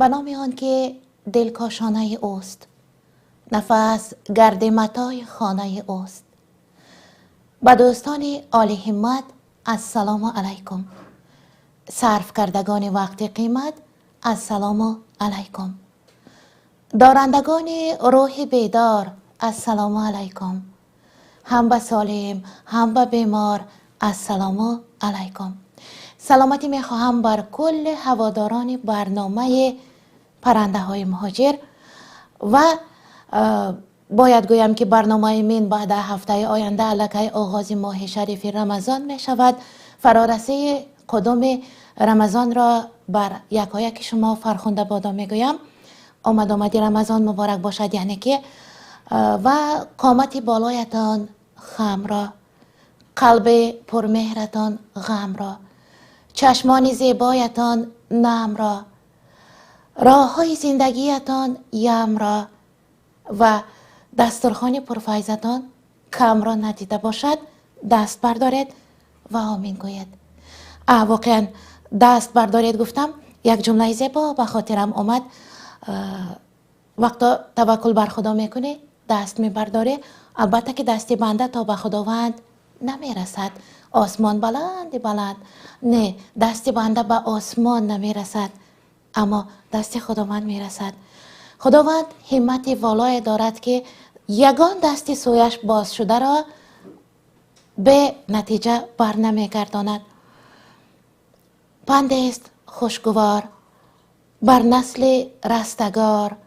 Ба номи он ки дилкошонаи ӯст, нафас гарди матои хонаи ӯст. Ба дӯстони олиҳиммат ассалому алайкум, сарфкардагони вақти қимат ассалому алайкум, дорандагони рӯҳи бедор ассалому алайкум, ҳам ба солим ҳам ба бемор ассалому алайкум. Саломатӣ мехоҳам бар кулли ҳаводорони барномаи паррандаҳои муҳоҷир ва бояд гӯям ки барномаи мин баъда ҳафтаи оянда аллакай оғози моҳи шарифи Рамазон мешавад. Фарорасии қудуми Рамазонро бар якояки шумо фархунда бодо мегӯям. Омад-омади Рамазон муборак бошад, яъне ки ва қомати болоятон хамро, қалби пурмеҳратон ғамро, чашмони зебоятон намро, роҳҳои зиндагиятон ямро ва дастурхони пурфайзатон камро надида бошад. Даст бардоред ва омин гӯед. Воқеан даст бардоред гуфтам, як ҷумлаи зебо ба хотирам омад. Вақто таваккул бар Худо мекунӣ, даст мебардорӣ, албатта ки дасти банда то ба Худованд намерасад. Осмон баланди баланд, не, дасти банда ба осмон намерасад, аммо дасти Худованд мерасад. Худованд ҳиммати волое дорад, ки ягон дасти сӯяш боз шударо бе натиҷа бар намегардонад. Пандест хушгувор бар насли растагор,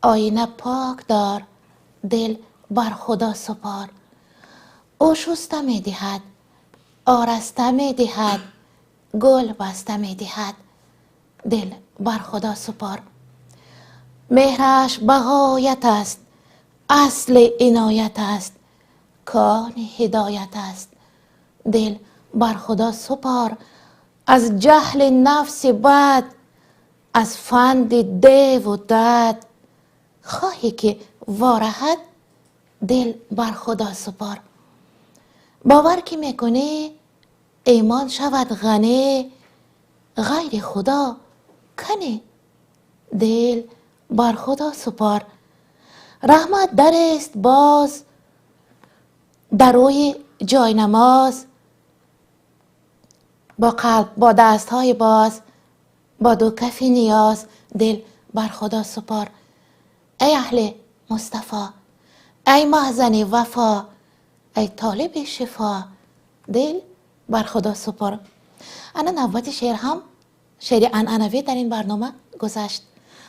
оина пок дор, дил бар Худо супор. Ӯ шуста медиҳад, ороста медиҳад, гул баста медиҳад, дил бар Худо супор. Меҳраш ба ғоят аст, асли иноят аст, кони ҳидоят аст, дил бар Худо супор. Аз ҷаҳли нафси бад, аз фанди деву дад, хоҳӣ ки вораҳад, дил бар Худо супор. Бовар ки мекунӣ, имон шавад ғанӣ, ғайри Худо канӣ, дил бар Худо супор. Раҳмат дарест боз дар рӯи ҷойнамоз, бо қалб, бо дастҳои боз, бо ду кафи ниёз, дил бар Худо супор. Эй аҳли Мустафо, эй маҳзани вафо, эй толиби шифо, дил бар Худо супор. Ана навбати шеър ҳам шеъри анъанавӣ дар ин барнома гузашт.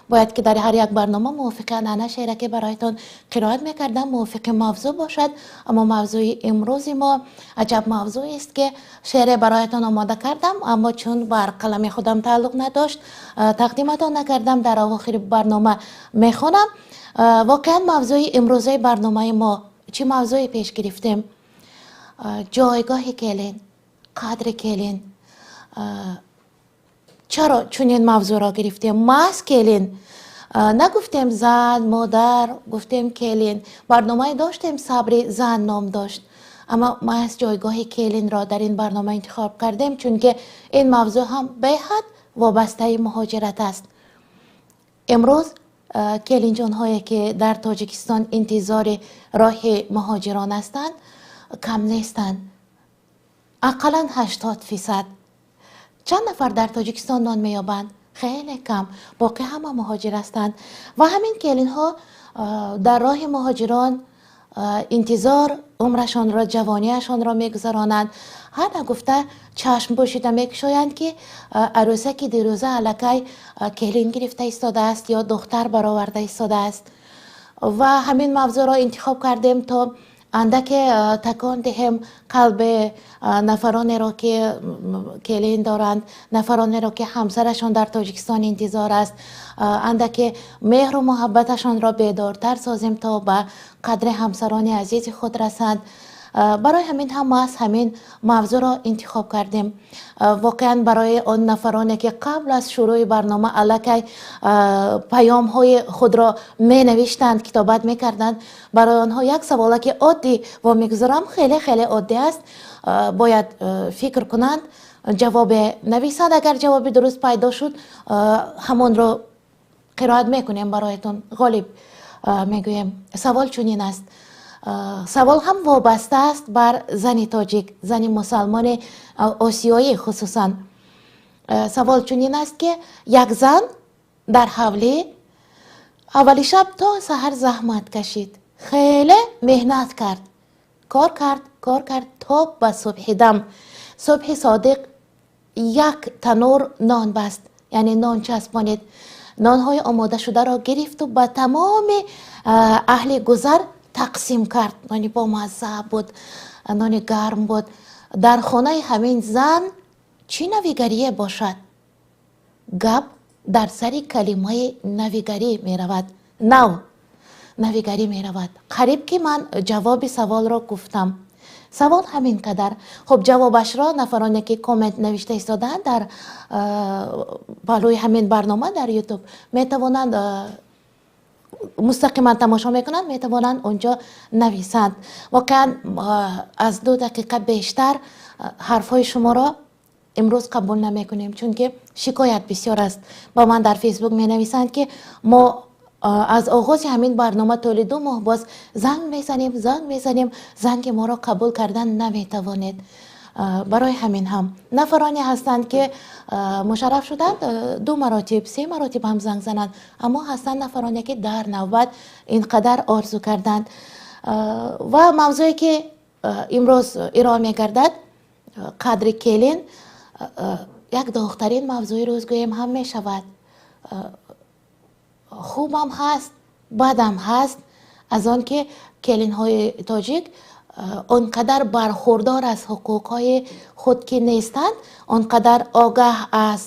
Бояд ки дар ҳар як барнома мувофиқи анъана шеъре ки бароятон қироат мекардам мувофиқи мавзӯъ бошад, аммо мавзӯи имрӯзи мо аҷаб мавзӯест, ки шеъре бароятон омода кардам, аммо чун бар қалами худам тааллуқ надошт, тақдиматон накардам. Дар авохири барнома мехонам. Воқеан мавзӯи имрӯзаи барномаи мо чӣ мавзӯе пеш гирифтем? Ҷойгоҳи келин, қадри келин. Чаро чунин мавзӯъро гирифтем? Маҳз келин нагуфтем, зан, модар, гуфтем келин. Барномае доштем, сабри зан ном дошт, аммо маҳз ҷойгоҳи келинро дар ин барнома интихоб кардем, чунки ин мавзӯъ ҳам беҳад вобастаи муҳоҷират аст. Имрӯз келинҷонҳое ки дар Тоҷикистон интизори роҳи муҳоҷирон ҳастанд, кам нестанд, ақаллан 80%. Чанд нафар дар Тоҷикистон нон меёбанд? Хеле кам, боқӣ ҳама муҳоҷир ҳастанд. Ва ҳамин келинҳо дар роҳи муҳоҷирон интизор умрашонро, ҷавониашонро мегузаронанд. Ҳар нагуфта чашм пӯшида мекушоянд, ки арӯсаки дирӯза аллакай келин гирифта истодааст ё духтар бароварда истодааст. Ва ҳамин мавзӯъро интихоб кардем, то андаке такон диҳем қалби нафаронеро ки келин доранд, нафаронеро ки ҳамсарашон дар Тоҷикистон интизор аст, андаке меҳру муҳаббаташонро бедортар созем, то ба қадри ҳамсарони азизи худ расанд. Барои ҳамин ҳам маҳз ҳамин мавзӯъро интихоб кардем. Воқеан барои он нафароне ки қабл аз шурӯъи барнома аллакай паёмҳои худро менавиштанд, китобат мекарданд, барои онҳо як саволаки оддӣ вомегузорам. Хеле хеле оддӣ аст, бояд фикр кунанд, ҷавобе нависанд. Агар ҷавоби дуруст пайдо шуд, ҳамонро Қироат мекунем бароятон, ғолиб мегӯем. Савол чунин аст. Савол ҳам вобаста аст бар зани тоҷик, зани мусалмони осиёӣ хусусан. Савол чунин аст, ки як зан дар ҳавлӣ аввали шаб то саҳар заҳмат кашид, хеле меҳнат кард, кор кард, кор кард то ба субҳи дам. Субҳи содиқ як танур нон баст, яъне нон часпонид. Нонҳои омодашударо гирифту ба тамоми аҳли гузар тақсим кард. Нони бомазза буд, нони гарм буд. Дар хонаи ҳамин зан чӣ навигарие бошад? Гап дар сари калимаи навигарӣ меравад, нав навигарӣ меравад. Қариб ки ман ҷавоби саволро гуфтам. Савол ҳамин қадар. Хуб, ҷавобашро нафароне, ки коммент навишта истодаанд дар паҳлӯи ҳамин барнома дар Ютуб, метавонанд, мустақиман тамошо мекунанд, метавонанд онҷо нависанд. Воқеан, аз 2 дақиқа бештар ҳарфҳои шуморо имрӯз қабул намекунем, чунки шикоят бисёр аст. Ба ман дар Фейсбук менависанд, ки мо аз оғози ҳамин барнома тӯли 2 моҳ боз занг мезанем, занг мезанем, занги моро қабул кардан наметавонед. Барои ҳамин ҳам нафароне ҳастанд, ки мушарраф шуданд, ду маротиб, се маротиб ҳам занг зананд, аммо ҳастанд нафароне, ки дар навбат ин қадар орзу карданд. Ва мавзӯе, ки имрӯз ироа мегардад, қадри келин, як доғтарин мавзӯи рӯз гӯем ҳам мешавад. Хубам ҳаст, бадам ҳаст, аз он ки келинҳои тоҷик он қадар бархурдор аз ҳуқуқҳои худ ки нестанд, он қадар огаҳ аз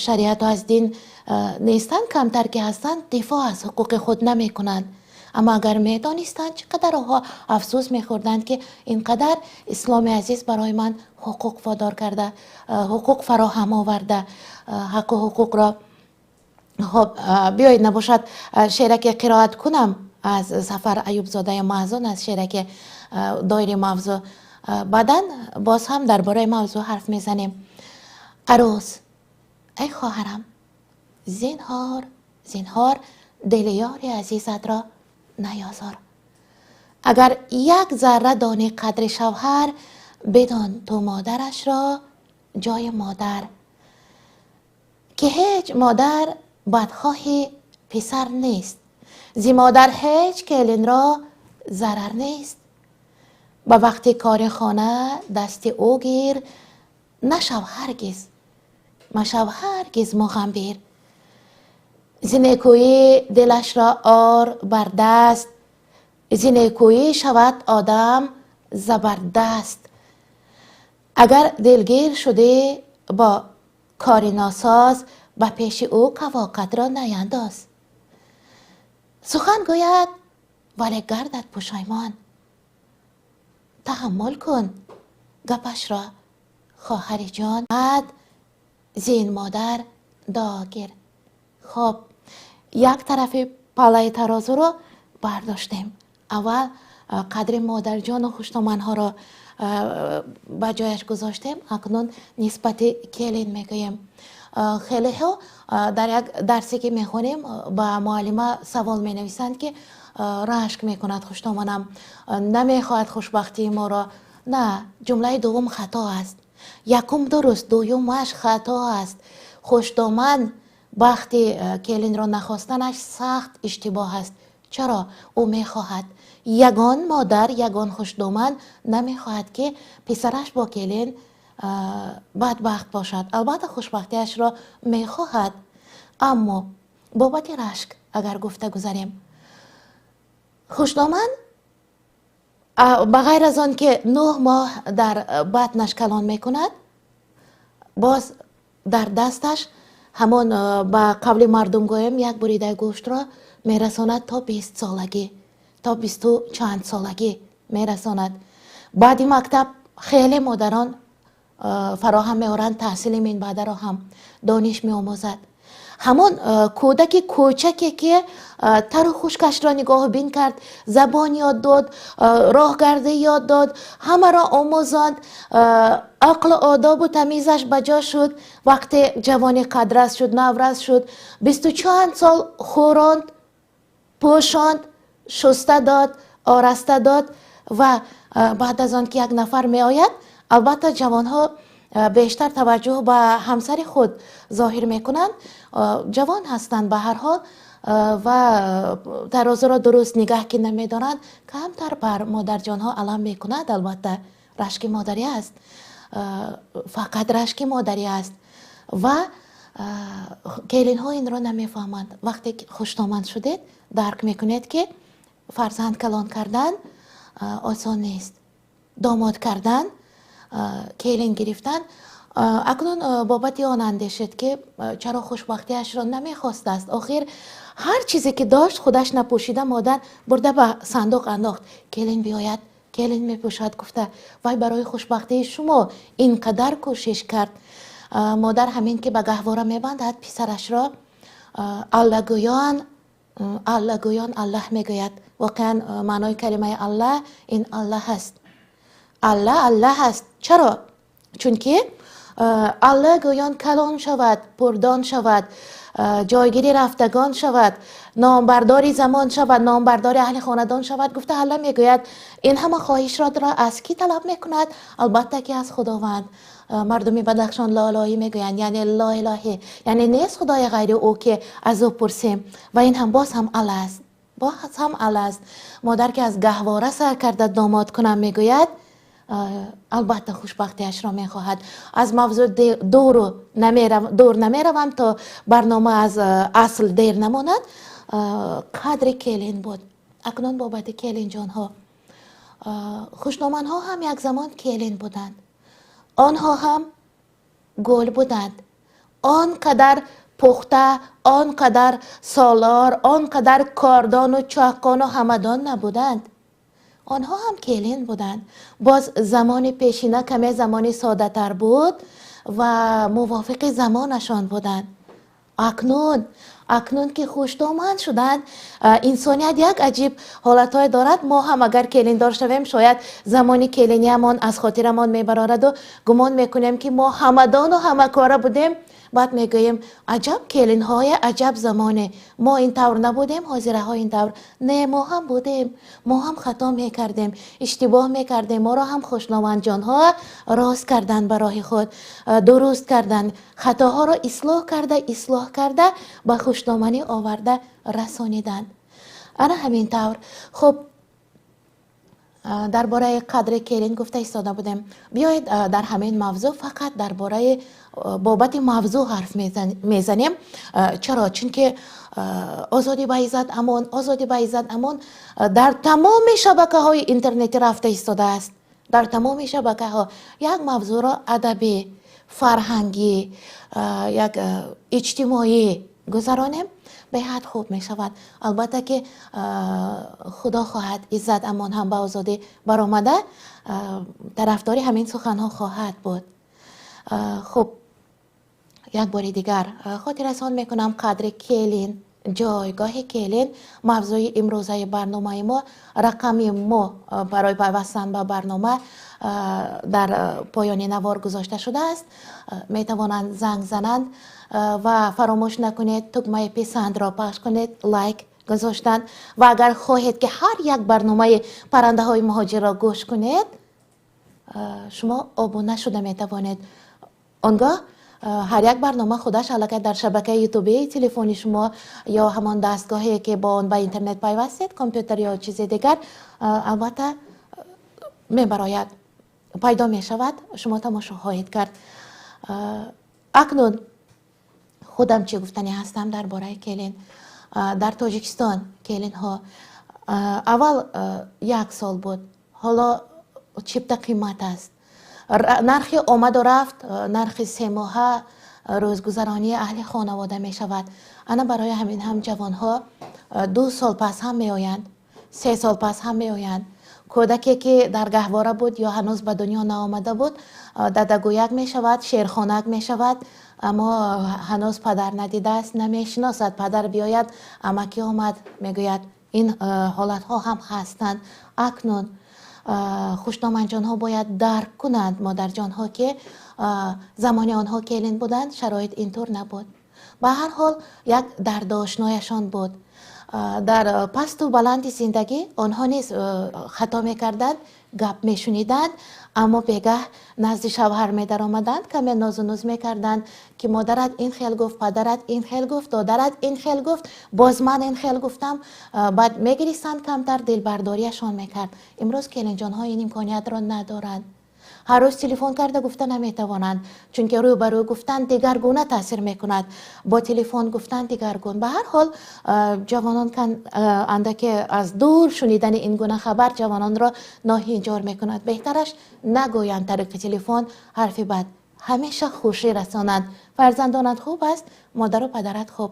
шариату аз дин нестанд, камтар ки ҳастанд, дифоъ аз ҳуқуқи худ намекунанд. Аммо агар медонистанд, чӣ қадар онҳо афсӯс мехӯрданд, ки ин қадар исломи азиз барои ман ҳуқуқ водор карда, ҳуқуқ фароҳам оварда, ҳаққу ҳуқуқро. Хоб, биёед, набошад, шеъраке қироат кунам аз Сафар Аюбзодаи Маҳзун, аз шеъраке доири мавзӯъ. Баъдан боз ҳам дар бораи мавзӯъ ҳарф мезанем. Арӯс. Эй хоҳарам, зинҳор, зинҳор, дили ёри азизатро наёзор. Агар як зарра донӣ қадри шавҳар, бидон ту модарашро ҷои модар, ки ҳеҷ модар бадхоҳи писар нест, зи модар ҳеҷ келинро зарар нест. Ба вақти кори хона дасти ӯ гир, нашав ҳаргиз, машав ҳаргиз муғамбир. Зи некӯӣ дилашро ор бар даст, зи некӯӣ шавад одам забардаст. Агар дилгир шудӣ бо кори носоз, ба пеши ӯ қавоқатро наяндоз. Сухан гӯяд, вале гардад пушаймон, таҳаммул кун гапашро, хоҳари ҷон, зин модар догир. Хоб, як тарафи паллаи тарозуро бардоштем. Аввал қадри модарҷону хуштоманҳоро ба ҷояш гузоштем, акнун нисбати келин мегӯем. Хелеҳо дар як дарсе, ки мехонем, ба муаллима савол менависанд, ки рашк мекунад хуштоманам, намехоҳад хушбахтии моро. На, ҷумлаи дуввум хато аст. Якум дуруст, дуюмаш хато аст. Хуштоман бахти келинро нахостанаш сахт иштибоҳ аст. Чаро? Ӯ мехоҳад. Ягон модар, ягон хушдоман намехоҳад, ки писараш бо келин бадбахт бошад. Албатта, хушбахтиашро мехоҳад. Аммо бобати рашк агар гуфта гузарем, хушдоман ба ғайр аз он ки 9 моҳ дар батнаш калон мекунад, боз дар дасташ ҳамон, ба қавли мардум гӯем, як буридаи гӯштро мерасонад то 20 солагӣ, то бисту чанд солагӣ мерасонад. Баъди мактаб хеле модарон фароҳам меоранд таҳсили минбаъдаро ҳам, дониш меомӯзад. Ҳамон кӯдаки кӯчаке, ки тару хушкашро нигоҳубин кард, забон ёд дод, роҳгардӣ ёд дод, ҳамаро омӯзонд, ақлу одобу тамизаш ба ҷо шуд. Вақте ҷавони қадрас шуд, наврас шуд, бисту чанд сол хӯронд, пӯшонд, шуста дод, ороста дод ва баъд аз он ки як нафар меояд, албатта, ҷавонҳо бештар таваҷҷӯҳ ба ҳамсари худ зоҳир мекунанд. Ҷавон ҳастанд ба ҳар ҳол ва тарозуро дуруст нигаҳ ки намедоранд, камтар бар модарҷонҳо алам мекунад. Албатта, рашки модарӣ аст, фақат рашки модарӣ аст ва келинҳо инро намефаҳманд. Вақте хуштоманд шудед, дарк мекунед, ки фарзанд калон кардан осон нест, домод кардан, келин гирифтан. Акнун бобати он андешед, ки чаро хушбахтиашро намехостааст. Охир ҳар чизе ки дошт, худаш напӯшида, модар бурда ба сандуқ андохт, келин биёяд, келин мепӯшад гуфта. Вай барои хушбахтии шумо ин қадар кӯшиш кард. Модар ҳамин ки ба гаҳвора мебандад писарашро, аллагӯён, аллагӯён Аллаҳ мегӯяд. Воқеан, маънои калимаи Аллаҳ ин Аллаҳ аст, Алла Аллаҳ аст. Чаро? Чунки Алла гӯён калон шавад, пурдон шавад, ҷойгири рафтагон шавад, номбардори замон шавад, номбардори аҳли хонадон шавад гуфта Алла мегӯяд. Ин ҳама хоҳишро аз кӣ талаб мекунад? Албатта, ки аз Худованд. Мардуми Бадахшон лолоӣ мегӯянд, яъне лоилоҳӣ, яъне нест худои ғайри ӯ, ки аз ӯ пурсем. Ва ин ҳам боз ҳам Алла аст, боз ҳам Алла аст. Модар ки аз гаҳвора сар карда домод кунам мегӯяд, албатта, хушбахтиашро мехоҳад. Аз мавзӯъ дур намеравам, то барнома аз асл дер намонад. Қадри келин буд. Акнун бобати келинҷонҳо. Хушноманҳо ҳам як замон келин буданд, онҳо ҳам гул буданд. Он қадар пухта, он қадар солор, он қадар кордону чоқону ҳамадон набуданд. Онҳо ҳам келин буданд. Боз замони пешина каме замони соддатар буд ва мувофиқи замонашон буданд. Акнун ки хуштоманд шуданд, инсоният як аҷиб ҳолатҳое дорад. Мо ҳам агар келиндор шавем, шояд замони келиниямон аз хотирамон мебарораду гумон мекунем, ки мо ҳамадону ҳамакора будем. Баъд мегӯем: аҷаб келинҳое, аҷаб замоне, мо ин тавр набудем, ҳозираҳо ин тавр. Не, мо ҳам будем, мо ҳам хато мекардем, иштибоҳ мекардем. Моро ҳам хушномандҷонҳо рост карданд, ба роҳи худ дуруст карданд, хатоҳоро ислоҳ карда, ислоҳ карда, ба хушноманӣ оварда расониданд. Ана ҳамин тавр. Хуб, дар бораи қадри келин гуфта истода будем. Биёед, дар ҳамин мавзӯъ, фақат дар бораи бобати мавзӯъ ҳарф мезанем. Чаро? Чунки озодӣ ба иззат амон, озодӣ ба иззат амон дар тамоми шабакаҳои интернетӣ рафта истодааст, дар тамоми шабакаҳо. Як мавзӯъро адабӣ, фарҳангӣ, як иҷтимоӣ гузаронем, беҳад хуб мешавад. Албатта, ки Худо хоҳад, Иззат Амон ҳам ба озодӣ баромада, тарафдори ҳамин суханҳо хоҳад буд. Хуб, як бори дигар хотиррасон мекунам: қадри келин, ҷойгоҳи келин мавзӯи имрӯзаи барномаи мо. Рақами мо барои пайвастан ба барнома дар поёни навор гузошта шудааст, метавонанд занг зананд. Ва фаромӯш накунед, тугмаи писандро пахш кунед, лайк гузоштан. Ва агар хоҳед, ки ҳар як барномаи Паррандаҳои муҳоҷирро гӯш кунед, шумо обуна шуда метавонед. Он гоҳ ҳар як барнома худаш аллакай дар шабакаи ютубии телефони шумо ё ҳамон дастгоҳе, ки бо он ба интернет пайвастед, компютер ё чизи дигар, албатта, мебарояд, пайдо мешавад, шумо тамошо хоҳед кард. Акнун худам чӣ гуфтанӣ ҳастам дар бораи келин? Дар Тоҷикистон келинҳо аввал як сол буд, ҳоло чипта қимат аст. Нархи омаду рафт, нархи семоҳа рӯзгузаронии аҳли хонавода мешавад. Ана барои ҳамин ҳам ҷавонҳо 2 сол пас ҳам меоянд, 3 сол пас ҳам меоянд. Кӯдаке, ки дар гаҳвора буд ё ҳанӯз ба дунё наомада буд, дадагӯяк мешавад, шерхонак мешавад. Аммо ҳанӯз падар надидааст, намешиносад. Падар биёяд, амакӣ омад, мегӯяд. Ин ҳолатҳо ҳам ҳастанд. Акнун хушдоманҷонҳо бояд дарк кунанд, модарҷонҳо, ки замони онҳо келин буданд, шароит интур набуд. Ба ҳар ҳол як дардошнояшон буд. Дар пасту баланди зиндагӣ онҳо низ хато мекарданд, гап мешуниданд, аммо бегаҳ назди шавҳар медаромаданд, каме нозу нуз мекарданд, ки модарат ин хел гуфт, падарат ин хел гуфт, додарат ин хел гуфт, боз ман ин хел гуфтам. Баъд мегиристанд, камтар дилбардориашон мекард. Имрӯз келинҷонҳо ин имкониятро надоранд. Ҳар рӯз телефон карда гуфта наметавонанд, чунки рӯ ба рӯ гуфтан дигаргуна таъсир мекунад, бо телефон гуфтан дигаргун. Ба ҳар ҳол ҷавонон андаке аз дур шунидани ин гуна хабар ҷавононро ноҳинҷор мекунад. Беҳтараш нагӯянд тариқи телефон ҳарфи бад, ҳамеша хушӣ расонанд. Фарзандонат хуб аст, модару падарат хуб.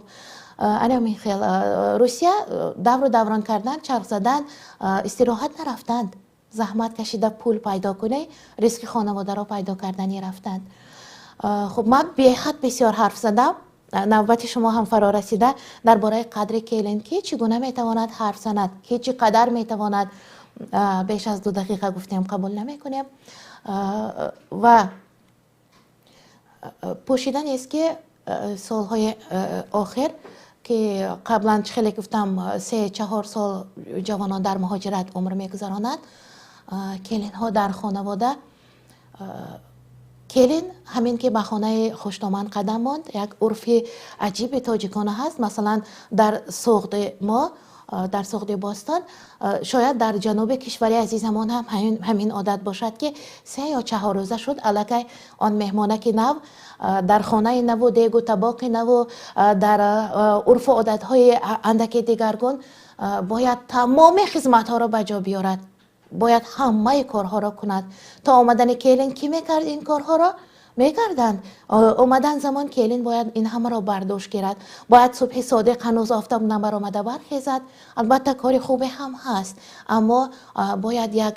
Ана хел Русия давру даврон кардан, чарх задан, истироҳат нарафтанд, заҳмат кашида пул пайдо кунӣ, ризқи хонаводаро пайдо карданӣ рафтанд. Хуб, ман беҳад бисёр ҳарф задам, навбати шумо ҳам фаро расида. Дар бораи қадри келин, ки чӣ гуна метавонад ҳарф занад, ки чӣ қадар метавонад, беш аз 2 дақиқа гуфтем, қабул намекунем. Ва пӯшида нест, ки солҳои охир, ки қаблан чӣ хеле гуфтам, 3-4 сол ҷавонон дар муҳоҷират умр мегузаронанд, келинҳо дар хонавода, келин ҳамин ки ба хонаи хушдоман қадам монд, як урфи аҷиби тоҷикона ҳаст. Масалан, дар Суғди мо, дар Суғди бостон, шояд дар ҷануби кишвари азизамон ҳам ҳамин одат бошад, ки 3 ё 4 рӯза шуд, аллакай он меҳмонаки нав дар хонаи наву дегу табоқи наву дар урфу одатҳои андаки дигаргун бояд тамоми хизматҳоро ба ҷо биёрад, бояд ҳамаи корҳоро кунад. То омадани келин кӣ мекард ин корҳоро? Мекарданд. Омадан замон келин бояд ин ҳамаро бардошт гирад, бояд субҳи содиқ, ҳанӯз офтоб набаромада, бархезад. Албатта, кори хубе ҳам ҳаст, аммо бояд як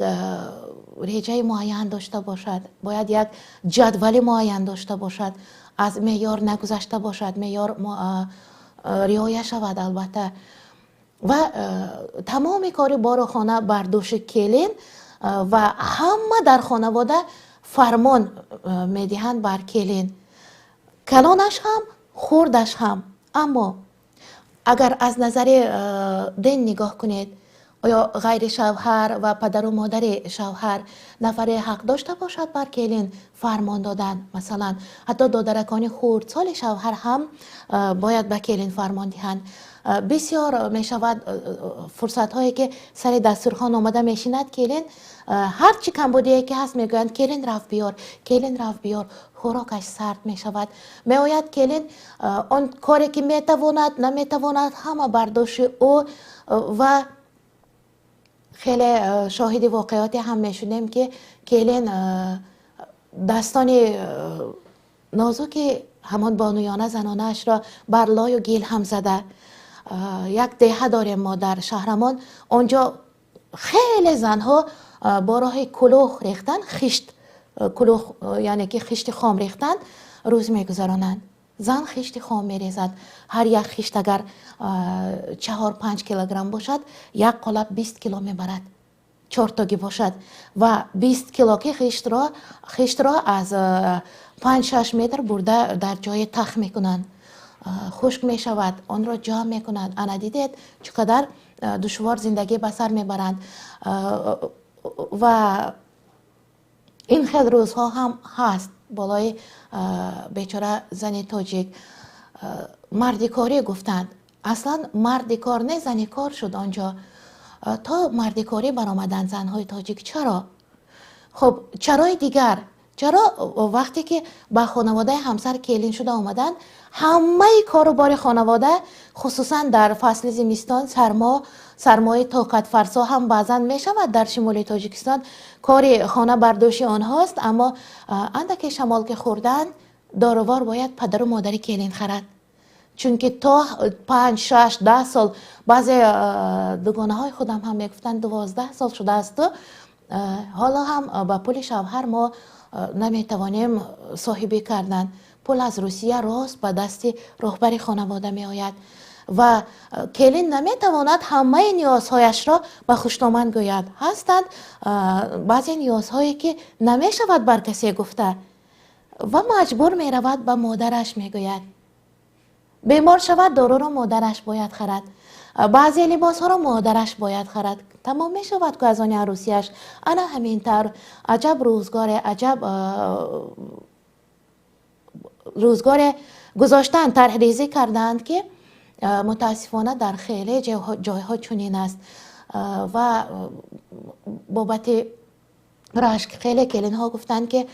реҷаи муайян дошта бошад, бояд як ҷадвали муайян дошта бошад, аз меъёр нагузашта бошад, меъёр риоя шавад, албатта. Ва тамоми кори бору хона бар дӯши келин ва ҳама дар хонавода фармон медиҳанд бар келин, калонаш ҳам, хурдаш ҳам. Аммо агар аз назари дин нигоҳ кунед, оё ғайри шавҳар ва падару модари шавҳар нафаре ҳақ дошта бошад бар келин фармон додан? Масалан, ҳатто додаракони хурдсоли шавҳар ҳам бояд ба келин фармон диҳанд. Бисёр мешавад фурсатҳое, ки сари дастурхон омада мешинад келин, ҳар чӣ камбудие ки ҳаст, мегӯянд: «Келин, рафт биёр, келин, рафт биёр». Хӯрокаш сард мешавад. Меояд келин, он коре ки метавонад, наметавонад, ҳама бар дӯши ӯ. Ва хеле шоҳиди воқеоте ҳам мешудем, ки келин дастони нозуки ҳамон бонуёна занонаашро бар лою гил ҳам зада. Як деҳа дорем мо дар шаҳрамон, онҷо хеле занҳо бо роҳи кулух рехтан, хишт, кулух, яъне ки хишти хом рехтан рӯз мегузаронанд. Зан хишти хом мерезад, ҳар як хишт агар 4-5 килограмм бошад, як қолаб 20 кило мебарад, чортогӣ бошад. Ва 20 кило ки хиштро аз 5-6 метр бурда дар ҷои тах мекунанд, хушк мешавад, онро ҷамъ мекунанд. Ана дидед, чӣ қадар душвор зиндагӣ ба сар мебаранд. Ва ин хел рӯзҳо ҳам ҳаст болои бечора зани тоҷик. Мардикорӣ гуфтанд, аслан марди кор не, зани кор шуд. Он ҷо то мардикорӣ баромаданд занҳои тоҷик. Чаро? Хуб, чарои дигар, чаро вақте ки ба хонаводаи ҳамсар келин шуда омаданд, ҳамаи кору бори хонавода, хусусан дар фасли зимистон, сармо, сармои тоқатфарсо ҳам баъзан мешавад дар шимоли Тоҷикистон, кори хона бар дӯши онҳост. Аммо андаке шамол ки хӯрданд, дорувор бояд падару модари келин харад, чунки то 5, 6, 10 сол, баъзе дугонаҳои худам ҳам мегуфтанд, 12 сол шудаасту ҳоло ҳам ба пули шавҳар мо наметавонем соҳибӣ кардан. Пул аз Русия рост ба дасти роҳбари хонавода меояд ва келин наметавонад ҳамаи ниёзҳояшро ба хушдоман гӯяд. Ҳастанд баъзе ниёзҳое, ки намешавад бар касе гуфта, ва маҷбур меравад, ба модараш мегӯяд. Бемор шавад, доруро модараш бояд харад, баъзе либосҳоро модараш бояд харад. Тамом мешавад ку аз они арӯсияш. Ана ҳамин тавр, аҷаб рӯзгоре, аҷаб рӯзгоре гузоштанд, тарҳрезӣ кардаанд, ки мутаассифона дар хеле ҷойҳо чунин аст. Ва бобати рашк хеле келинҳо гуфтанд, ки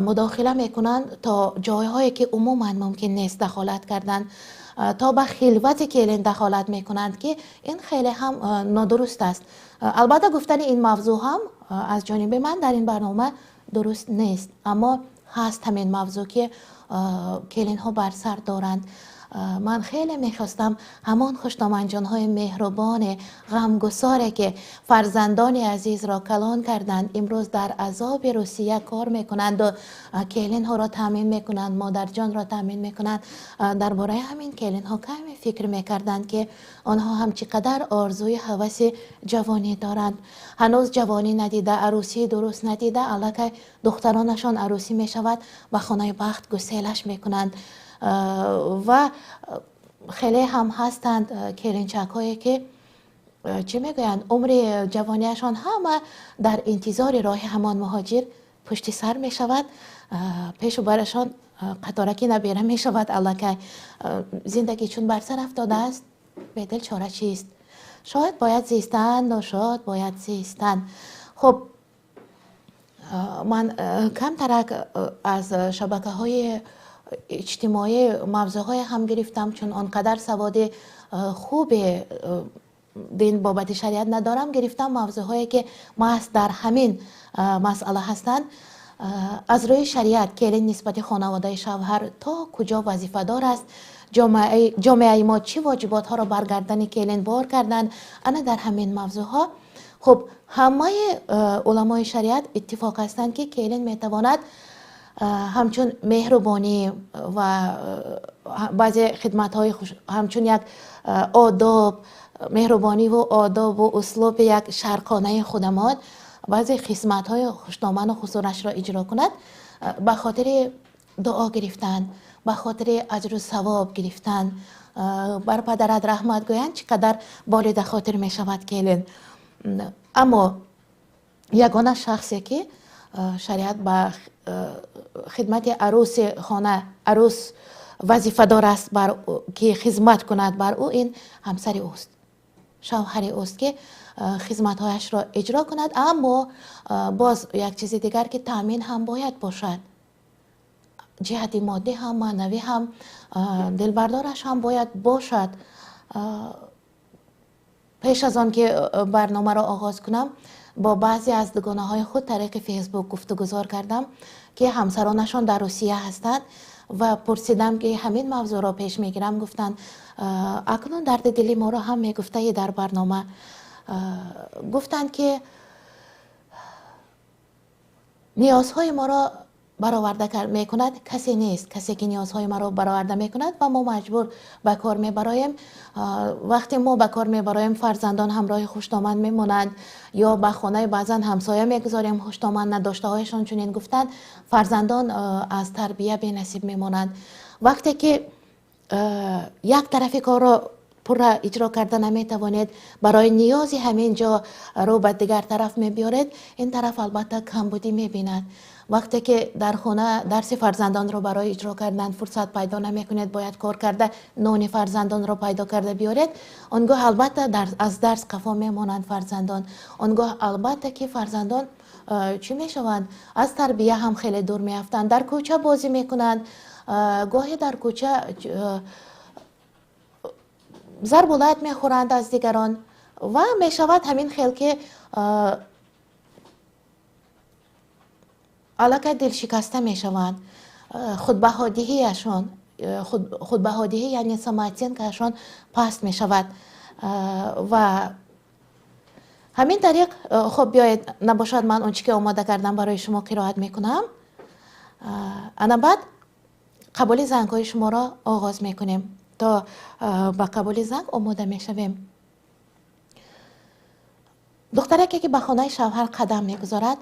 мудохила мекунанд то ҷойҳое, ки умуман мумкин нест дахолат кардан, то ба хилвати келин дахолат мекунанд, ки ин хеле ҳам нодуруст аст. Албатта, гуфтани ин мавзӯъ ҳам аз ҷониби ман дар ин барнома дуруст нест, аммо ҳаст ҳамин мавзӯъ, ки келинҳо бар сар доранд. Ман хеле мехостам ҳамон хушдоманҷонҳои меҳрубоне, ғамгусоре, ки фарзандони азизро калон карданд, имрӯз дар азоби Русия кор мекунанду келинҳоро таъмин мекунанд, модарҷонро таъмин мекунанд, дар бораи ҳамин келинҳо каме фикр мекарданд, ки онҳо ҳам чӣ қадар орзуи ҳаваси ҷавонӣ доранд. Ҳанӯз ҷавонӣ надида, арӯсии дуруст надида, аллакай духтаронашон арӯсӣ мешавад, ба хонаи бахт гуселаш мекунанд. Ва хеле ҳам ҳастанд келинчакҳое, ки, чӣ мегӯянд, умри ҷавонияшон ҳама дар интизори роҳи ҳамон муҳоҷир пушти сар мешавад, пешу барашон қатораки набера мешавад. Аллакай зиндагӣ чун бар сар афтодааст, бедил чора чист? Шояд бояд зистан, ношод бояд зистан. Хуб, ман камтарак аз шабакаҳои иҷтимоӣ мавзӯъҳое ҳам гирифтам, чун он қадар саводи хубе дин бобати шариат надорам. Гирифтам мавзӯъҳое, ки маҳз дар ҳамин масъала ҳастанд. Аз рӯи шариат келин нисбати хонаводаи шавҳар то куҷо вазифадор аст, ҷомеаи мо чӣ воҷиботҳоро бар гардани келин бор карданд, ана дар ҳамин мавзӯъҳо. Хуб, ҳамаи уламои шариат иттифоқ ҳастанд, ки келин метавонад ҳамчун меҳрубонӣ ва баъзе хидматҳои, ҳамчун як одоб, меҳрубониву одобу услуби як шарқонаи худамон, баъзе хизматҳои хушдоману хусурашро иҷро кунад ба хотири дуо гирифтан, ба хотири аҷру савоб гирифтан, бар падарат раҳмат гӯянд, чӣ қадар болида хотир мешавад келин. Аммо ягона шахсе, ки шариат ба хидмати арӯси хона, арӯс вазифадор аст бар ки хизмат кунад бар ӯ, ин ҳамсари ӯст, шавҳари ӯст, ки хизматҳояшро иҷро кунад. Аммо боз як чизи дигар, ки таъмин ҳам бояд бошад, ҷиҳати моддӣ ҳам, маънавӣ ҳам, дилбардораш ҳам бояд бошад. Пеш аз он ки барномаро оғоз кунам, бо баъзе аз дугонаҳои худ тариқи Фейсбук гуфтугузор кардам, ки ҳамсаронашон дар Русия ҳастанд, ва пурсидам, ки ҳамин мавзӯъро пеш мегирам. Гуфтанд, акнун дарди дили моро ҳам мегуфтаи дар барнома. Гуфтанд, ки ниёзҳои моро бароварда мекунад касе нест, касе ки ниёзҳои маро бароварда мекунад, ва мо маҷбур ба кор мебароем. Вақте мо ба кор мебароем, фарзандон ҳамроҳи хушдоман мемонанд ё ба хонаи баъзан ҳамсоя мегузорем хушдоман, надоштаҳояшон чунин гуфтанд, фарзандон аз тарбия бенасиб мемонанд. Вақте ки як тарафи корро пурра иҷро карда наметавонед, барои ниёзи ҳамин ҷо рӯ ба дигар тараф мебиёред, ин тараф албатта камбудӣ мебинад. Вақте ки дар хона дарси фарзандонро барои иҷро кардан фурсат пайдо намекунед, бояд кор карда нони фарзандонро пайдо карда биёред, он гоҳ албатта аз дарс қафо мемонанд фарзандон. Он гоҳ албатта ки фарзандон чӣ мешаванд? Аз тарбия ҳам хеле дур меафтанд, дар кӯча бозӣ мекунанд, гоҳе дар кӯча зарбулат мехӯранд аз дигарон, ва мешавад ҳамин хел, ки аллакай дилшикаста мешаванд, худбаҳодиҳиашон, худбаҳодиҳӣ, яъне самооценкаашон паст мешавад. Ва ҳамин тариқ, хуб, биёед, набошад, ман он чӣ ки омода кардам, барои шумо қироат мекунам. Ана баъд Қабули зангҳои шуморо оғоз мекунем. То ба қабули занг омода мешавем. Духтараке, ки ба хонаи шавҳар қадам мегузорад,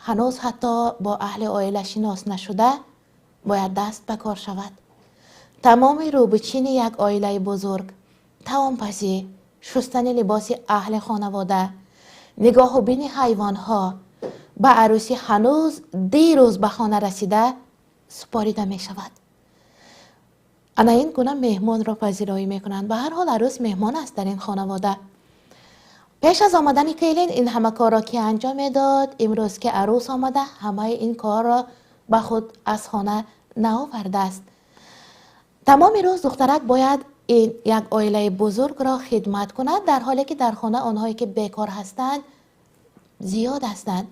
ҳанӯз ҳатто бо аҳли оила шинос нашуда, бояд даст ба кор шавад. Тамоми рӯбучини як оилаи бузург, таомпазӣ, шустани либоси аҳли хонавода, нигоҳубини ҳайвонҳо ба арӯси ҳанӯз дирӯз ба хона расида супорида мешавад. Ана ин гуна меҳмонро пазироӣ мекунанд. Ба ҳар ҳол, арӯс меҳмон аст дар ин хонавода. Пеш аз омадани келин ин ҳама корро ки анҷом медод, имрӯз ки арӯс омада, ҳамаи ин корро ба худ аз хона наовардааст. Тамоми рӯз духтарак бояд ин як оилаи бузургро хидмат кунад, дар ҳоле ки дар хона онҳое ки бекор ҳастанд зиёд ҳастанд.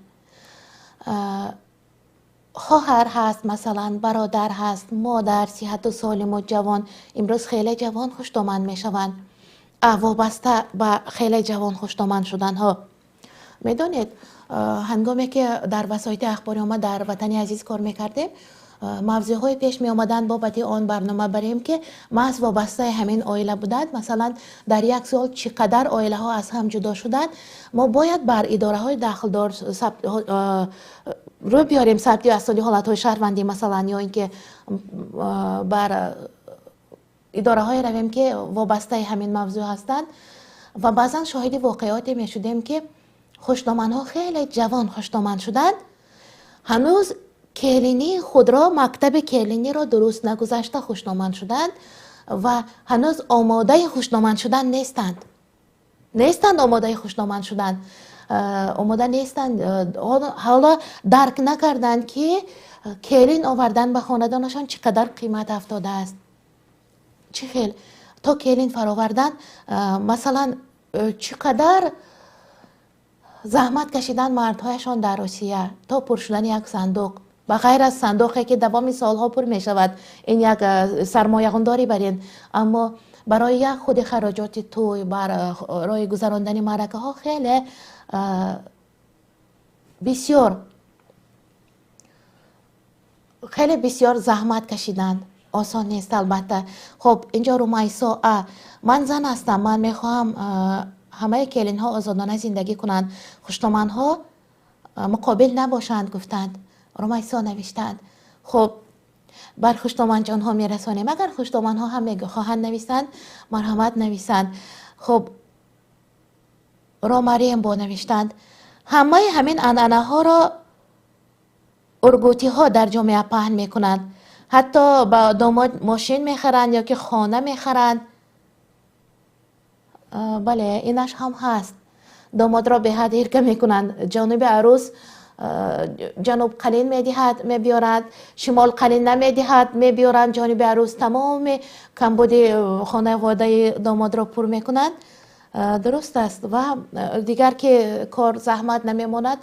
Хоҳар ҳаст, масалан, бародар ҳаст, модар сиҳату солиму ҷавон. Имрӯз хеле ҷавон хуштоман мешаванд. Вобаста ба хеле ҷавон хуштоман шуданҳо, медонед, ҳангоме ки дар васоити ахбори омма дар Ватани азиз кор мекардем, мавзӯъҳое пеш меомаданд, бобати он барнома барем, ки маҳз вобастаи ҳамин оила буданд. Масалан, дар як сол чӣ қадар оилаҳо аз ҳам ҷудо шуданд. Мо бояд бар идораҳои дахлдор рӯ биёрем, сабти асноди ҳолатҳои шаҳрвандӣ, масалан, ё ин ки бар идораҳое равем, ки вобастаи ҳамин мавзӯъ ҳастанд. Ва баъзан шоҳиди воқеоте мешудем, ки хушдоманҳо хеле ҷавон хушдоман шуданд, ҳанӯз келинии худро, мактаби келиниро дуруст нагузашта хушдоман шуданд ва ҳанӯз омодаи хушдоман шудан нестанд, омодаи хушдоман шудан омода нестанд. Ҳоло дарк накарданд, ки келин овардан ба хонадонашон чӣ қадар қимат афтодааст, чӣ хел то келин фаровардан, масалан, чӣ қадар заҳмат кашидан мардҳояшон дар Русия то пур шудани як сандуқ. Ба ғайр аз сандуқе, ки давоми солҳо пур мешавад, ин як сармоягундорӣ бар ин, аммо барои як худи хароҷоти тӯй, барои гузарондани маъракаҳо хеле бисёр заҳмат кашиданд. Осон нест, албатта. Хуб, инҷо Румайсо: а ман зан ҳастам, ман мехоҳам ҳамаи келинҳо озодона зиндагӣ кунанд, хуштоманҳо муқобил набошанд, гуфтанд. Румайсо навиштанд. Хуб, бар хуштоманҷонҳо мерасонем. Агар хуштоманҳо ҳам хоҳанд нависанд, марҳамат, нависанд. Хуб, Ромарембо навиштанд: ҳамаи ҳамин анъанаҳоро ургутиҳо дар ҷомеа паҳн мекунанд, ҳатто ба домод мошин мехаранд ё ки хона мехаранд. Бале, инаш ҳам ҳаст. Домодро беҳад ирка мекунанд. Ҷониби арӯс, ҷануб қалин медиҳад, мебиёранд, шимол қалин намедиҳад, мебиёранд. Ҷониби арӯс тамоми камбуди хонаводаи домодро пур мекунанд. Дуруст аст. Ва дигар ки кор заҳмат намемонад.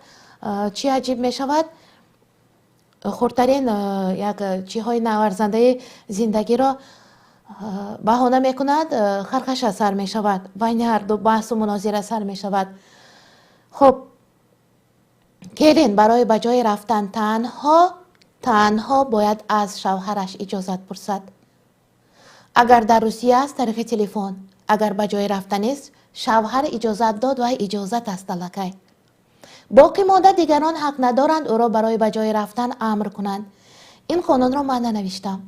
Чӣ аҷиб мешавад, хурдтарин як чиҳои наварзандаи зиндагиро баҳона мекунад, хархаша сар мешавад, байни ҳарду баҳсу мунозира сар мешавад. Хуб, келин барои ба ҷое рафтан танҳо бояд аз шавҳараш иҷозат пурсад. Агар дар Русия аст, тариқи телефон. Агар ба ҷое рафтанист, шавҳар иҷозат дод ва иҷозат аст аллакай. Боқӣ монда дигарон ҳақ надоранд ӯро барои ба ҷое рафтан амр кунанд. Ин қонунро ман нанавиштам,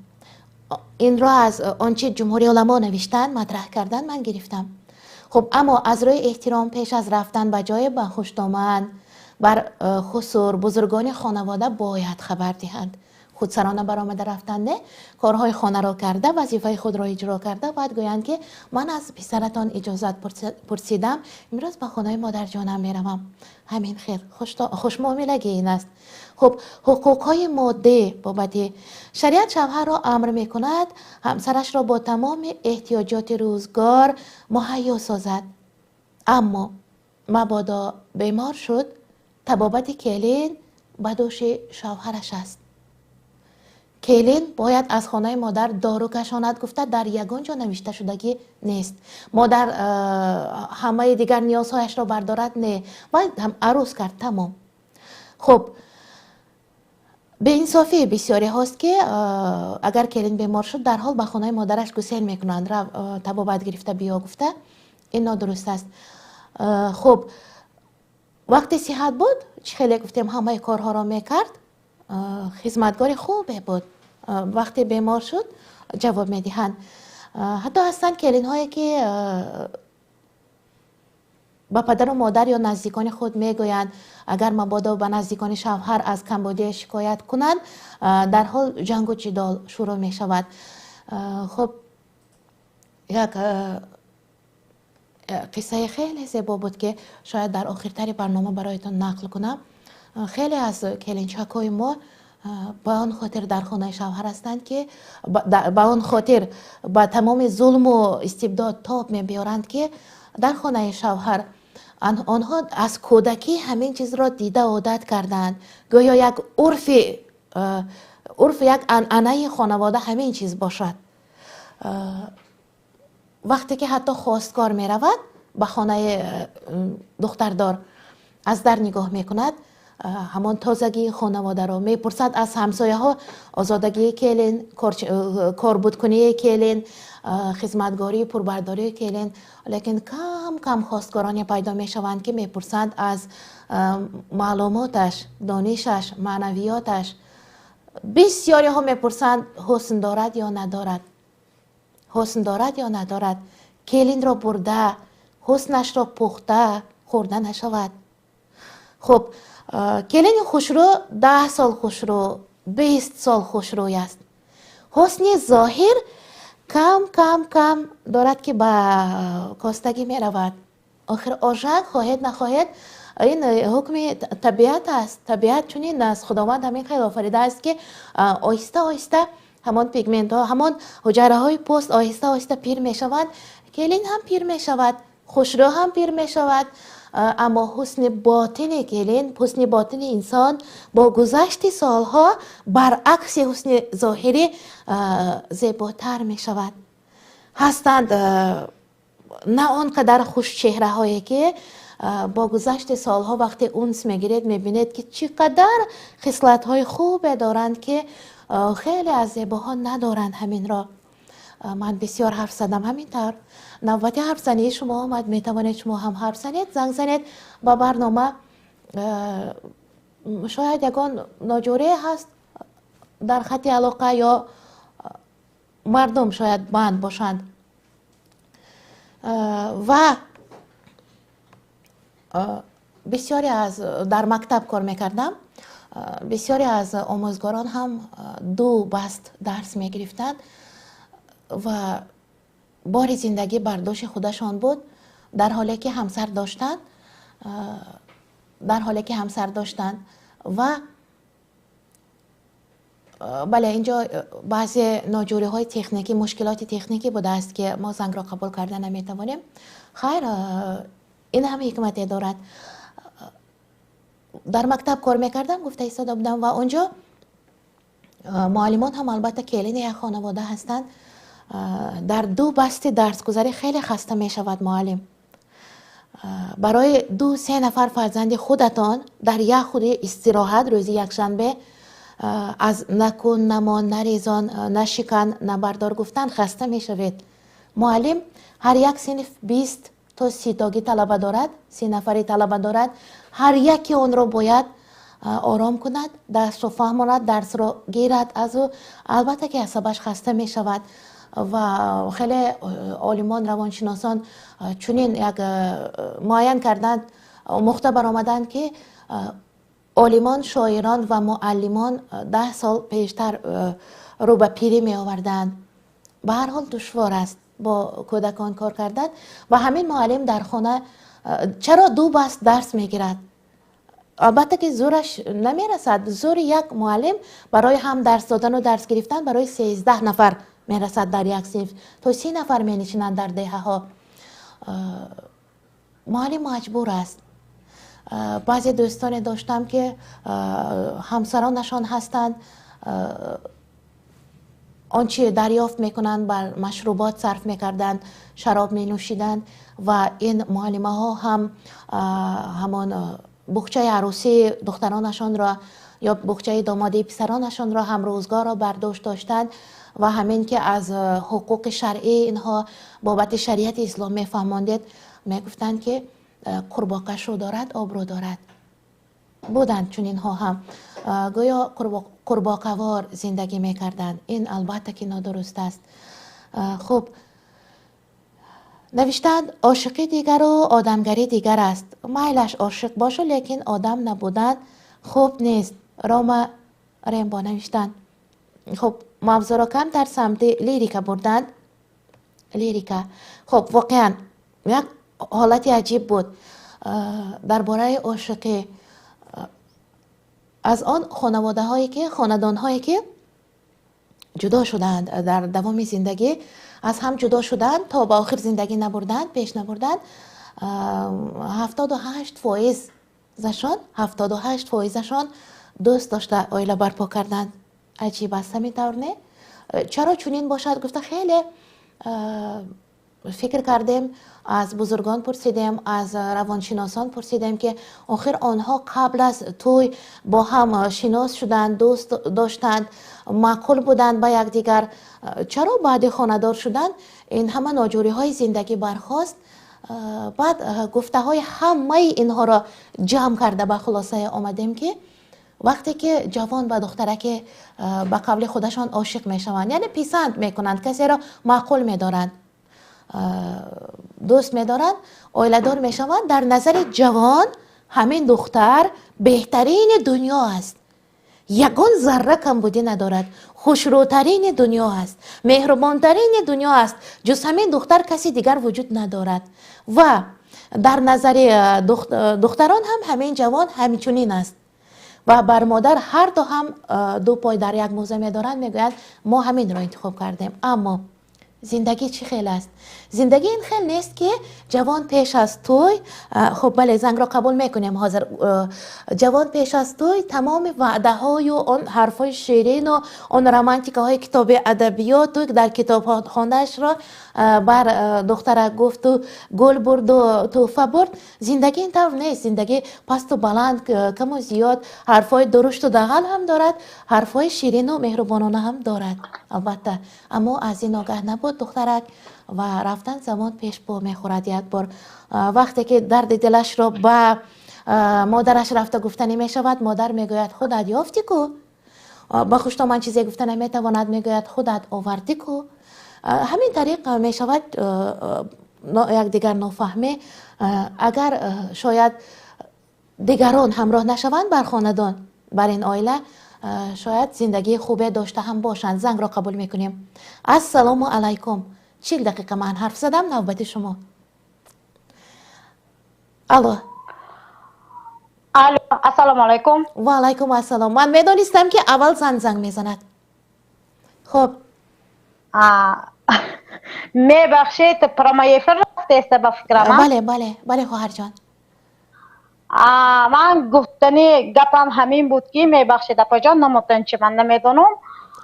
инро аз он чи ҷумҳури уламо навиштанд, матраҳ кардан, ман гирифтам. Хуб, аммо аз рӯи эҳтиром пеш аз рафтан ба ҷое ба хуштоман, бар хусур, бузургони хонавода бояд хабар диҳанд. Худсарона баромада рафтан не, корҳои хонаро карда, вазифаи худро иҷро карда, бояд гӯянд, ки ман аз писаратон иҷозат пурсидам, имрӯз ба хонаи модарҷонам меравам. Ҳамин хел хушмуомилагӣ ин аст. Хуб, ҳуқуқҳои моддӣ бобати шариат шавҳарро амр мекунад ҳамсарашро бо тамоми эҳтиёҷоти рӯзгор муҳайё созад, аммо мабодо бемор шуд, табобати келин ба дӯши шавҳараш аст. Келин бояд аз хонаи модар дору кашонад, гуфта дар ягон ҷо навишта шудагӣ нест. Модар ҳамаи дигар ниёзҳояшро бардорад, не, вай арӯс кард, тамом. Хуб. Беинсофии бисёриҳост, ки агар келин бемор шуд, дарҳол ба хонаи модараш гусел мекунанд, рав, табобат гирифта биё гуфта. Ин нодуруст аст. Хуб, вақте сиҳат буд, чӣ хеле гуфтем, ҳамаи корҳоро мекард, хизматгори хубе буд. Вақте бемор шуд, ҷавоб медиҳанд. Ҳатто ҳастанд келинҳое, ки ба падару модар ё наздикони худ мегӯянд, агар мабодо ба наздикони шавҳар аз камбудия шикоят кунанд, дарҳол ҷангу ҷидол шурӯъ мешавад. Хуб, як қиссаи хеле зебо буд, ки шояд дар охиртари барнома бароятон нақл кунам. Хеле аз келинчакҳои мо ба он хотир дар хонаи шавҳар ҳастанд, ки ба он хотир ба тамоми зулму истибдод тоб мебиёранд, ки дар хонаи шавҳар онҳо аз кӯдакӣ ҳамин чизро дида одат кардаанд. Гӯё як урфи, як анъанаи хонавода ҳамин чиз бошад. Вақте ки ҳатто хостгор меравад ба хонаи духтардор, аз дар нигоҳ мекунад, ҳамон тозагии хонаводаро мепурсад аз ҳамсояҳо, озодагии келин, корбудкунии келин, хизматгории пурбардории келин. Лекин кам кам хостгороне пайдо мешаванд, ки мепурсанд аз маълумоташ, донишаш, маънавиёташ. Бисёриҳо мепурсанд, ҳусн дорад ё надорад, ҳусн дорад ё надорад. Келинро бурда, ҳуснашро пухта хӯрда нашавад. Хуб, келини хушрӯ 10 сол хушрӯ, 20 сол хушрӯй аст. Ҳусни зоҳир кам кам кам дорад, ки ба костагӣ меравад. Охир ожак, хоҳед нахоҳед, ин ҳукми табиат аст. Табиат чунин аст, Худованд ҳамин хел офаридааст, ки оҳиста оҳиста ҳамон пигментҳо, ҳамон ҳуҷайраҳои пӯст оҳиста оҳиста пир мешаванд. Келин ҳам пир мешавад, хушрӯ ҳам пир мешавад, аммо ҳусни ботини келин, ҳусни ботини инсон бо гузашти солҳо баръакси ҳусни зоҳирӣ зеботар мешавад. Ҳастанд на он қадар хушчеҳраҳое, ки бо гузашти солҳо, вақте унс мегиред, мебинед, ки чӣ қадар хислатҳои хубе доранд, ки хеле аз зебоҳо надоранд ҳаминро. Ман бисёр ҳарф задам. Ҳамин тавр навбати ҳарфзании шумо омад, метавонед шумо ҳам ҳарф занед, занг занед ба барнома. Шояд ягон ноҷорие ҳаст дар хати алоқа ё мардум шояд банд бошанд. Ва бисёре аз, дар мактаб кор мекардам, бисёре аз омӯзгорон ҳам ду баст дарс мегирифтанд ва бори зиндагӣ бар дӯши худашон буд, дар ҳоле ки ҳамсар доштанд, дар ҳоле ки ҳамсар доштанд. Ва бале, инҷо баъзе ноҷӯриҳои техникӣ, мушкилоти техникӣ будааст, ки мо зангро қабул карда наметавонем. Хайр, ин ҳам ҳикмате дорад. Дар мактаб кор мекардам, гуфта истода будам, ва онҷо муаллимон ҳам албатта келини як хонавода ҳастанд. Дар ду басти дарсгузарӣ хеле хаста мешавад муаллим. Барои ду се нафар фарзанди худатон дар як худи истироҳат, рӯзи якшанбе, аз накун, намон, нарезон, нашикан, набардор гуфтан хаста мешавед. Муаллим ҳар як синф 20 то 30тогӣ талаба дорад, 30 нафари талаба дорад. Ҳар яке онро бояд ором кунад, дарсро фаҳмонад, дарсро гирад аз ӯ. Албатта ки асабаш хаста мешавад. Ва хеле олимон, равоншиносон чунин як муайян карданд, омӯхта баромаданд, ки олимон, шоирон ва муаллимон 10 сол пештар рӯ ба пирӣ меоварданд. Ба ҳар ҳол душвор аст бо кӯдакон кор кардан. Ва ҳамин муаллим дар хона чаро ду баст дарс мегирад? Албатта ки зӯраш намерасад. Зӯри як муаллим барои ҳам дарс додану дарс гирифтан барои 13 нафар мерасад. Дар як синф то 30 нафар менишинанд дар деҳаҳо. Муаллим маҷбур аст. Баъзе дӯстоне доштам, ки ҳамсаронашон ҳастанд, он чи дарёфт мекунанд, бар машрубот сарф мекарданд, шароб менӯшиданд. Ва ин муаллимаҳо ҳам ҳамон буқчаи арӯсии духтаронашонро ё буқчаи домодии писаронашонро ҳам рӯзгорро бар дӯш доштанд ва ҳамин ки аз ҳуқуқи шаръии инҳо бобати шариати ислом мефаҳмондед, мегуфтанд, ки қурбоқа шу дорад, обрӯ дорад. Буданд чунинҳо ҳам, гӯё қурбоқавор зиндагӣ мекарданд. Ин албатта ки нодуруст аст. Хуб, навиштаанд: ошиқӣ дигару одамгарӣ дигар аст. Майлаш, ошиқ бошу, лекин одам набудан хуб нест. Рома Рембо навиштанд. Хуб, мавзӯъро камтар самти лирика бурданд, лирика. Хуб, воқеан як ҳолати аҷиб буд дар бораи ошиқӣ. Аз он хонаводаҳое ки, хонадонҳое ки ҷудо шудаанд, дар давоми зиндагӣ аз ҳам ҷудо шуданд, то ба охир зиндагӣ набурданд, пеш набурданд, 78%-ашон, 78%-ашон дӯст дошта оила барпо карданд. Аҷиб аст, ҳамин тавр не? Чаро чунин бошад гуфта, хеле фикр кардем, аз бузургон пурсидем, аз равоншиносон пурсидем, ки охир онҳо қабл аз тӯй бо ҳам шинос шуданд, дӯст доштанд, маъқул буданд ба якдигар, чаро баъди хонадор шудан ин ҳама ноҷӯриҳои зиндагӣ бархост? Баъд гуфтаҳои ҳамаи инҳоро ҷамъ карда, ба хулосае омадем, ки вақте ки ҷавон ба духтараке, ба қавли худашон, ошиқ мешаванд, яъне писанд мекунанд, касеро маъқул медоранд, дӯст медоранд, оиладор мешаванд, дар назари ҷавон ҳамин духтар беҳтарини дунё аст, ягон зарра камбудӣ надорад, хушрӯтарини дунё аст, меҳрубонтарини дунё аст, ҷуз ҳамин духтар каси дигар вуҷуд надорад. Ва дар назари духтарон ҳам ҳамин ҷавон ҳамчунин аст. Ва бар модар ҳарду ҳам ду пой дар як мӯза медоранд, мегӯянд: мо ҳаминро интихоб кардем. Аммо зиндагӣ чӣ хел аст? Зиндагӣ ин хел нест, ки ҷавон пеш аз тӯй, хуб, бале, зангро қабул мекунем ҳозир, ҷавон пеш аз тӯй тамоми ваъдаҳою он ҳарфҳои ширину он романтикаҳои китоби адабиёту дар китобхонаашро бар духтарак гуфту, гул бурду, тӯҳфа бурд. Зиндагӣ ин тавр нест. Зиндагӣ пасту баланд, каму зиёд, ҳарфҳои дурушту дағал ҳам дорад, ҳарфҳои ширину меҳрубонона ҳам дорад, албатта. Аммо аз ин огаҳ набуд духтарак ва рафтан замон пеш по мехӯрад. Як бор вақте ки дарди дилашро ба модараш рафта гуфтанӣ мешавад, модар мегӯяд: худат ёфтӣ ку. Ба хуштоман чизе гуфта наметавонад, мегӯяд: худат овардӣ ку. Ҳамин тариқ мешавад якдигар нофаҳмӣ. Агар шояд дигарон ҳамроҳ нашаванд бар хонадон, бар ин оила, шояд зиндагии хубе дошта ҳам бошанд. Зангро қабул мекунем. Ассалому алайкум. 40 дақиқа ман ҳарф задам, навбати шумо. Алло. Алло, ассалому алайкум. Ва алайкум ассалом. Ман медонистам, ки аввал зан занг мезанад. Хуб. Мебахшед, прямой эфир рафтеста ба фикрам? Бале, хоҳарҷон. Ман гуфтани гапам ҳамин буд, ки, мебахшед, апаҷон, номотон чи, ман намедонам.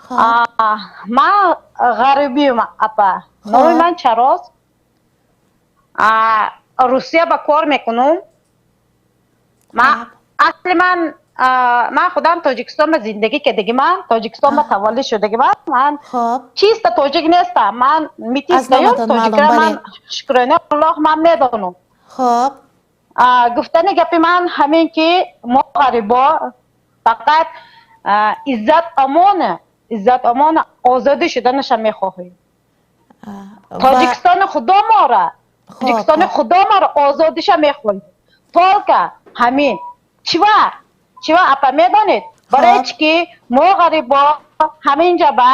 Ман ғарибиюм, апа, номи ман Чароз, Русия ба кор мекунам. Ман асли ман худам Тоҷикистон ба зиндагӣ кардагӣ, ман Тоҷикистон ба таваллуд шудагӣ. Ман чиста тоҷик нестам, ман метистаю тоҷикра, ман, шукрони Аллоҳ, ман медонам. Гуфтани гапи ман ҳамин, ки мо ғарибо фақат иззат амона, иззат амона, озодӣ шуданаша мехоҳем. Тоҷикистони худо мора, Тоҷикистони худо мора, озодиша мехоҳем, только ҳамин. Чива, чива, апа, медонед барои чӣ ки мо ғарибо ҳаминҷа ба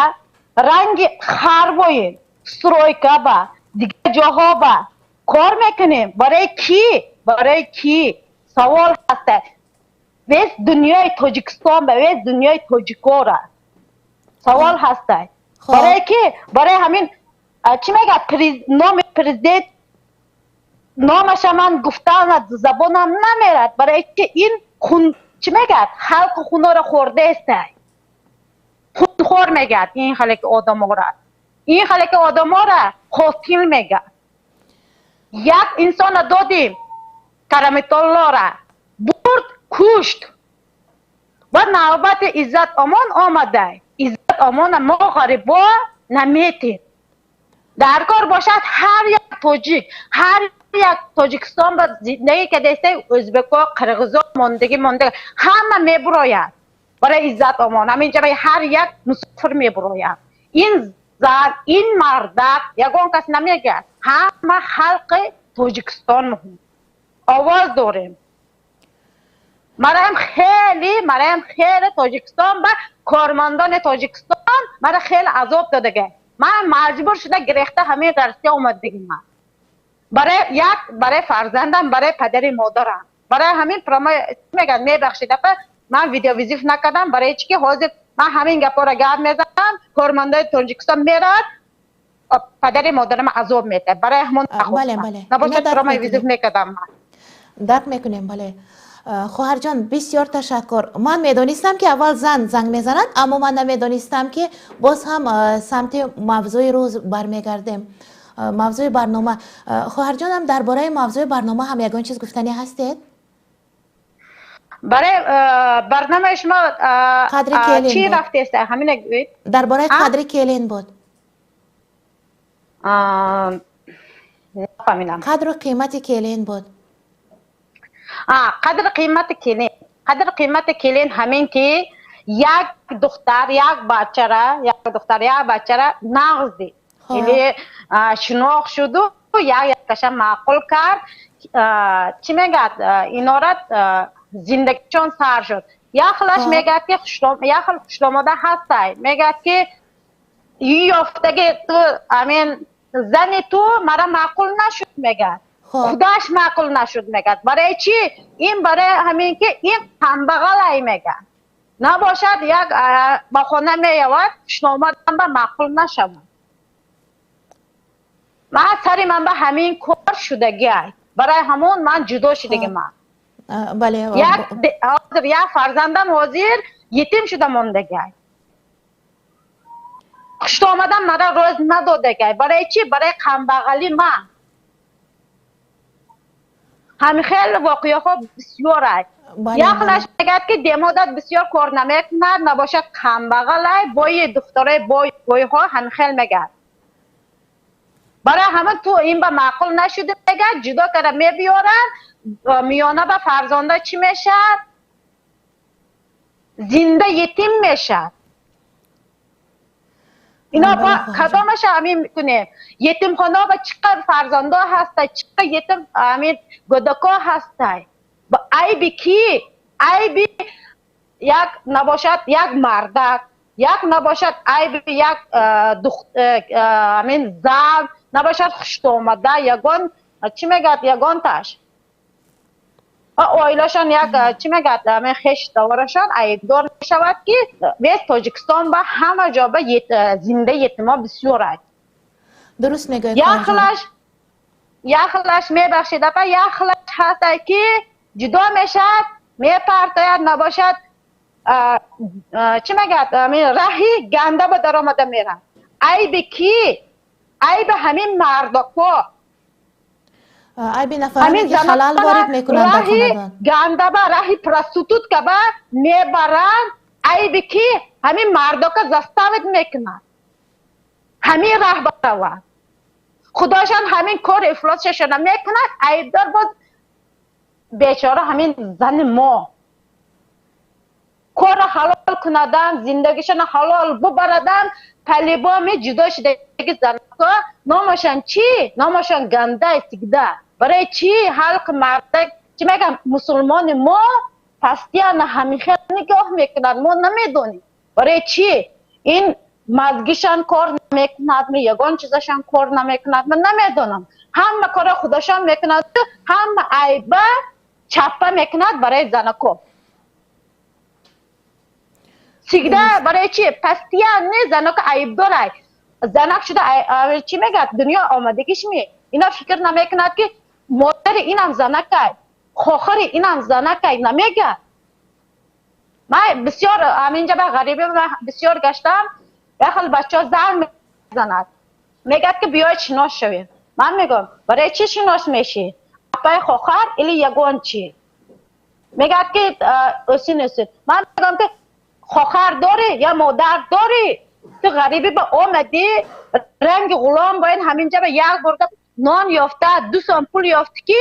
ранги хар боем, стройка ба, дигар ҷоҳо ба кор мекунем? Барои кӣ, барои кӣ, савол ҳаста. Весь дунёи Тоҷикистон ба, весь дунёи тоҷикора савол ҳаста: барои кӣ? Барои ҳамин, чӣ мегӯяд, номи президент, номаша ман гуфтан аз забонам намерад. Барои ки ин хун, чӣ мегӯяд, халқи хунора хӯрдаестай, хунхор мегӯяд ин халаки одамора, ин халаки одамора қотил мегӯяд. Як инсона додим, Караматуллора бурд, кушт. Ва навбати Иззат Омон омада. Иззат Омона мо ғарибо наметем. Дар кор бошад ҳар як тоҷик, ҳар як Тоҷикистон ба зиндагӣ кардааст, ӯзбеко, қирғизо, мондагӣ монда, ҳама мебурояд барои Иззат Омон. Ҳаминҷа ҳар як мусофир мебурояд. Ин зан, ин мардак, ягон кас намегӯяд. Ҳама халқи Тоҷикистон муҳим. Овоз дорем. Мараям хеле Тоҷикистон ба кормандони Тоҷикистон мара хеле азоб додага. Ман маҷбур шуда гирехта ҳамин Россия омадагим ман. Барои як, барои фарзандам, барои падари модарам. Барои ҳамин прямо мегӯяд, мебахшид апа, ман видеовызов накардам, барои чӣ ки ҳозир ман ҳамин гапҳоро гап мезанам, кормандои Тоҷикистон меравад, падари модарам азоб медиҳад. Барои ҳамон бале. Набошад прямой вызов мекардам ман. Дарк мекунем, бале. Хоҳарҷон, бисёр ташаккур. Ман медонистам, ки аввал зан занг мезанад, аммо ман намедонистам, ки боз ҳам самти мавзӯи рӯз бармегардем, мавзӯи барнома. Хоҳарҷонам, дар бораи мавзӯи барнома ҳам ягон чиз гуфтанӣ ҳастед? Барои барномаи шумо қадри келин чӣ рафтест, ҳамина гӯед. Дар бораи қадри келин буд. Нафаҳмидам. Қадру қимати келин буд. Қадр қимати келин, қадр қимати келин ҳамин ки як духтар як бачара, як духтар як бачара нағз дид или шинохт шуду, як якаша маъқул кард, чӣ мегӯяд, инора зиндагишон сар шуд. Як хелаш мегӯяд ки як хел хуштомода ҳастай, мегӯяд ки ёфтаги ту, амин зани ту мара маъқул нашуд, мегӯяд, худаш маъқул нашуд, мегӯяд. Барои чӣ? Ин барои ҳамин ки ин камбағалай, мегӯяд. Набошад, як ба хона меявад, хушномадам ба маъқул нашавад. Ман сари ман ба ҳамин кор шудагиай, барои ҳамон ман ҷудо шудагӣ ман. Бале. Як ҳозир як фарзандам ҳозир етим шуда мондагиай. Хуштомадам мара рӯз надодагиай. Барои чӣ? Барои камбағалӣ. Ман ҳамин хел воқеаҳо бисёрай. Як хелаш мегӯяд ки демодат бисёр кор намекунад, набошад камбағалай, бои духтарои бойҳо ҳамин хел мегӯяд. Барои ҳамин ту ин ба маъқул нашуди, мегӯяд, ҷудо карда мебиёранд. Миёна ба фарзанда чӣ мешавад? Зинда етим мешавад. Ино ба кадомаша ҳамин мекунем? Етимхона ба чӣ қадр фарзандо ҳастай, чӣ қадр етим ҳамин гӯдако ҳастай. Айби кӣ? Айби як набошад як мардак, як набошад айби як ҳамин зан, набошад хуштомада, ягон чӣ мегӯяд, ягонташ оилашон, як чӣ мегӯяд, ҳамин хеш таворашон айбдор мешавад, ки вес Тоҷикистон ба ҳама ҷо ба зинда етимо бисёр ай. Дуруст мегӯед. Як хелаш, мебахшед апа, як хелаш ҳастай ки ҷудо мешавад, мепартояд, набошад чӣ мегӯяд, ҳамин раҳи ганда ба даромада мерад. Айби кӣ? Айби ҳамин мардакҳо. Айби нафароне ки халал ворид мекунанд дар хонадон. Гандаба, раҳи проститутка ба мебаранд. Айби кӣ? Ҳамин мардака заставить мекунад ҳамин раҳ баравад. Худошон ҳамин кори ифлосшашона мекунад. Айбдор боз бечора ҳамин зани мо. Корро ҳалол кунадам, зиндагишона ҳалол бубарадам, талибоми ҷудо шудаги занако номашон чӣ? Номашон гандай всегда. Барои чӣ ҳалқи мардак, чӣ мегӯям, мусулмони мо постоянно ҳамин хел нигоҳ мекунад, мо намедонем барои чӣ. Ин мазгишан кор намекунад, ягон чизашон кор намекунад, ман намедонам. Ҳама корро худашон мекунад, ҳама айба чаппа мекунад барои занако всегда. Барои чӣ постоянно занако айбдорай? Занак шуда, чӣ мегӯяд, дунё омадагишми, ина фикр намекунад, ки модари инам занакай, хохари инам занакай, намегӯяд. Ман бисёр ҳаминҷа ба ғарибӣ бисёр гаштам. Як хел бачаҳо занг мезанад, мегӯяд ки биёед шинос шавем. Ман мегӯям: барои чӣ шинос мешӣ, апаи хохар или ягон чӣ? Мегӯяд ки ӯсин ӯсин. Ман мегӯям ки хохар дорӣ я модар дорӣ? Ту ғарибӣ ба омадӣ, ранги ғулом бояд ҳаминҷа ба як бурда нон ёфта, 2 сом пул ёфтӣ ки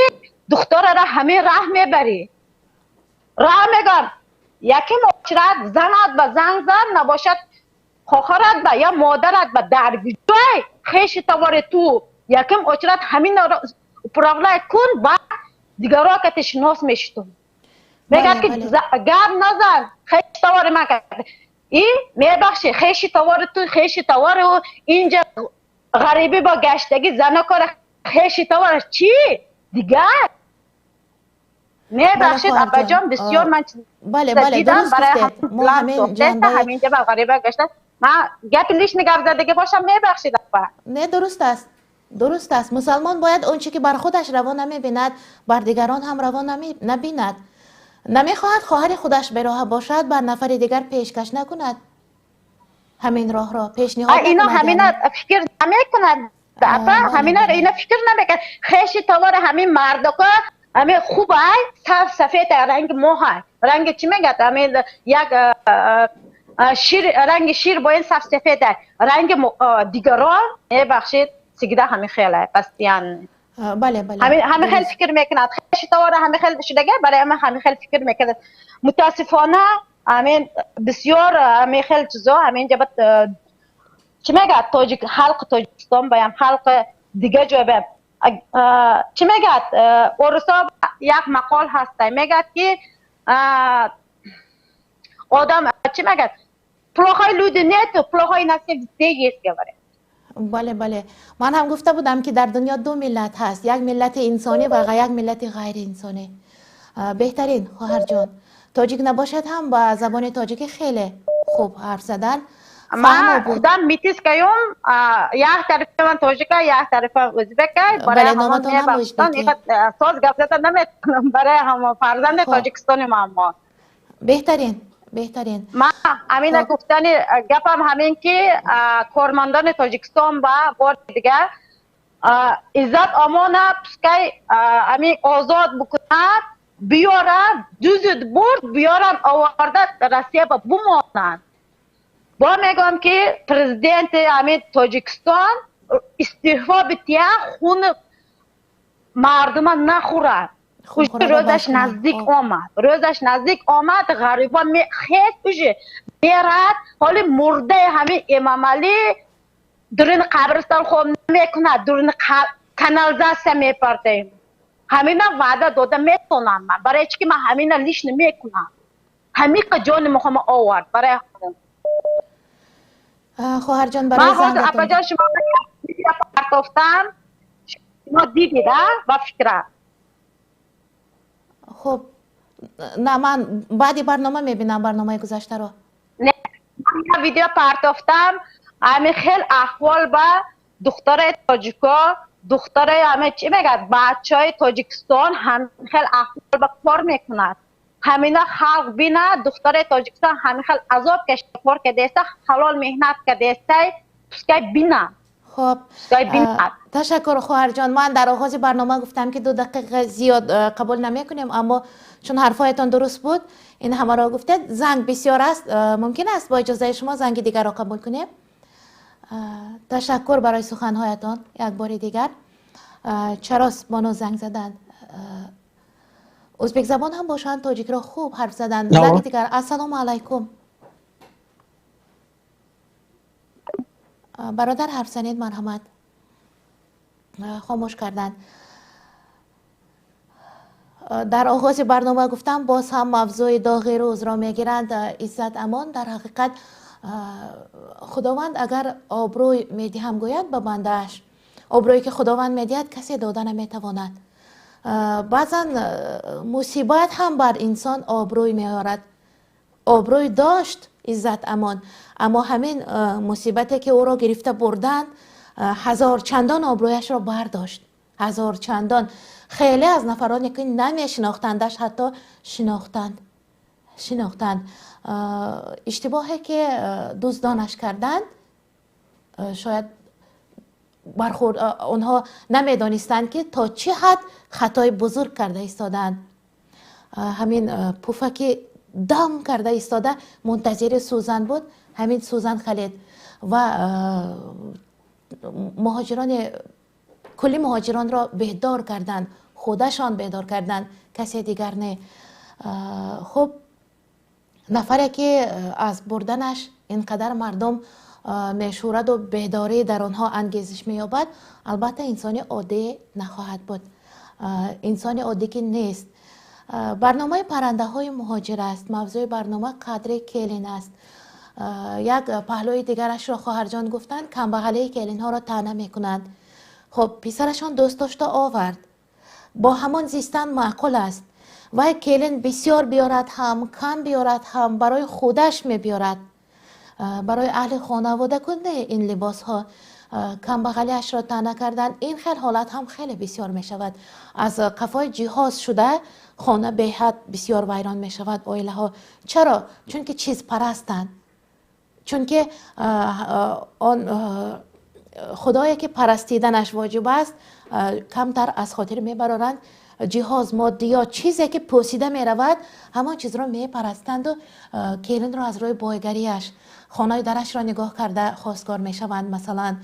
духтарара ҳамин раҳ мебарӣ. Раҳ мегӯям, яким очрат занат ба занг зан, набошад хохарат ба я модарат ба дар ҷой хеши товари ту. Яким очрат ҳаминро управлять кун, ба дигаро кати шинос мешитум. Мегӯяд ки гап назан, хеши товари ман кард. И мебахши, хеши товари ту, хеши товари ӯ, инҷа ғарибӣ бо гаштагӣ занакора хеши товараш чӣ? Дигар? Мебахшид, апаҷон, бисёр ман дидам, барои ҳаминҷа ба ғариба гашта. Ман гапи лишний гап задагӣ бошам, мебахшид, апа. Не, дуруст аст. Дуруст аст. Мусалмон бояд он чӣ ки бар худаш раво намебинад, бар дигарон ҳам раво набинад. Намехоҳад хоҳари худаш бероҳа бошад, бар нафари дигар пешкаш накунад. Ҳамин роҳро пешниҳод накунад. Ино ҳамина фикр намекунад, апа, ҳамина ина фикр намекунад. Хеши товари ҳамин мардако ҳамин хуб ай, саф сафед ранги моҳ ай. Ранги чӣ мегӯяд? Ҳамин як шир, ранги шир бо ин саф сафед ай. Ранги дигарон, мебахшид, всегда ҳамин хел ай, постоянно. Бале, бале. Ҳамин хел фикр мекунад. Хеши товара ҳамин хел шудага, барои ҳамин хел фикр мекунад. Мутаассифона ҳамин бисёр ҳамин хел чизо ҳамин ҷа чӣ мегӯяд тоҷик халқи Тоҷикистон баям, халқи дигар ҷой баям. Чӣ мегӯяд? Орусо як мақол ҳаста, мегӯяд ки одам чӣ мегӯяд? Плохой люди нету, плохой на все везде есть, говорят. Бале, бале. Ман ҳам гуфта будам ки дар дунё ду миллат ҳаст, як миллати инсонӣ ва як миллати ғайриинсонӣ. Беҳтарин хоҳарҷон, тоҷик набошад ҳам ба забони тоҷикӣ хеле хуб ҳарф задан. Ман худам метискаём, як тарафи ман тоҷика, як тарафам ӯзбека, барои ҳамон мебахшитон, соз гап зада наметавонам, барои ҳамон фарзанди тоҷикистони ман мо. Беҳтарин, беҳтарин. Ман ҳамина гуфтани гапам ҳамин ки кормандони Тоҷикистон ба бори дигар Иззат Омона пускай ҳамин озод бикунад, биёрад, дузд бурд, биёранд, оварда Россия ба бумонанд. Бо мегӯям ки президенти ҳамин Тоҷикистон истеъфо бития, хуни мардума нахӯрад. Рӯзаш наздик омад, рӯзаш наздик омад, ғарибо хес уже мерад, ҳоли мурдаи ҳамин Эмомалӣ дуруни қабристон хоб намекунад, дуруни канализатсия мепартем. Ҳамина ваъда дода метавонам ман, барои чӣ ки ман ҳамина лишний мекунам. Ҳамиқа ҷони мухома овард барои худам. Хоҳарҷон, барои зангатон. Апаҷон, шумо партофтам, шумо дидед, а, ба фикра. Хуб, на, ман баъди барнома мебинам барномаи гузаштаро. Не, ман видео партофтам, ҳамин хел аҳвол ба духтарои тоҷико, духтарои ҳамин чӣ мегӯяд, бачаҳои Тоҷикистон ҳамин хел аҳвол ба кор мекунад. Ҳамина халқ бинад, духтарои Тоҷикистон ҳамин хел азоб кашида кор кардааста, ҳалол меҳнат кардааста, пускай бинад. Хуб, ташаккур хоҳарҷон. Ман дар оғози барнома гуфтам ки 2 дақиқа зиёд қабул намекунем, аммо чун ҳарфҳоятон дуруст буд, ин ҳамаро гуфтед. Занг бисёр аст, мумкин аст бо иҷозаи шумо занги дигарро қабул кунем? Ташаккур барои суханҳоятон як бори дигар. Чарос бону занг заданд. Ӯзбекзабон ҳам бошанд, тоҷикро хуб ҳарф заданд. Занги дигар. Ассалому алайкум. Бародар, ҳарф занед, марҳамат. Хомӯш карданд. Дар оғози барнома гуфтам, боз ҳам мавзӯи доғи рӯзро мегиранд. Иззат Амон, дар ҳақиқат Худованд агар обрӯй медиҳам гӯяд ба бандааш, обрӯе ки Худованд медиҳад касе дода наметавонад. Баъзан мусибат ҳам бар инсон обрӯй меорад. Обрӯй дошт Иззат Амон, аммо ҳамин мусибате ки ӯро гирифта бурданд, ҳазор чандон обрӯяшро бардошт. Ҳазор чандон. Хеле аз нафароне ки намешинохтандаш ҳатто шинохтанд. Шинохтанд. Иштибоҳе ки дуздонаш карданд, шояд бархӯрд онҳо намедонистанд ки то чӣ ҳад хатои бузург карда истоданд. Ҳамин пуфаки дам карда истода мунтазири сӯзан буд, ҳамин сӯзан халид ва муҳоҷирони кулли муҳоҷиронро бедор карданд, худашон бедор карданд, касе дигар не. Хуб, нафаре ки аз бурданаш ин қадар мардум мешӯраду бедорӣ дар онҳо ангезиш меёбад, албатта инсони оддӣ нахоҳад буд, инсони оддӣ ки нест. Барномаи паррандаҳои муҳоҷир аст. Мавзӯи барнома қадри келин аст. Як паҳлӯи дигарашро хоҳарҷон гуфтанд, камбағалии келинҳоро таъна мекунанд. Хуб, писарашон дӯст дошта овард, бо ҳамон зистан маъқул аст. Вай келин бисёр биёрад ҳам, кам биёрад ҳам, барои худаш мебиёрад, барои аҳли хонавода кун не. Ин либосҳо камбағалиашро таъна кардан, ин хел ҳолат ҳам хеле бисёр мешавад. Аз қафои ҷиҳоз шуда хона беҳад бисёр вайрон мешавад, оилаҳо. Чаро? Чунки чизпарастанд, чунки он худое ки парастиданаш воҷиб аст, камтар аз хотир мебароранд. Ҷиҳоз, моддиёт, чизе ки пӯсида меравад, ҳамон чизро мепарастанду келинро аз рӯи бойгариаш, хонаи дарашро нигоҳ карда хостгор мешаванд, масалан,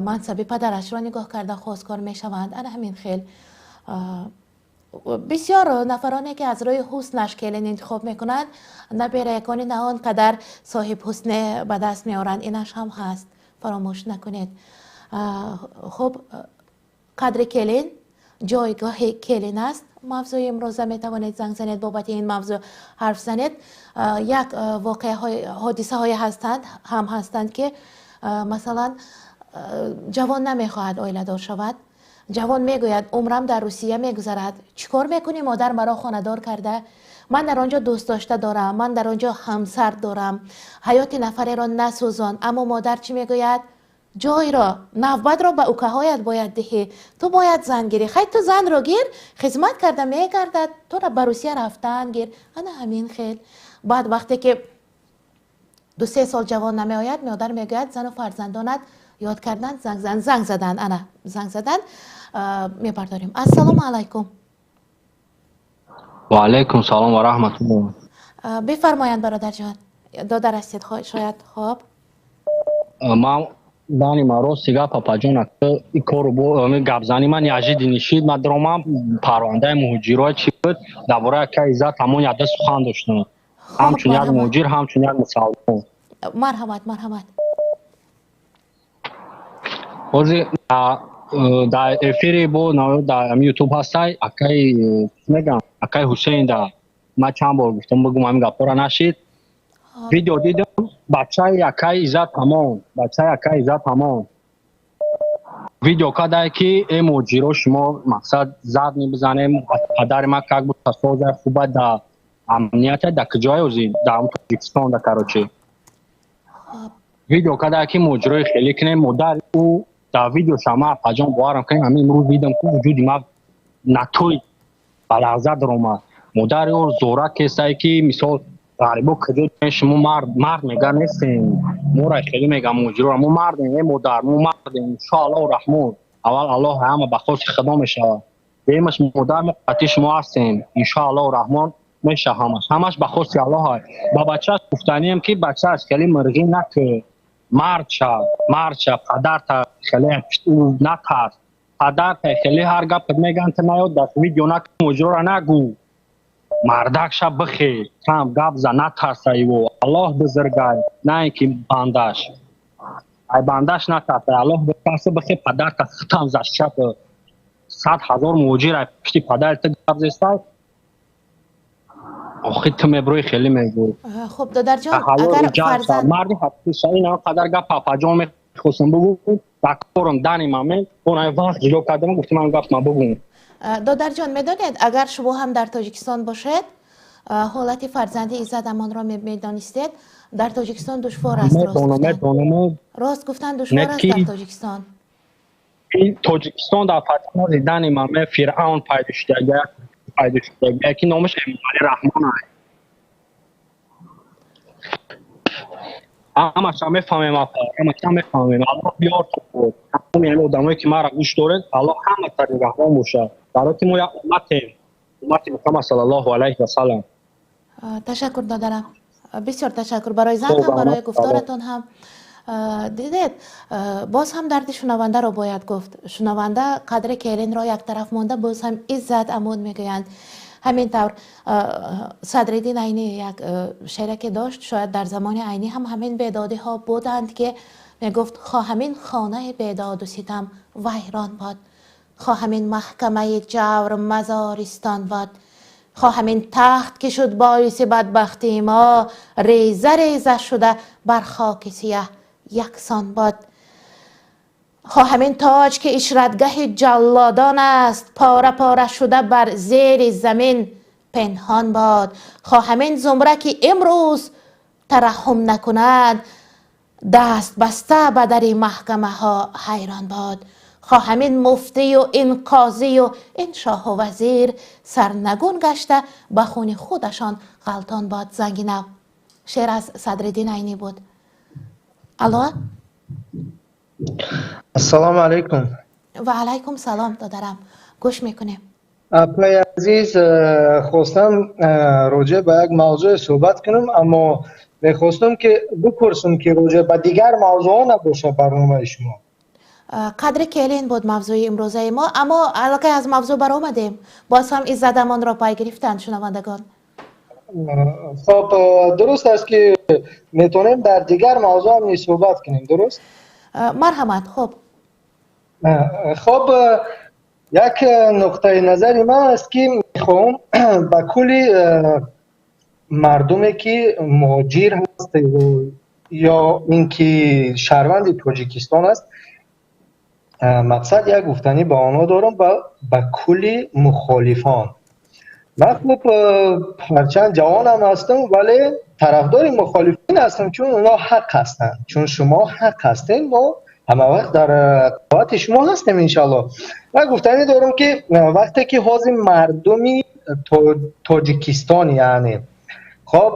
мансаби падарашро нигоҳ карда хостгор мешаванд. Ана ҳамин хел бисёр нафароне ки аз рӯи ҳуснаш келин интихоб мекунанд, набераякони на он қадар соҳиб ҳусне ба даст меоранд. Инаш ҳам ҳаст, фаромӯш накунед. Хуб, қадри келин, ҷойгоҳи келин аст мавзӯи имрӯза. Метавонед занг занед, бобати ин мавзӯъ ҳарф занед. Як воқеаҳои, ҳодисаҳое ҳастанд ҳам ҳастанд, ки масалан, ҷавон намехоҳад оиладор шавад. Ҷавон мегӯяд: умрам дар Русия мегузарад, чӣ кор мекунӣ, модар, маро хонадор карда? Ман дар он ҷо дӯстдошта дорам, ман дар он ҷо ҳамсар дорам, ҳаёти нафареро насӯзон. Аммо модар чӣ мегӯяд? Ҷойро, навбатро ба укаҳоят бояд диҳӣ, ту бояд зан гирӣ. Хай, ту занро гир, хизмат карда мегардад, тура ба Русия рафтан гир. Ана ҳамин хел. Баъд вақте ки 2-се сол ҷавон намеояд, модар мегӯяд: зану фарзандонат ёд кардан. Занг, занг задан, ана занг задан, мебардорем. Ассалому алайкум. Ва алайкум салом ва раҳматуллоҳ. Бифармоянд, бародарҷон, додар ҳастед шояд. Хоб. Ман дани ма, рости гап, апаҷон, и кору гапзани ман неожиданно шид. Ман даромам, парвандаи муҳоҷиро чӣ буд, дар бораи ака Иззат ҳамон яда сухан доштам, ҳамчун як муҳоҷир, ҳамчун як мусалмон. Марҳамат, марҳамат. Ҳозир дар эфири бо дар Ютуб ҳастай акаи, мегам, акаи Ҳусейн, да ман чанд бор гуфтам, бигум, ҳамин гапҳоро нашид. Видео дидам, бачаи акаи Иззат ҳамон, бачаи акаи Иззат ҳамон видео кардае, ки э муҳоҷиро, шумо мақсад зад мебизанем. Падари ман как буд соза хуба да амнията да куҷое озӣ, дар Тоҷикистон да, короче, видео кардае, ки муҳоҷирои хеле кунем. Модари ӯ дар видео шама, апаҷон, боварам кунем, ҳамин имрӯз дидам, ку вуҷуди ман натой ба лаҳза даромад. Модари ӯ зора кесае, ки мисол ғарибо куҷо шумо, мард мард мега нестем, моро хеле мега муҳоҷиро, мо мардем, э модар, мо мардем, иншоаллоҳу раҳмон. Аввал Аллоҳ, ҳама ба хости худо мешавад. Демаш, модар, мо қатъи шумо ҳастем, иншоаллоҳу раҳмон, меша ҳамаш, ҳамаш ба хости Аллоҳ. Ба бачааш гуфтанием, ки бачааш хеле мирғӣ накӯ, мард шав, мард шав, падарта хеле натарс, падарта хеле ҳар гапат меган, ту наёд дар видео накӯ, муҳоҷироро нагӯ, мардак ша, бихе, кам гап за, натарса. Иво Аллоҳ бузургай, на ин ки бандаш, ай бандаш натарса, Аллоҳ битарса, бихе, падарта хитам защищать. 100 000 муҳоҷир ай пушти падари ту гап зестай, охи ту меброи хеле мегӯ. Хуб, додарҷон, агар фарзанд марди ҳақиқӣ, ин қадар гап, апаҷон, мехостам бугӯ, дар корам дани мамен он ай вақт ҷило кардам, гуфтам ман гап ма бугӯм. Додарҷон, медонед, агар шумо ҳам дар Тоҷикистон бошед, ҳолати фарзанди Иззат Амонро медонистед. Дар Тоҷикистон душвор аст. Рост гуфтан, душвор аст дар Тоҷикистон. Тоҷикистон дар фарзанди дани маме Фиръавн пайдо шудага, пайдо шудага, ки номаш Эмомалӣ Раҳмон аст. Ҳамаша мефаҳмем, апа, ҳамаша мефаҳмем. Аллоҳ биёр тамоми ҳамин одамое, ки маро гӯш доред, Аллоҳ ҳама тари раҳмон бошад, барои ки мо як умматем. Уммати Муҳаммад саллаллоҳу алайҳи васаллам. Ташаккур додарам, бисёр ташаккур барои занг ҳам, барои гуфторатон ҳам. Дидед, боз ҳам дарди шунавандаро бояд гуфт. Шунаванда қадри келинро як тараф монда, боз ҳам Иззат Амон мегӯянд. Ҳамин тавр Садриддин Айнӣ як шере ки дошт, шояд дар замони Айнӣ ҳам ҳамин бедодиҳо буданд, ки мегуфт: хоҳам ин хонаи бедаду ситам вайрон бод, хоҳам ин маҳкамаи ҷавр мазористон бод, хоҳам ин тахт ки шуд боиси бадбахтии мо, реза реза шуда бар хоки сияҳ яксон бод, хоҳам ин тоҷ ки ишратгаҳи ҷаллодон аст, пора пора шуда бар зери замин пинҳон бод, хоҳам ин зумра ки имрӯз тараҳҳум накунад, даст баста ба дари маҳкамаҳо ҳайрон бод, хоҳам ин муфтию ин қозию ин шоҳу вазир сарнагун гашта ба хуни худашон ғалтон бод. Занги нав. Шеър аз Садриддин Айнӣ буд. Алло. Ассалому алайкум. Ва алайкум салом, додарам, гӯш мекунем. Апаи азиз, хостам роҷеъ ба як мавзӯе суҳбат кунам, аммо мехостам ки бипурсам, ки роҷеъ ба дигар мавзӯъҳо набошад барномаи шумо? Қадри келин буд мавзӯи имрӯзаи мо, аммо аллакай аз мавзӯъ баромадем. Боз ҳам Иззатамонро пай гирифтанд шунавандагон. Хоб, дуруст аст ки метавонем дар дигар мавзӯъ ҳам низ суҳбат кунем, дуруст? Марҳамат, хуб. Хоб, як нуқтаи назари ман аст, ки мехоҳам ба кулли мардуме ки муҳоҷир ҳаст ё ин ки шаҳрванди Тоҷикистон аст, мақсад як гуфтанӣ ба онҳо дорам, ба кулли мухолифон. Ман хуб ҳарчанд ҷавонам ҳастам, вале тарафдори мухолифин ҳастам, чун онҳо ҳақ ҳастанд, чун шумо ҳақ ҳастем, мо ҳама вақт дар қуввати шумо ҳастем, иншаллоҳ. Ман гуфтанӣ дорам, ки вақте ки ҳозир мардуми Тоҷикистон, яъне хоб,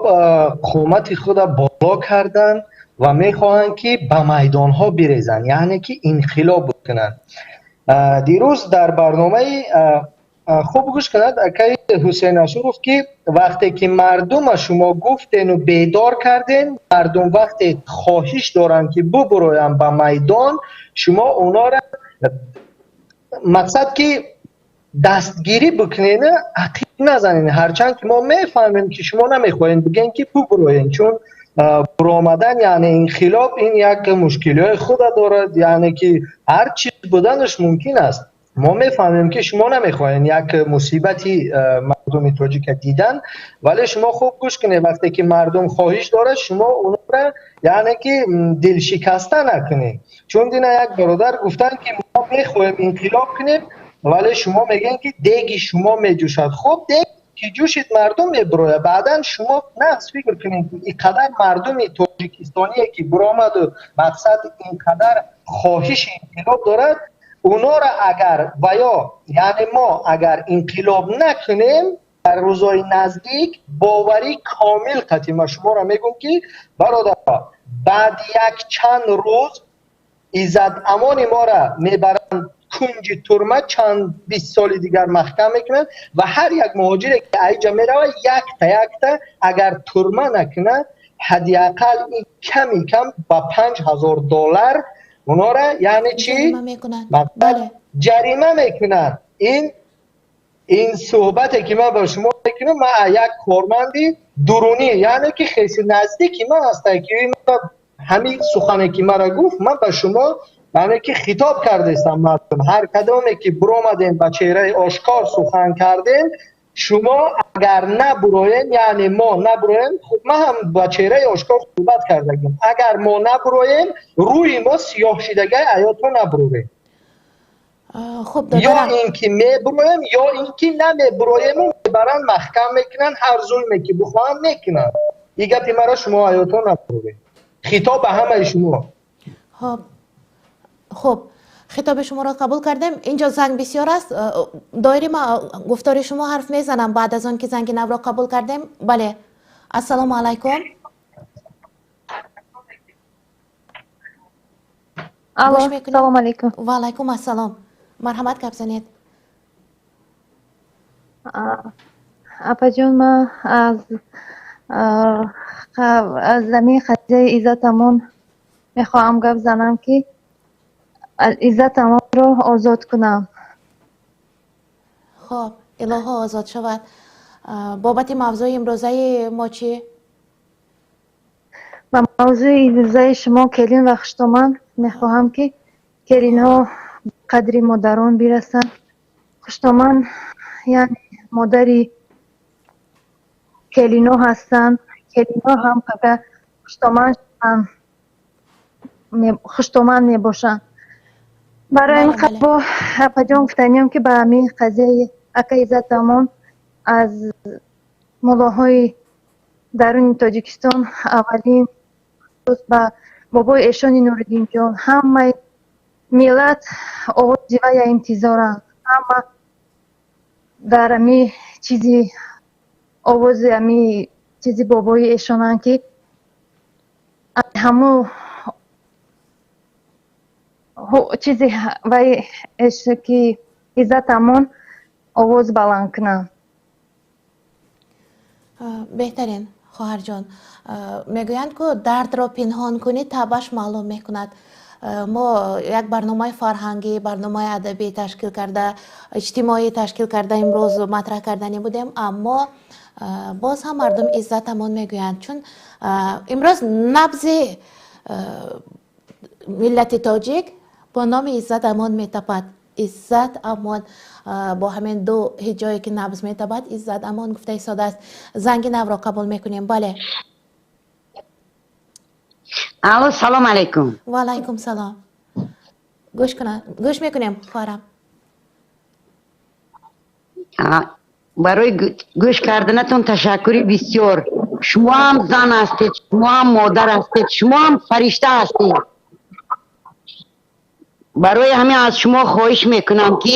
қомати худа боло карданд ва мехоҳанд, ки ба майдонҳо бирезанд, яъне ки инқилоб бикунанд. Дирӯз дар барномаи, хуб гӯш кунад акаи Ҳусейн Ашуров, ки вақте ки мардума шумо гуфтену бедор карден, мардум вақте хоҳиш доранд, ки бубуроянд ба майдон, шумо онора мақсад ки дастгирӣ бикунед, ақиб назанед. Ҳарчанд ки мо мефаҳмем, ки шумо намехоҳед бигӯед, ки бубуроед, чун буромадан, яъне инқилоб, ин як мушкилиҳои худа дорад, яъне ки ҳар чиз буданаш мумкин аст. Мо мефаҳмем, ки шумо намехоҳед як мусибати мардуми тоҷика дидан, вале шумо хуб гӯш кунед: вақте ки мардум хоҳиш дорад, шумо онро, яъне ки, дилшикаста накунед. Чун дина як бародар гуфтанд, ки мо мехоҳем инқилоб кунем, вале шумо мегӯед, ки деги шумо меҷӯшад. Хуб, дег ки ҷӯшид, мардум мебурояд. Баъдан шумо нағз фикр кунед, ки ин қадар мардуми тоҷикистоние ки буромаду мақсад ин қадар хоҳиши инқилоб дорад, онора агар ва ё яъне мо агар инқилоб накунем дар рӯзҳои наздик, боварӣ комил қатъи ман шуморо мегӯм, ки бародаро, баъди як чанд рӯз Иззат Амони мора мебаранд кунҷи турма, чанд 20 соли дигар маҳкам мекунанд ва ҳар як муҳоҷире ки аиҷа меравад, якта якта агар турма накунад, ҳадди ақал ин ками кам ба 5000 доллар онора, яъне чӣ, ҷарима мекунанд. Ин суҳбате ки ман ба шумо мекунам, ман як корманди дурунӣ, яъне ки хеси наздики ман ҳаста, ки ҳамин сухане ки мара гуфт, ман ба шумо, яъне ки, хитоб кардастам. Мардум, ҳар кадоме ки буромадем, ба чеҳраи ошкор сухан кардем, шумо агар набуроем, яъне мо набуроем, хуб, ман ҳам ба чеҳраи ошкор суҳбат кардагим, агар мо набуроем, рӯи мо сиёҳ шидагай аёто набурорем. Хуб. Ё ин ки мебуроем, ё ин ки намебуроему мебаранд, маҳкам мекунанд, ҳар зулме ки бихоҳанд, мекунанд. Ин гапи маро шумо аёто набурорем. Хитоб ба ҳамаи шумо. Хуб, хитоби шуморо қабул кардем. Инҷо занг бисёр аст. Доири гуфтори шумо ҳарф мезанам баъд аз он ки занги навро қабул кардем. Бале, ассалому алайкум. Алло, салому алайкум. Ва алайкум ассалом, марҳамат, гап занед. Апаҷон, ман аз ҳамин қазияи Иззат Амон мехоҳам гап занам, ки Иззат Амонро озод кунам. Хоб, илоҳо озод шавад. Бобати мавзӯи имрӯзаи мо чӣ? Ба мавзӯи имрӯзаи шумо, келин ва хуштоман, мехоҳам, ки келинҳо қадри модарон бирасанд. Хуштоман, яъне модари келино ҳастанд. Келино ҳам пага хуштоман шаванд, хуштоман мебошанд. Барои ин бо апаҷон гуфтаниям, ки ба ҳамин қазияи ака Иззат Амон аз муллоҳои даруни Тоҷикистон, аввалин ба бобои эшони Нуриддинҷон, ҳамаи миллат овози вая интизоранд. Ҳама дар ами чизи овози ами чизи бобои эшонанд, ки ҳаму чизи вай ки Иззат Амон овоз баланд кунанд. Беҳтарин, хоҳарҷон. Мегӯянд, ку дардро пинҳон кунӣ, табаш маълум мекунад. Мо як барномаи фарҳангӣ, барномаи адабӣ ташкил карда, иҷтимоӣ ташкил карда, имрӯз матраҳ карданӣ будем, аммо боз ҳам мардум Иззат Амон мегӯянд, чун имрӯз набзи миллати тоҷик бо номи Иззат Амон метапад. Иззат Амон, бо ҳамин ду ҳиҷое ки набз метабад, Иззат Амон гуфта истодааст. Занги навро қабул мекунем. Бале. Алло, салом алейкум. Ва алайкум салом. Гӯш куна, гӯш мекунем, хоҳарам. Барои гӯш карданатон ташаккури бисёр. Шумо ҳам зан ҳастед, шумо ҳам модар ҳастед, шумо ҳам фаришта ҳастед. Барои ҳамин аз шумо хоҳиш мекунам, ки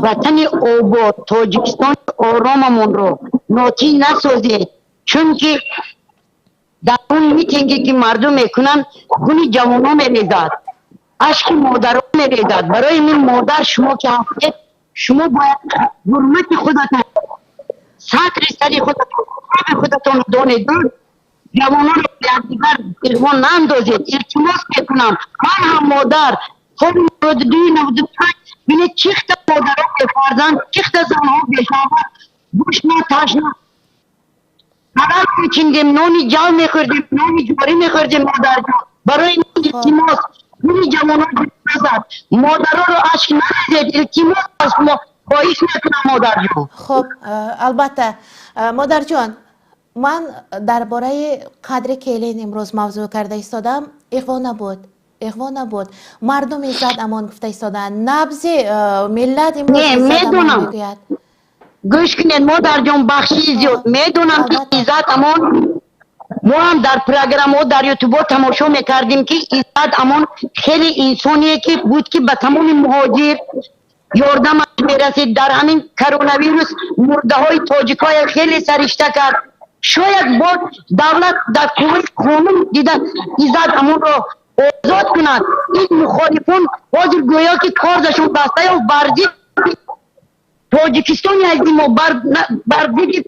ватани обод, Тоҷикистони оромамонро нотин насозед, чунки дар он митинге ки мардум мекунанд, хуни ҷавонон мерезад, ашки модарон мерезад. Барои ин модар шумо ки ҳастед, шумо бояд ҳурмати худатон, сатри сари худатон, оби худатон донед. Ҷавононро якдигар иғво наандозед, илтимос мекунам. Ман ҳам модар, соли 92, 95, бинед, чихта модарон бефарзанд, чихта занҳо бешавҳар, гушна, ташна ҳалал мечиндем, нони ҷав мехӯрдем, нони ҷорӣ мехӯрдем, модарҷон. Барои ин илтимос, хуни ҷавонон назад, модароро ашк нарезед, илтимос, аз шумо хоҳиш мекунам, модарҷон. Хуб, албатта, модарҷон, ман дар бораи қадри келин имрӯз мавзӯъ карда истодам. Иғво набуд, иғво набуд. Мардум Иззат Амон гуфта истодаанд, набзи миллат имрӯз Иззат Амон мегӯяд. Гӯш кунед, модарҷон, бахшии зиёд, медонам, ки Иззат Амон, мо ҳам дар программаҳо, дар ютубҳо тамошо мекардем, ки Иззат Амон хеле инсоние ки буд, ки ба тамоми муҳоҷир ёрдамаш мерасид. Дар ҳамин коронавирус мурдаҳои тоҷикҳое хеле саришта кард. Шояд боз давлат дар қувваи қонун дида Иззат Амонро озод кунад. Ин мухолифон ҳозир гӯё ки кордашон баста ё бар зидди Тоҷикистони азизи мо, бар зидди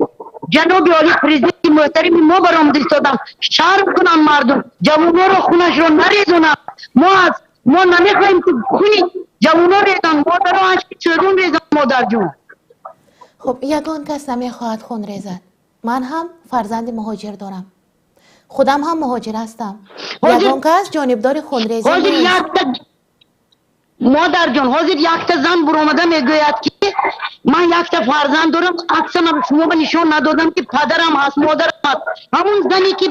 ҷаноби олӣ, президенти муҳтарими мо баромада истоданд. Шарм кунанд мардум, ҷавонҳоро хунашро нарезонанд. Мо аз мо намехоҳем, ки хуни ҷавонҳо резанд, модаро ашки чӯрун резанд, модарҷон. Хуб, ягон кас намехоҳад хун резад. Ман ҳам фарзанди муҳоҷир дорам, худам ҳам муҳоҷир ҳастам. Ягон кас ҷонибдори хунрезӣ нест. Модарҷон, ҳозир якта зан буромада мегӯяд, ки ман якта фарзанд дорам, аксамам шумо ба нишон надодам, ки падарам ҳаст, модарам ҳаст. Ҳамун зане ки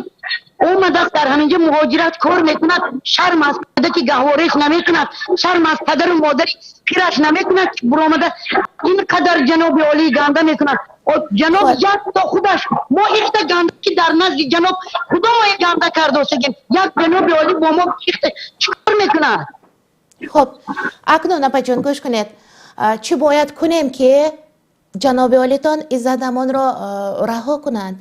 омадааст, дар ҳаминҷо муҳоҷират кор мекунад, шарм аз ки гаҳвориш намекунад, шарм аз падару модари пираш намекунад, ки буромада ин қадар ҷаноби олии ганда мекунад. Ҷаноб як то худаш мо ихта ганда, ки дар назди ҷаноб худо мо ганда кардосагем, як ҷаноби олӣ бо мо ихта чӣ кор мекунад? Хуб, акнун, апаҷон, гӯш кунед, чӣ бояд кунем, ки ҷаноби олитон Иззат Амонро раҳо кунанд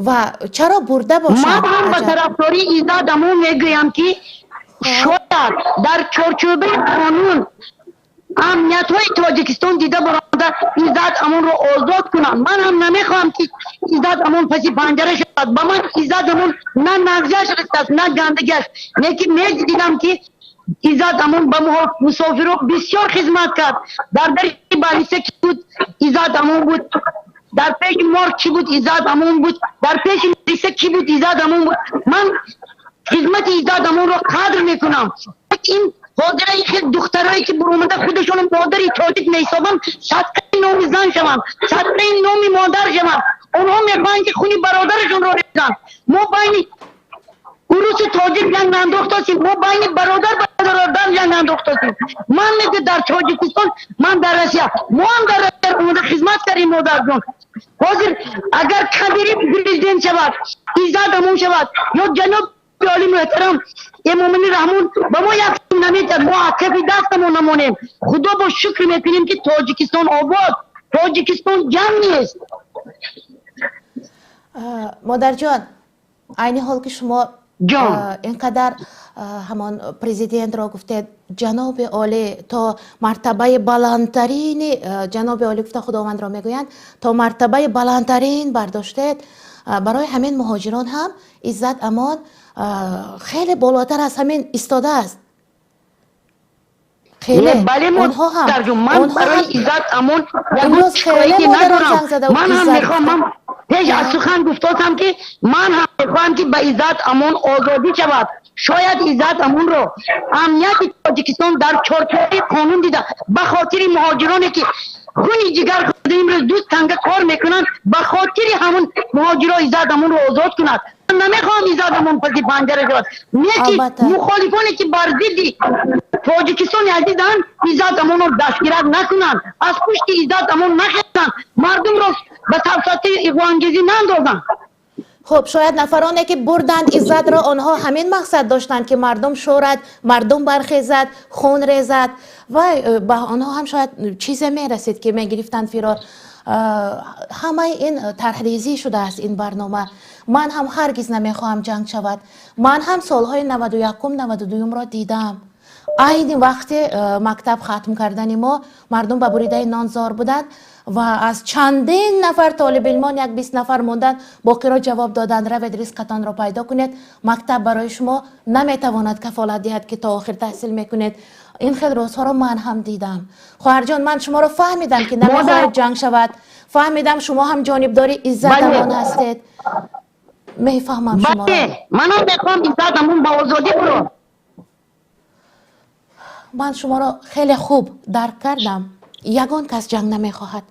ва чаро бурда бошанд? Ман ҳам ба тарафдории Иззат Амон мегӯям, ки шояд дар чорчӯбаи қонун Амниятҳои Тоҷикистон дида баромада Иззат Амонро озод кунанд. Ман ҳам намехоҳам, ки Иззат Амон паси панҷара шавад. Ба ман Иззат Амон на нағзиаш расидааст, на гандагиаш. Лекин медидам, ки Иззат Амон ба мусофиро бисёр хизмат кард. Дар дари больница ки буд, Иззат Амон буд. Дар пеши морг чӣ буд, Иззат Амон буд. Дар пеши милиса кӣ буд, Иззат Амон буд. Ман хизмати Иззат Амонро қадр мекунам. Ин ҳозира ин хел духтарое, ки буромада худашонро модари тоҷик меҳисобанд, садқаи номи зан шаванд, садқаи номи модар шаванд. Онҳо мехоҳанд, ки хуни бародарашонро резанд. Мо байни урусу тоҷик ҷанг наандохтосем, мо байни бародар бародар ҷанг андохтосем. Ман мегӯ дар Тоҷикистон, ман дар Россия, мо ҳам дар Россия омода хизмат кардем, модарҷон. Ҳозир агар Кабири президент шавад, Иззат Амон шавад ё ҷаноби оли муҳтарам Эмомалӣ Раҳмон, ба мо як наметиҳад, мо аз кафи дастамон намонем. Худо бо шукр мекунем, ки Тоҷикистон обод, Тоҷикистон ҷанг нест. Модарҷон, айни ҳол ки шумо ин қадар ҳамон президентро гуфтед, ҷаноби олӣ, то мартабаи баландтарини ҷаноби олӣ гуфта Худовандро мегӯянд, то мартабаи баландтарин бардоштед, барои ҳамин муҳоҷирон ҳам Иззат Амон хеле болотар аз ҳамин истодааст. Хеле онҳо ҳам ман барои Иззат Амон ягон шикояте надорам. Ман ҳам мехоҳам, пеш аз сухан гуфтосам, ки ман ҳам мехоҳам, ки ба Иззат Амон озодӣ шавад. Шояд Иззат Амонро амнияти Тоҷикистон дар чорчӯбаи қонун дида, ба хотири муҳоҷироне, ки хуни ҷигар хӯрда имрӯз ду танга кор мекунанд, ба хотири ҳамон муҳоҷиро Иззат Амонро озод кунад. Ман намехоҳам Иззат Амон паси панҷара шавад, не ки мухолифоне, ки бар зидди Тоҷикистони азизанд, Иззат Амонро дастгирак накунанд, аз пушти Иззат Амон нахезанд, мардумро ба сафсатаи иғвоангезӣ наандозанд. Хуб, шояд нафароне, ки бурданд Иззатро, онҳо ҳамин мақсад доштанд, ки мардум шӯрад, мардум бархезад, хун резад, ва ба онҳо ҳам шояд чизе мерасид, ки мегирифтанд фирор. Ҳамаи ин тарҳрезӣ шудааст ин барнома. Ман ҳам ҳаргиз намехоҳам ҷанг шавад. Ман ҳам солҳои 91-ум, 92-юмро дидам. Айни вақти мактаб хатм кардани мо мардум ба буридаи нон зор буданд ва аз чандин нафар толибилмон як 20 нафар монданд, боқиро ҷавоб доданд: равед, ризқатонро пайдо кунед, мактаб барои шумо наметавонад кафолат диҳад, ки то охир таҳсил мекунед. Ин хел рӯзҳоро ман ҳам дидам. Хоҳарҷон, ман шуморо фаҳмидам, ки намехоҳед ҷанг шавад. Фаҳмидам, шумо ҳам ҷонибдори Иззат Амон ҳастед. Мефаҳмам шуморо. Манам мехоҳам Иззат Амон ба озодӣ биро. Ман шуморо хеле хуб дарк кардам. Ягон кас ҷанг намехоҳад,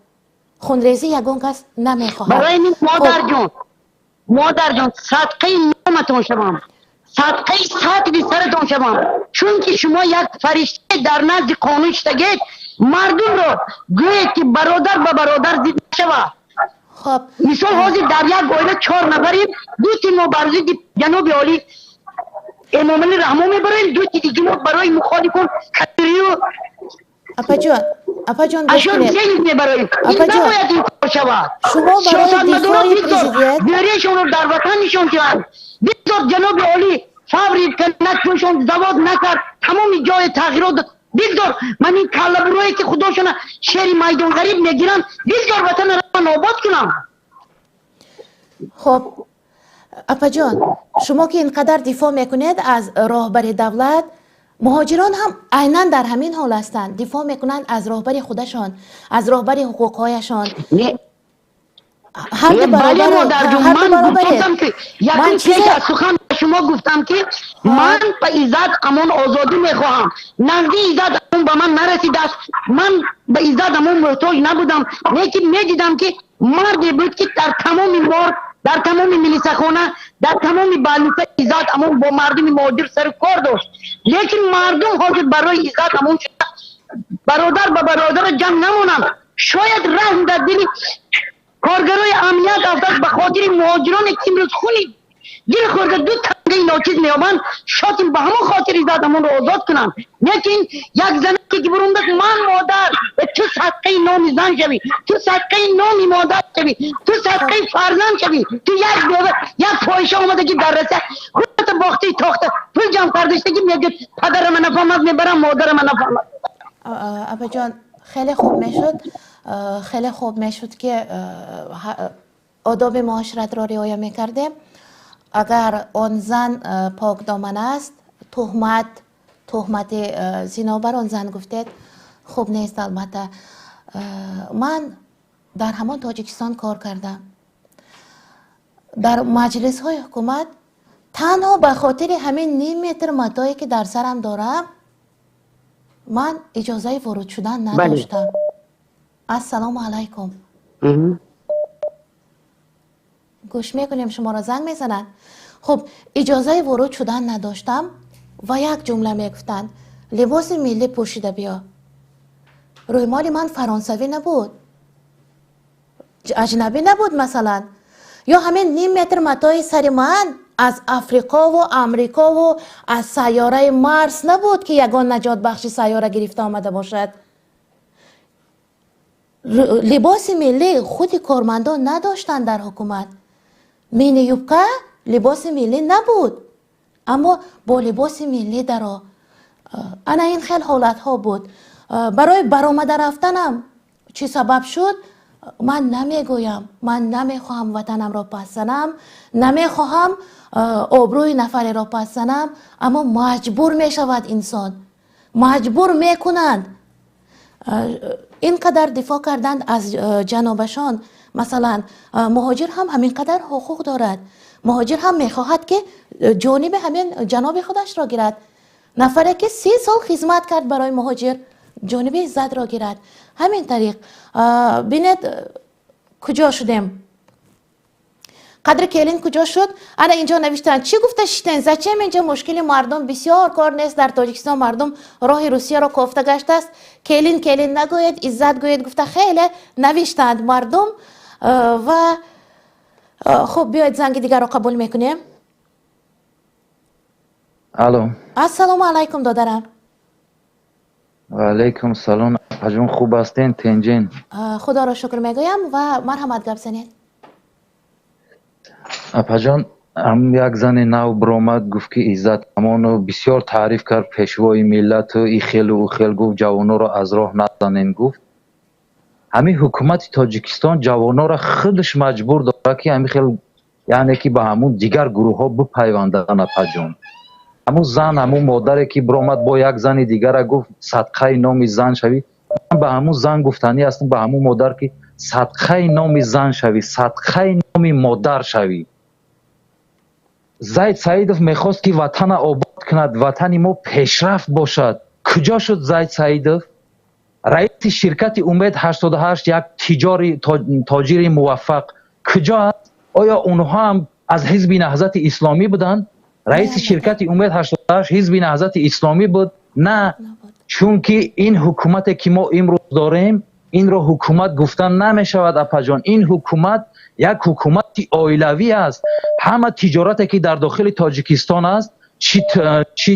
хунрезӣ ягон кас намехоҳад. Барои ин, модарҷон, модарҷон, садқаи номатон шавам, садқаи сатри саратон шавам, чунки шумо як фаришта дар назди қонун шудагед. Мардумро гӯед, ки бародар ба бародар зид нашавад. Хоб. Мисол, ҳозир дар як оила чор нафарем, дути мо бар зидди ҷаноби олӣ Эмомалӣ Раҳмон мебароем, дути диги мо барои мухолифон Кабирию Апаҷон, апаҷон, гӯш Ашор кунед. Ҳусейнов мебароем. Ин Апаҷон, набояд ин кор шавад. Шумо барои Сиёсатмадорон дифои бигзор президент бёрешонро дар ватан нишон диҳанд. Бигзор ҷаноби олӣ фабрика накушон, завод накард, тамоми ҷои тағйирот дод. Бигзор ман ин каллабурое, ки худошона шери майдонғариб мегиранд, бигзор ватанро обод кунам. Хоб, апаҷон, шумо ки ин қадар дифоъ мекунед аз роҳбари давлат, муҳоҷирон ҳам айнан дар ҳамин ҳол ҳастанд, дифоъ мекунанд аз роҳбари худашон, аз роҳбари ҳуқуқҳояшон. Не. Ҳарду Бале, баробар, модарҷон, ҳарду ман баробаред. гуфтам, ки Ман якум чизе пеш аз сухан ба шумо гуфтам, ки ман ба Иззат Амон озодӣ мехоҳам. Нақди Иззат Амон ба ман нарасидааст. Ман ба Иззат Амон муҳтоҷ набудам, лекин медидам, ки марде буд, ки дар тамоми морг, дар тамоми милисахона, дар тамоми больница Иззат Амон бо мардуми муҳоҷир сару кор дошт. Лекин мардум ҳозир барои Иззат Амон шуда бародар ба бародара ҷанг намонанд. Шояд раҳм дар дили коргарои амният афтад, ба хотири муҳоҷироне, ки имрӯз хуни дил хӯрда ду тангаи ночиз меёбанд, шотим ба ҳамон хотир Иззат Амонро озод кунанд. Лекин як занаке, ки бурумдааст, ман модар, ту садқаи номи зан шавӣ, ту садқаи номи модар шавӣ, ту садқаи фарзанд шавӣ. Ту як бева, як фоҳиша омада, ки дар Россия худата бохтаи тохта пул ҷамъ кардаштаги, мегӯяд: падарама нафаҳмад, мебарам, модарама нафаҳмад. Апаҷон, хеле хуб мешуд, хеле хуб мешуд, ки одоби муоширатро риоя мекардем. Агар он зан покдоман аст, туҳмати зино бар он зан гуфтед, хуб нест албатта. Ман дар ҳамон Тоҷикистон кор кардам. Дар маҷлисҳои ҳукумат танҳо ба хотири ҳамин ним метр матое, ки дар сарам дорам, ман иҷозаи воруд шудан надоштам. Ассалому алайкум. Гӯш мекунем, шуморо занг мезананд. Хуб, иҷозаи воруд шудан надоштам ва як ҷумла мегуфтанд: либоси миллӣ пӯшида биё. Рӯймоли ман фаронсавӣ набуд, аҷнабӣ набуд, масалан. Ё ҳамин ним метр матои сари ман аз Африқову Амрикову аз сайёраи Марс набуд, ки ягон наҷотбахши сайёра гирифта омада бошад. Либоси миллӣ худи кормандон надоштанд дар ҳукумат. Мини юбка либоси миллӣ набуд, аммо бо либоси миллӣ даро. Ана ин хел ҳолатҳо буд. Барои баромада рафтанам чӣ сабаб шуд, ман намегӯям. Ман намехоҳам ватанамро пас занам, намехоҳам обрӯи нафареро пас занам, аммо маҷбур мешавад инсон, маҷбур мекунанд. Ин қадар дифоъ карданд аз ҷанобашон. Масалан, муҳоҷир ҳам ҳамин қадар ҳуқуқ дорад. Муҳоҷир ҳам мехоҳад, ки ҷониби ҳамин ҷаноби худашро гирад. Нафаре, ки 30 сол хизмат кард барои муҳоҷир, ҷониби иззатро гирад. Ҳамин тариқ, бинед, куҷо шудем, қадри келин куҷо шуд? Ана инҷо навиштанд: чӣ гуфта шитен, зачем инҷо мушкили мардум бисёр, кор нест дар Тоҷикистон, мардум роҳи Русияро кофта гаштааст. Келин, келин нагӯед, иззат гӯед, гуфта хеле навиштанд мардум. Ва хуб, биёед, занги дигарро қабул мекунем. Алло. Ассалому алайкум, додарам. Ва алайкум салом, апаҷон, хуб ҳастен, тинҷен? Худоро шукр мегӯям ва марҳамат, гап занед. Апаҷон, як зани нав биромад, гуфт, ки Иззат Амону бисёр таъриф кард, пешвои миллату и хелу ӯ хел гуфт, ҷавоноро аз роҳ назанен гуфт. Ҳамин ҳукумати Тоҷикистон ҷавонора худаш маҷбур дорад, ки ҳамин хел, яъне ки ба ҳамун дигар гурӯҳҳо бипайванданд. Апаҷон, ҳамун зан, ҳамун модаре, ки биромад, бо як зани дигара гуфт: садқаи номи зан шавӣ. Ман ба ҳамун зан гуфтанӣ ҳастам, ба ҳамун модар, ки садқаи номи зан шавӣ, садқаи номи модар шавӣ. Зайд Саидов мехост, ки ватана обод кунад, ватани мо пешрафт бошад. Куҷо шуд Зайд Саидов? Раиси ширкати Умед 88, як тиҷори тоҷири муваффақ куҷо аст? Оё онҳо ҳам аз Ҳизби Наҳзати Исломӣ буданд? Раиси ширкати Умед 88 Ҳизби Наҳзати Исломӣ буд? На, чунки ин ҳукумате, ки мо имрӯз дорем, инро ҳукумат гуфтан намешавад, апаҷон. Ин ҳукумат як ҳукумати оилавӣ аст. Ҳама тиҷорате, ки дар дохили Тоҷикистон аст, чи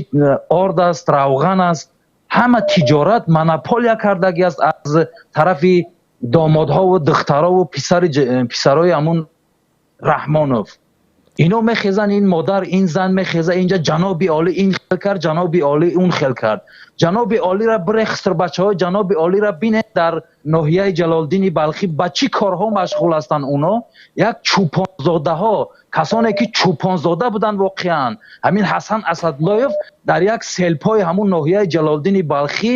орд аст, равған аст, ҳама тиҷорат монополия кардагӣ аст аз тарафи домодҳову духтарову писарои ҳамун Раҳмонов. Ино мехезанд, ин модар, ин зан мехеза инҷа: ҷаноби олӣ ин хел кард, ҷаноби олӣ он хел кард. Ҷаноби олиро бирехстр, бачаҳои ҷаноби олиро бинед, дар ноҳияи Ҷалолдини Балхӣ ба чӣ корҳо машғул ҳастанд оно. Як чӯпонзодаҳо, касоне, ки чӯпонзода буданд воқеан. Ҳамин Ҳасан Асадлоев дар як селпои ҳамун ноҳияи Ҷалолдини Балхӣ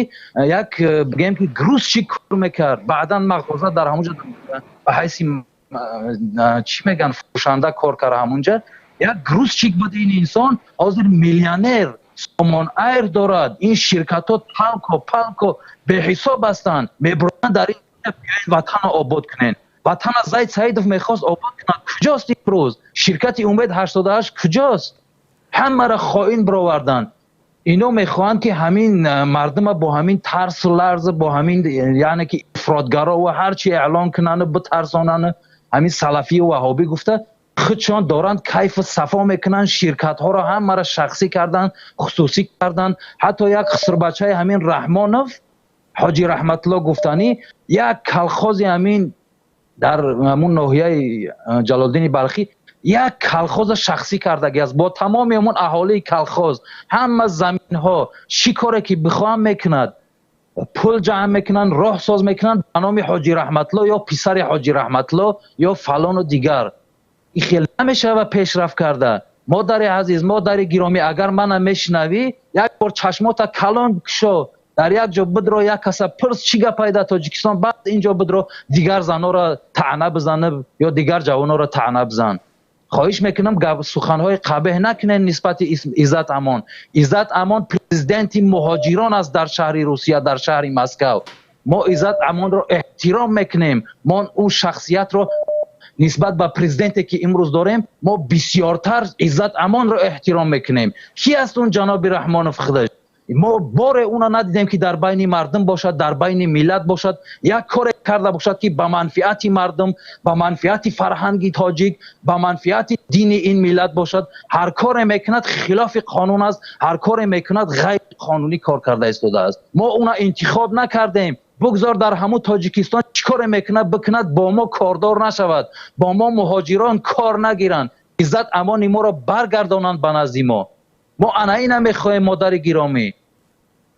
як, бигӯем, ки грузчик кор мекард, баъдан мағоза дар ҳамунҷо ба ҳайси, чӣ мегӯянд, фурӯшанда кор кард. Ҳамунҷа як грузчик буд ин инсон, ҳозир миллионер, Сомон Айр дорад. Ин ширкатҳо талко палко беҳисоб ҳастанд. Мебуранд дар ин: биёед, ватанро обод кунед. Ватана Зайд Саидов мехост обод кунад, куҷост имрӯз? Ширкати Умед 88 куҷост? Ҳамаро хоин бироварданд. Ино мехоҳанд, ки ҳамин мардума бо ҳамин тарсу ларз, бо ҳамин, яъне ки ифротгаро ва ҳарчи эълон кунанду битарсонанд, ҳамин салафию ваҳобӣ гуфта, худшон доранд кайфу сафо мекунанд. Ширкатҳоро ҳамаро шахсӣ карданд, хусусӣ карданд. Ҳатто як хусурбачаи ҳамин Раҳмонов, Ҳоҷи Раҳматулло гуфтанӣ, як колхози ҳамин дар ҳамун ноҳияи Ҷалолдини Балхӣ як колхоза шахсӣ кардагӣ аст бо тамоми ҳамун аҳолии колхоз, ҳама заминҳо, чӣ коре ки бихоҳам мекунад. Пул ҷамъ мекунанд, роҳсоз мекунанд ба номи Ҳоҷи Раҳматло ё писари Ҳоҷи Раҳматло ё фалону дигар. Ин хел намешава пешрафт карда. Модари азиз, модари гиромӣ, агар мана мешунавӣ, як бор чашмота калон кушо, дар як ҷо бидро, як каса пурс, чӣ гапае дар Тоҷикистон, баъд инҷо бидро, дигар занора таъна бизанӣ ё дигар ҷавонора таъна бизан. Хоҳиш мекунам, суханҳои қабеҳ накунед нисбати Иззат Амон. Иззат Амон президенти муҳоҷирон аст дар шаҳри Русия, дар шаҳри Москав. Мо Иззат Амонро эҳтиром мекунем. Мо ӯ шахсиятро нисбат ба президенте, ки имрӯз дорем, мо бисёртар Иззат Амонро эҳтиром мекунем. Ки аст он ҷаноби Раҳмонов худаш? Мо боре уна надидем, ки дар байни мардум бошад, дар байни миллат бошад, як коре карда бошад, ки ба манфиати мардум, ба манфиати фарҳанги тоҷик, ба манфиати дини ин миллат бошад. Ҳар коре мекунад, хилофи қонун аст, ҳар коре мекунад, ғайриқонунӣ кор карда истодааст. Мо уна интихоб накардем. Бигзор дар ҳамун Тоҷикистон чӣ коре мекунад, бикунад, бо мо кордор нашавад, бо мо муҳоҷирон кор нагиранд. Иззат Амони моро баргардонанд ба назди мо. Мо ана ина мехоҳем, модари гиромӣ.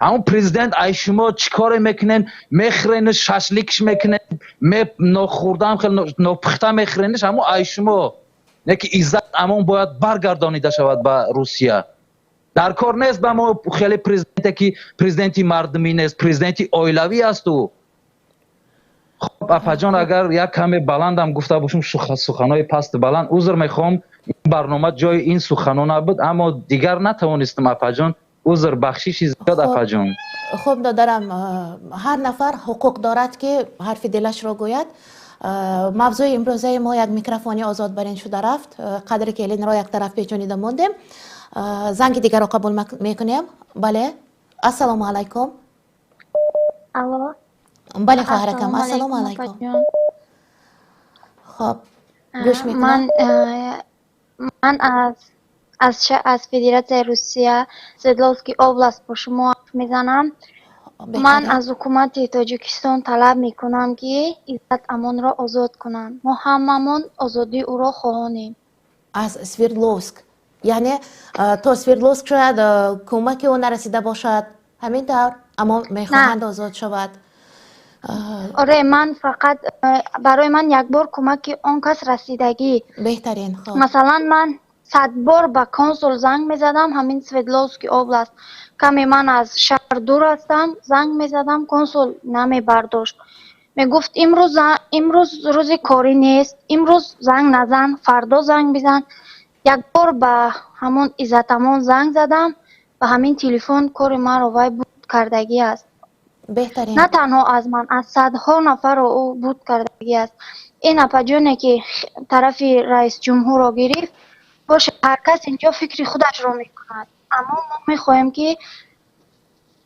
Ҳамун президент ай шумо чӣ коре мекунен, мехӯренш, шашликш мекунен, нохӯрдаам хел нопухта мехӯренш, ҳамун ай шумо. Не ки Иззат Амон бояд баргардонида шавад ба Русия. Дар кор нест ба мо хеле президенте, ки президенти мардумӣ нест, президенти оилавӣ аст ӯ. Хоб, апаҷон, агар як каме баландам гуфта бошам, суханҳои пасту баланд, узр мехоҳам. Ин барнома ҷои ин суханҳо набуд, аммо дигар натавонистам, апаҷон. Узр, бахшиши зиёд, апаҷон. Хуб, додарам, ҳар нафар ҳуқуқ дорад, ки ҳарфи дилашро гӯяд. Мавзӯи имрӯзаи мо як микрофони озод бар ин шуда рафт. Қадри келинро як тараф печонида мондем. Занги дигарро қабул мекунем. Бале, ассалому алайкум. Алло. Бале, хоҳаракам, ассалому алайкум. Хоб, гӯш мекунам. Ман аз Федератсияи Русия, Свердловский область, бо шумо ҳарф мезанам. Ман аз ҳукумати Тоҷикистон талаб мекунам, ки Иззат Амонро озод кунанд. Мо ҳамамон озодии ӯро хоҳонем. Аз Свердловск, яъне то Свердловск шояд кӯмаки ӯ нарасида бошад, ҳамин тавр, аммо мехоҳанд озод шавад. Оре, ман фақат барои ман як бор кӯмаки он кас расидагӣ. Беҳтарин, хоб. Масалан, ман 100 бор ба консул занг мезадам, ҳамин Свердловский область, каме ман аз шаҳр дур ҳастам, занг мезадам, консул намебардошт, мегуфт: «Имрӯз рӯзи корӣ нест, имрӯз занг назан, фардо занг бизан». Як бор ба ҳамон Иззатамон занг задам, ба ҳамин телефон кори маро вай буд кардагӣ аст. Беҳтарин. На танҳо аз ман, аз садҳо нафарро ӯ буд кардагӣ аст. Ин апаҷоне, ки тарафи раисҷумҳурро гирифт, боша, ҳар кас инҷо фикри худашро мекунад, аммо мо мехоҳем, ки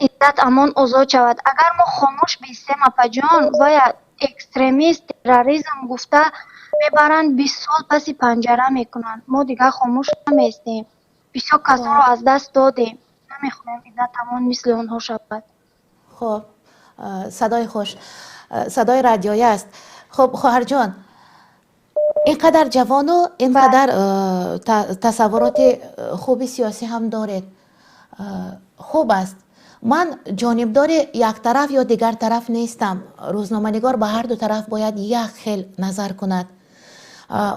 Иззат Амон озод шавад. Агар мо хомӯш бистем, апаҷон, вая экстремист, терроризм гуфта мебаранд, 20 сол паси панҷара мекунанд. Мо дигар хомӯш намеистем. Бисёр касонро аз даст додем. Намехоҳем Иззат Амон мисли онҳо шавад. Хуб, садои хуш, садои радиоӣ аст. Хуб, хоҳарҷон, ин қадар ҷавону ин қадар тасаввуроти хуби сиёсӣ ҳам доред, хуб аст. Ман ҷонибдори як тараф ё дигар тараф нестам. Рӯзноманигор ба ҳар ду тараф бояд як хел назар кунад.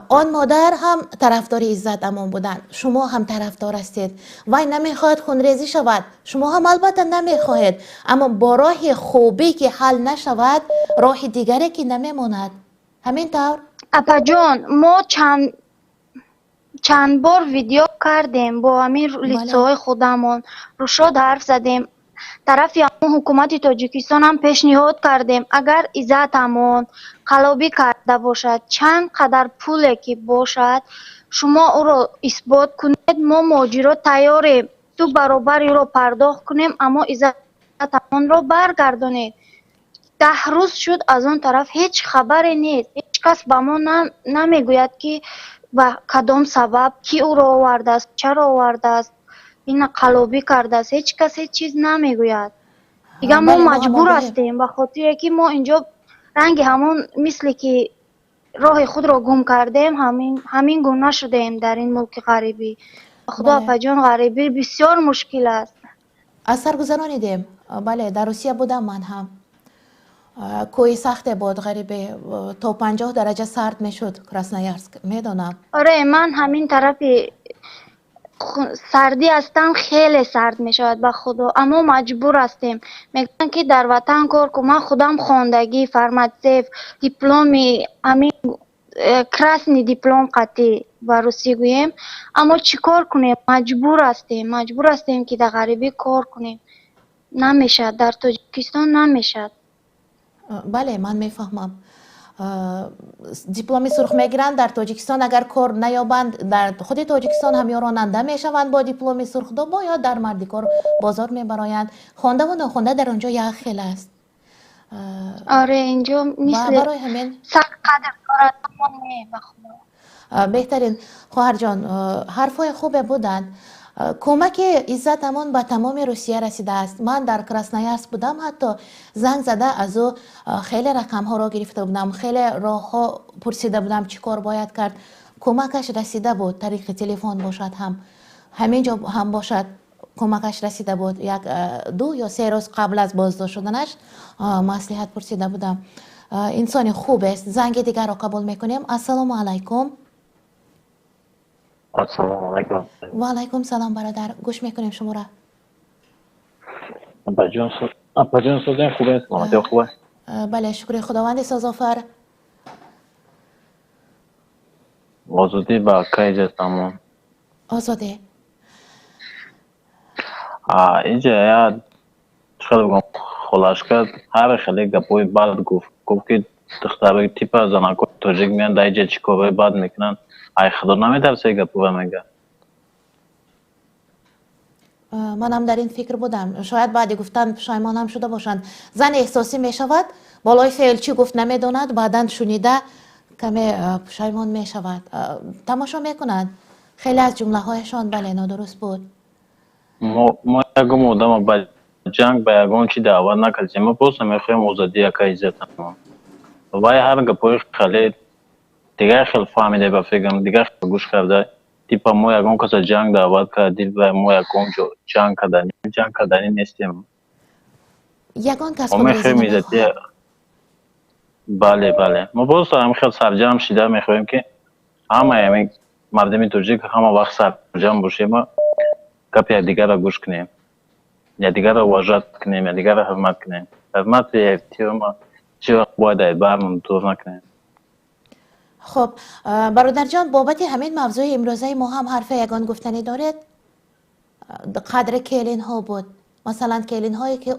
Он модар ҳам тарафдори Иззат Амон буданд, шумо ҳам тарафдор ҳастед. Вай намехоҳад хунрезӣ шавад, шумо ҳам албатта намехоҳед, аммо бо роҳи хубӣ ки ҳал нашавад, роҳи дигаре ки намемонад, ҳамин тавр? Апаҷон, мо чанд бор видео кардем, бо ҳамин лицоҳои худамон рӯшод ҳарф задем, тарафи ҳамон ҳукумати Тоҷикистон ҳам пешниҳод кардем: агар Иззат Амон қалобӣ карда бошад, чанд қадар пуле ки бошад, шумо ӯро исбот кунед, мо муҳоҷиро тайёрем ду баробари ӯро пардохт кунем, аммо Иззат Амонро баргардонед. 10 рӯз шуд, аз он тараф ҳеҷ хабаре нест. Ҳеҷ кас ба мо намегӯяд, ки ба кадом сабаб, кӣ ӯро овардааст, чаро овардааст, ина қалобӣ кардааст. Ҳеҷ кас ҳеҷ чиз намегӯяд. Дигар мо маҷбур ҳастем, ба хотире ки мо инҷо ранги ҳамон мисле ки роҳи худро гум кардем, ҳамин гуна шудаем дар ин мулки ғарибӣ. Худо, апаҷон, ғарибӣ бисёр мушкил аст. Аз сар гузаронидем. Бале, дар Русия будам ман ҳам. Кӯҳи сахте буд, ғарибе, то 50 дараҷа сард мешуд Красноярск, медонам. Оре, ман ҳамин тарафи сардӣ ҳастам, хеле сард мешавад ба худо, аммо маҷбур ҳастем. Мегӯянд ки дар ватан кор кун. Ман худам хондагӣ, фарматсевт, дипломи ҳамин красный диплом қатъӣ ба русӣ гӯем, аммо чӣ кор кунем? Маҷбур ҳастем, маҷбур ҳастем ки дар ғарибӣ кор кунем. Намешавад, дар Тоҷикистон намешавад. Бале, ман мефаҳмам. Дипломи сурх мегиранд дар Тоҷикистон, агар кор наёбанд, дар худи Тоҷикистон ҳам ё ронанда мешаванд бо дипломи сурх, бо ё дар мардикор бозор мебароянд. Хондаву нохонда дар он ҷо як хел аст. Оре, инҷо мисли барои ҳамин сар қадр дорад, аммо не, ба худо. Беҳтарин, хоҳарҷон, ҳарфҳои хубе буданд. Кӯмаки Иззат Амон ба тамоми Русия расидааст. Ман дар Красноярск будам, ҳатто занг зада аз ӯ хеле рақамҳоро гирифта будам, хеле роҳҳо пурсида будам, чӣ кор бояд кард. Кӯмакаш расида буд, тариқи телефон бошад ҳам, ҳамин ҷо ҳам бошад, кӯмакаш расида буд. Як 2 ё 3 рӯз қабл аз боздошт шуданаш маслиҳат пурсида будам. Инсони хубест. Занги дигарро қабул мекунем. Ассалому алайкум. Ассалому алайкум. Ва алайкум салом, бародар, гӯш мекунем шуморо. Апаҷон, созем, хубе, саломатиё хубе? Бале, шукри Худованди созофар. Озодӣ ба кайҷа тамом. Озодӣ. Иҷа я хеле бигӯм, холашка ҳар хеле гапҳои бад гуфт. Гуфт ки духтарои типа занакои тоҷик меянд дар иҷа чӣ корҳои бад мекунанд. Ай худо наметарса гапҳоро мега. Манам дар ин фикр будам. Шояд баъди гуфтан пушаймон ҳам шуда бошанд. Зан эҳсосӣ мешавад, болои феъл чӣ гуфт намедонад, баъдан шунида каме пушаймон мешавад. Тамошо мекунанд. Хеле аз ҷумлаҳояшон бале нодуруст буд. Мо ягон одама ба ҷанг, ба ягон чи даъват накардем. Мо просто мехоҳем озодӣ, яка иззатамон. Вай ҳар гапҳои хеле дигар хел фаҳмида, ба фикрам, дигар хел гӯш карда. Типа мо ягон каса ҷанг даъват кардем ва мо ягон ҷо ҷанг карданӣ нестем. Ягон кас мо мехоҳем иззати. Бале, бале. Мо просто ҳам хел сарҷамъ шида мехоҳем ки ҳамаи ҳамин мардуми тоҷик ҳама вақт сарҷамъ бошем ва гапи якдигарро гӯш кунем, якдигарро уважать кунем, якдигарро ҳурмат кунем. Ҳурмати эҳтирома чӣ вақт бояд аз бармон дур накунем. Хуб, бародарҷон, бобати ҳамин мавзӯи имрӯзаи мо ҳам ҳарфе ягон гуфтанӣ доред? Қадри келинҳо буд. Масалан, келинҳое ки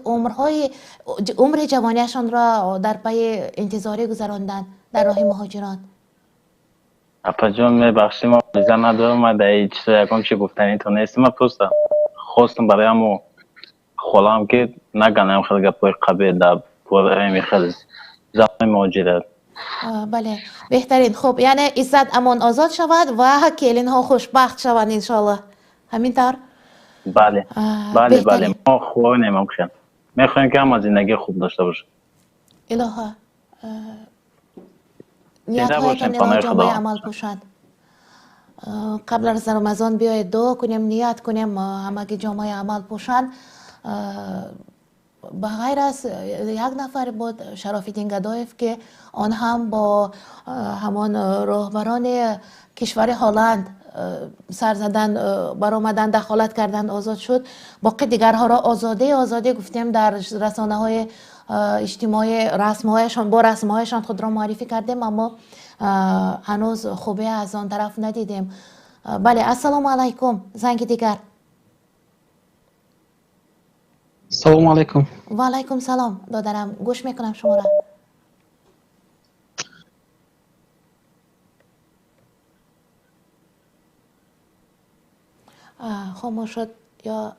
умри ҷавониашонро дар пайи интизорӣ гузаронданд дар роҳи муҳоҷирон. Апаҷон, мебахшӣ, мо виза надорам, ман дар ин чизо ягон чи гуфтанӣ то нест. Ман просто хостам барои ҳамо холаам ки наганам хеле гапҳои қабеҳ дар бораи хеле замони муҳоҷират. Бале, беҳтарин. Хуб, яъне Иззат Амон озод шавад ва келинҳо хушбахт шаванд, иншоаллоҳ. Ҳамин тавр? Бале, бале, бале, мо хоҳонем хел. Мехоҳем ки ҳама зиндагии хуб дошта бошад. Илоҳа, ниятҳоятон илоҳ ҷомаи амал пӯшанд. Қабл аз Рамазон биёед дуо кунем, ният кунем, ҳамаги ҷомаи амал пӯшанд. Ба ғайр аз як нафар буд, Шарофиддин Гадоев, ки он ҳам бо ҳамон роҳбарони кишвари Ҳолланд сар задан, баромадан, дахолат кардан, озод шуд. Боқи дигарҳоро озодӣ озодӣ гуфтем, дар расонаҳои иҷтимоӣ расмҳояшон, бо расмҳояшон худро муаррифӣ кардем, аммо ҳанӯз хубе аз он тараф надидем. Бале, ассалому алайкум. Занги дигар. Салому алайкум. Ва алайкум салом, додарам, гӯш мекунам шуморо. Хомӯш шуд. Ё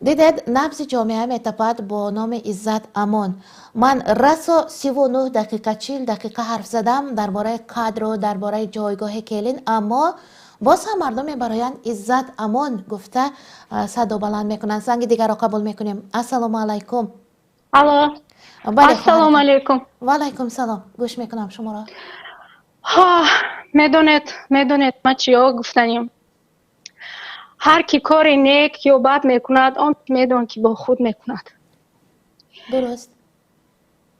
дидед, набзи ҷомеа метапад бо номи Иззат Амон. Ман расо 39 дақиқа, 40 дақиқа ҳарф задам дар бораи қадру дар бораи ҷойгоҳи келин, аммо боз ҳам мардум мебароянд Иззат Амон гуфта садо баланд мекунанд. Занги дигарро қабул мекунем. Ассалому алайкум. Алло. Ассалому алайкум. Ва алайкум салом. Гӯш мекунам шуморо. Медонед, ман чиё гуфтаним. Ҳар ки кори нек ё бад мекунад, он медон ки бо худ мекунад. Дуруст,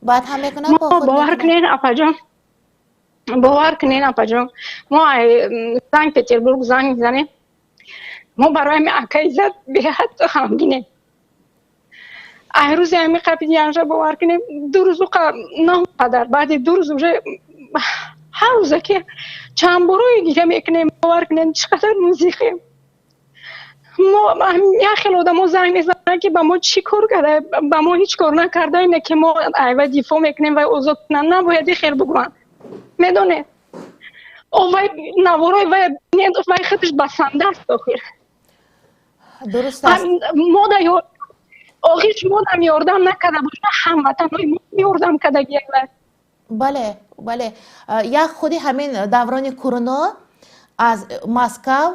бад ҳам мекунад, бо худ. Бовар кунед, апаҷон, бовар кунед, апаҷон, мо Санкт Петербург занг мезанем. Мо барои ҳами ака Иззат беҳад ғамгинем. Ай рӯзи ҳами қапиданша, бовар кунем, 2 рӯз на қадар, баъди 2 рӯз уже ҳар рӯза ки чанд борои гиря мекунем. Бовар кунем, чӣ қадар музиқем мо. Як хел одамо занг мезананд, ки ба мо чӣ кор карда, ба мо ҳеҷ кор накарда, ине ки мо айва дифоъ мекунем, вай озод кунанд. Набояд хел бигӯянд, медонед, вай наворои вай, вай худаш басанда аст охир. Дуруст аст. Мода охир шумодам ёрдам накарда боша, ҳамватанҳои мо ёрдам кардагия. Бале, як худи ҳамин даврони куруно аз Москав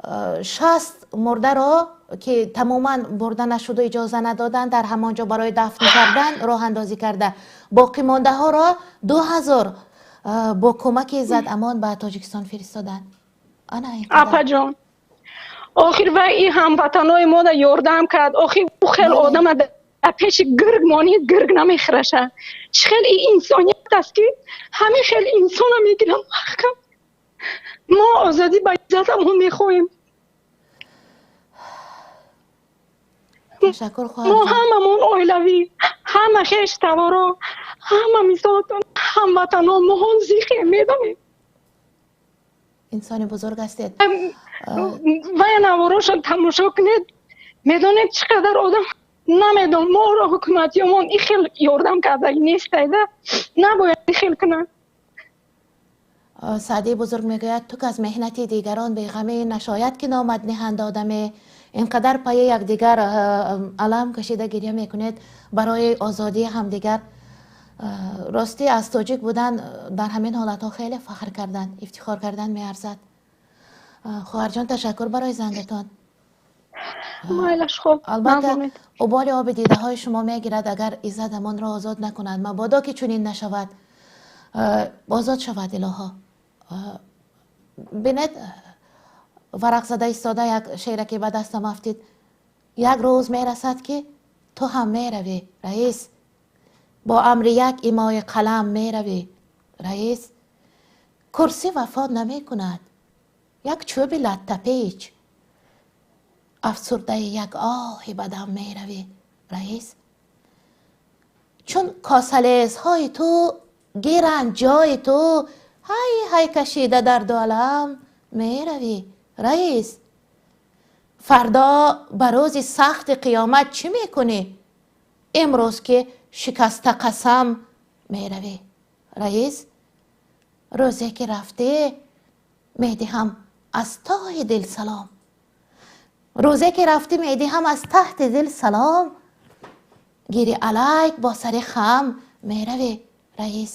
60 мурдаро, ки тамоман бурда нашуду иҷоза надоданд, дар ҳамон ҷо барои дафн кардан роҳандозӣ карда, боқимондаҳоро 2000 бо кӯмаки Иззат Амон ба Тоҷикистон фиристоданд. Апаҷон, охир вай и ҳамватанои мода ёрдам кард. Охир ӯ хел одама дар пеши гирг монид, гирг намехӯраша. Чӣ хел и инсоният аст, ки ҳамин хел инсона мегирам маҳкам? Мо озодӣ ба иззатамон мехоҳем. Ташаккур. Мо ҳамамон оилавӣ, ҳама хеш таворо, ҳама мисол ҳамватано, моҳон зихем, медонем. Инсони бузург ҳастед. Вая наворошо тамошо кунед, медонед, чӣ қадар одам намедон. Моро ҳукуматиёмон и хел ёрдам кардаги нестайда, набояд и хел кунанд. Саъдии бузург мегӯяд: «Ту ки аз меҳнати дигарон беғамӣ, нашояд ки номат ниҳанд одаме». Ин қадар пайи якдигар алам кашида гиря мекунед барои озодии ҳамдигар. Ростӣ, аз тоҷик будан дар ҳамин ҳолатҳо хеле фахр кардан, ифтихор кардан меарзад. Хоҳарҷон, ташаккур барои зангатон. Майлаш, хуб. Албатта, уболи оби дидаҳои шумо мегирад, агар Иззат Амонро озод накунад. Мабодо ки чунин нашавад, озод шавад, илоҳо. Бинед, варақ зада истода як шеъре ки ба дастам афтид: «Як рӯз мерасад, ки ту ҳам меравӣ, раис, бо амри як имои қалам меравӣ, раис. Курсӣ вафо намекунад, як чӯби латтапеч, афсурдаи як оҳи бадам меравӣ, раис. Чун косалезҳои ту гиранд ҷои ту, ҳай ҳай кашида дарду алам меравӣ, раис. Фардо ба рӯзи сахти қиёмат чӣ мекунӣ, имрӯз ки шикаста қасам меравӣ, раис? Рӯзе ки рафтӣ, медиҳам аз тоҳи дил салом, рӯзе ки рафтӣ, медиҳам аз таҳти дил салом, гири алайк бо сари хам меравӣ, раис».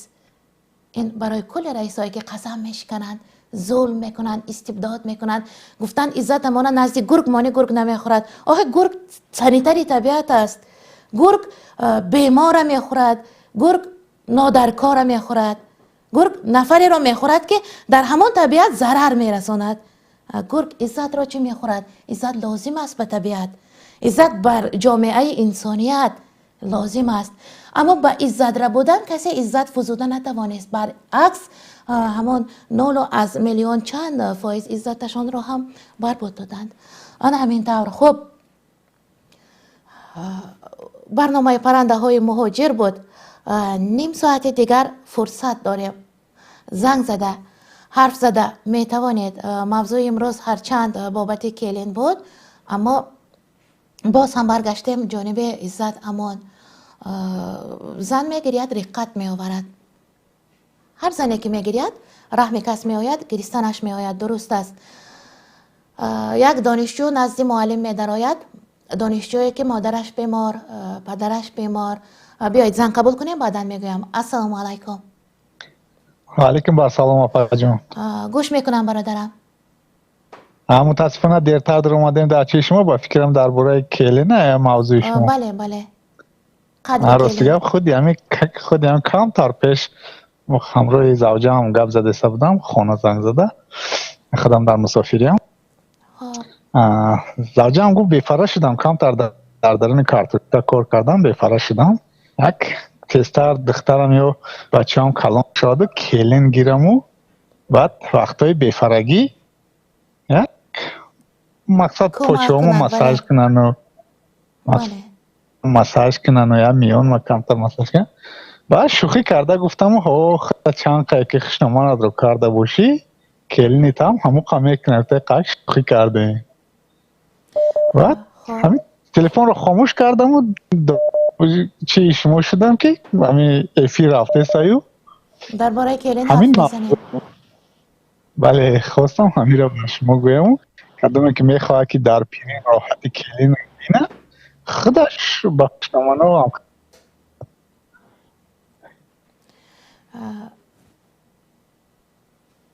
Ин барои кулли раисое, ки қасам мешикананд, зулм мекунанд, истибдод мекунанд. Гуфтанд, Иззат Амона назди гург мони, гург намехӯрад. Охе, гург санитари табиат аст. Гург бемора мехӯрад, гург нодаркора мехӯрад, гург нафареро мехӯрад, ки дар ҳамон табиат зарар мерасонад. Гург Иззатро чӣ мехӯрад? Иззат лозим аст ба табиат, иззат бар ҷомеаи инсоният лозим аст. Аммо ба иззат рабудан касе иззат фузуда натавонист, баръакс, ҳамон нолу аз миллион чанд фоиз иззаташонро ҳам барбод доданд. Ана ҳамин тавр. Хуб, барномаи паррандаҳои муҳоҷир буд. Ним соати дигар фурсат дорем, занг зада, ҳарф зада метавонед. Мавзӯи имрӯз ҳарчанд бобати келин буд, аммо боз ҳам баргаштем ҷониби Иззат Амон. Зан мегирияд, риққат меоварад. Ҳар зане ки мегирияд, раҳми кас меояд, гиристанаш меояд. Дуруст аст. Як донишҷӯ назди муаллим медарояд, донишҷӯе ки модараш бемор, падараш бемор. Биёед, занг қабул кунем, баъдан мегӯям. Ассалому алайкум. Алайкум ассалом, апаҷон. Гӯш мекунам, бародарам. Мутаассифона, дертар даромадем дар чии шумо. Ба фикрам, дар бораи келина мавзӯи шумо. Бале. Рости гап, худи ҳами камтар пеш ҳамроҳи завҷаам гап задаиста будам, хона занг зада, худам дар мусофириам. Завҷаам гуфт, бефара шудам, камтар дар даруни картошка кор кардам, бефара шудам. Як тезтар духтарам ё бачаам калон шаваду келин гираму, баъд вақтҳои бефарагӣ як мақсад почаҳомо массаж кунану массаж кунану я миёнма камтар массаж кунан. Баъд шӯхӣ карда гуфтаму, ҳо, чанд қае ки хушноманатро карда бошӣ, келинитам ҳамуқа мекунад. Қак шӯхӣ кардем. Баъд ҳамин телефонро хомӯш кардаму чи шумо шудам, ки ҳамин эфир рафтесаю. Дар бораи келин ҳарф мезанем. Бале, хостам ҳаминро ба шумо гӯяму, кадоме ки мехоҳад, ки дар пирин роҳати келин бинад, худаш ба хушномано ҳам.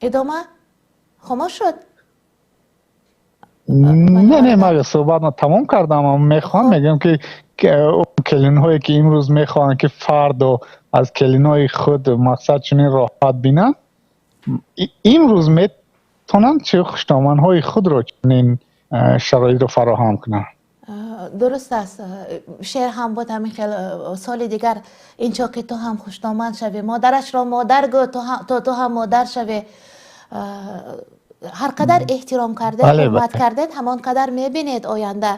Идома, хомӯш шуд. Не, не, ман суҳбатро тамом кардам. Мехоҳам мегӯям, ки келинҳое ки имрӯз мехоҳанд, ки фардо аз келинҳои худ мақсад чунин роҳат бинанд, имрӯз метавонанд чи хушдоманҳои худро чунин шароитро фароҳам кунанд. Дуруст аст. Шеър ҳам буд ҳамин хел: соли дигар инчо ки ту ҳам хушдоман шавӣ, модарашро модар гӯ, то ту ҳам модар шавӣ. Ҳар қадар эҳтиром кардед, ҳурмат кардед, ҳамон қадар мебинед оянда.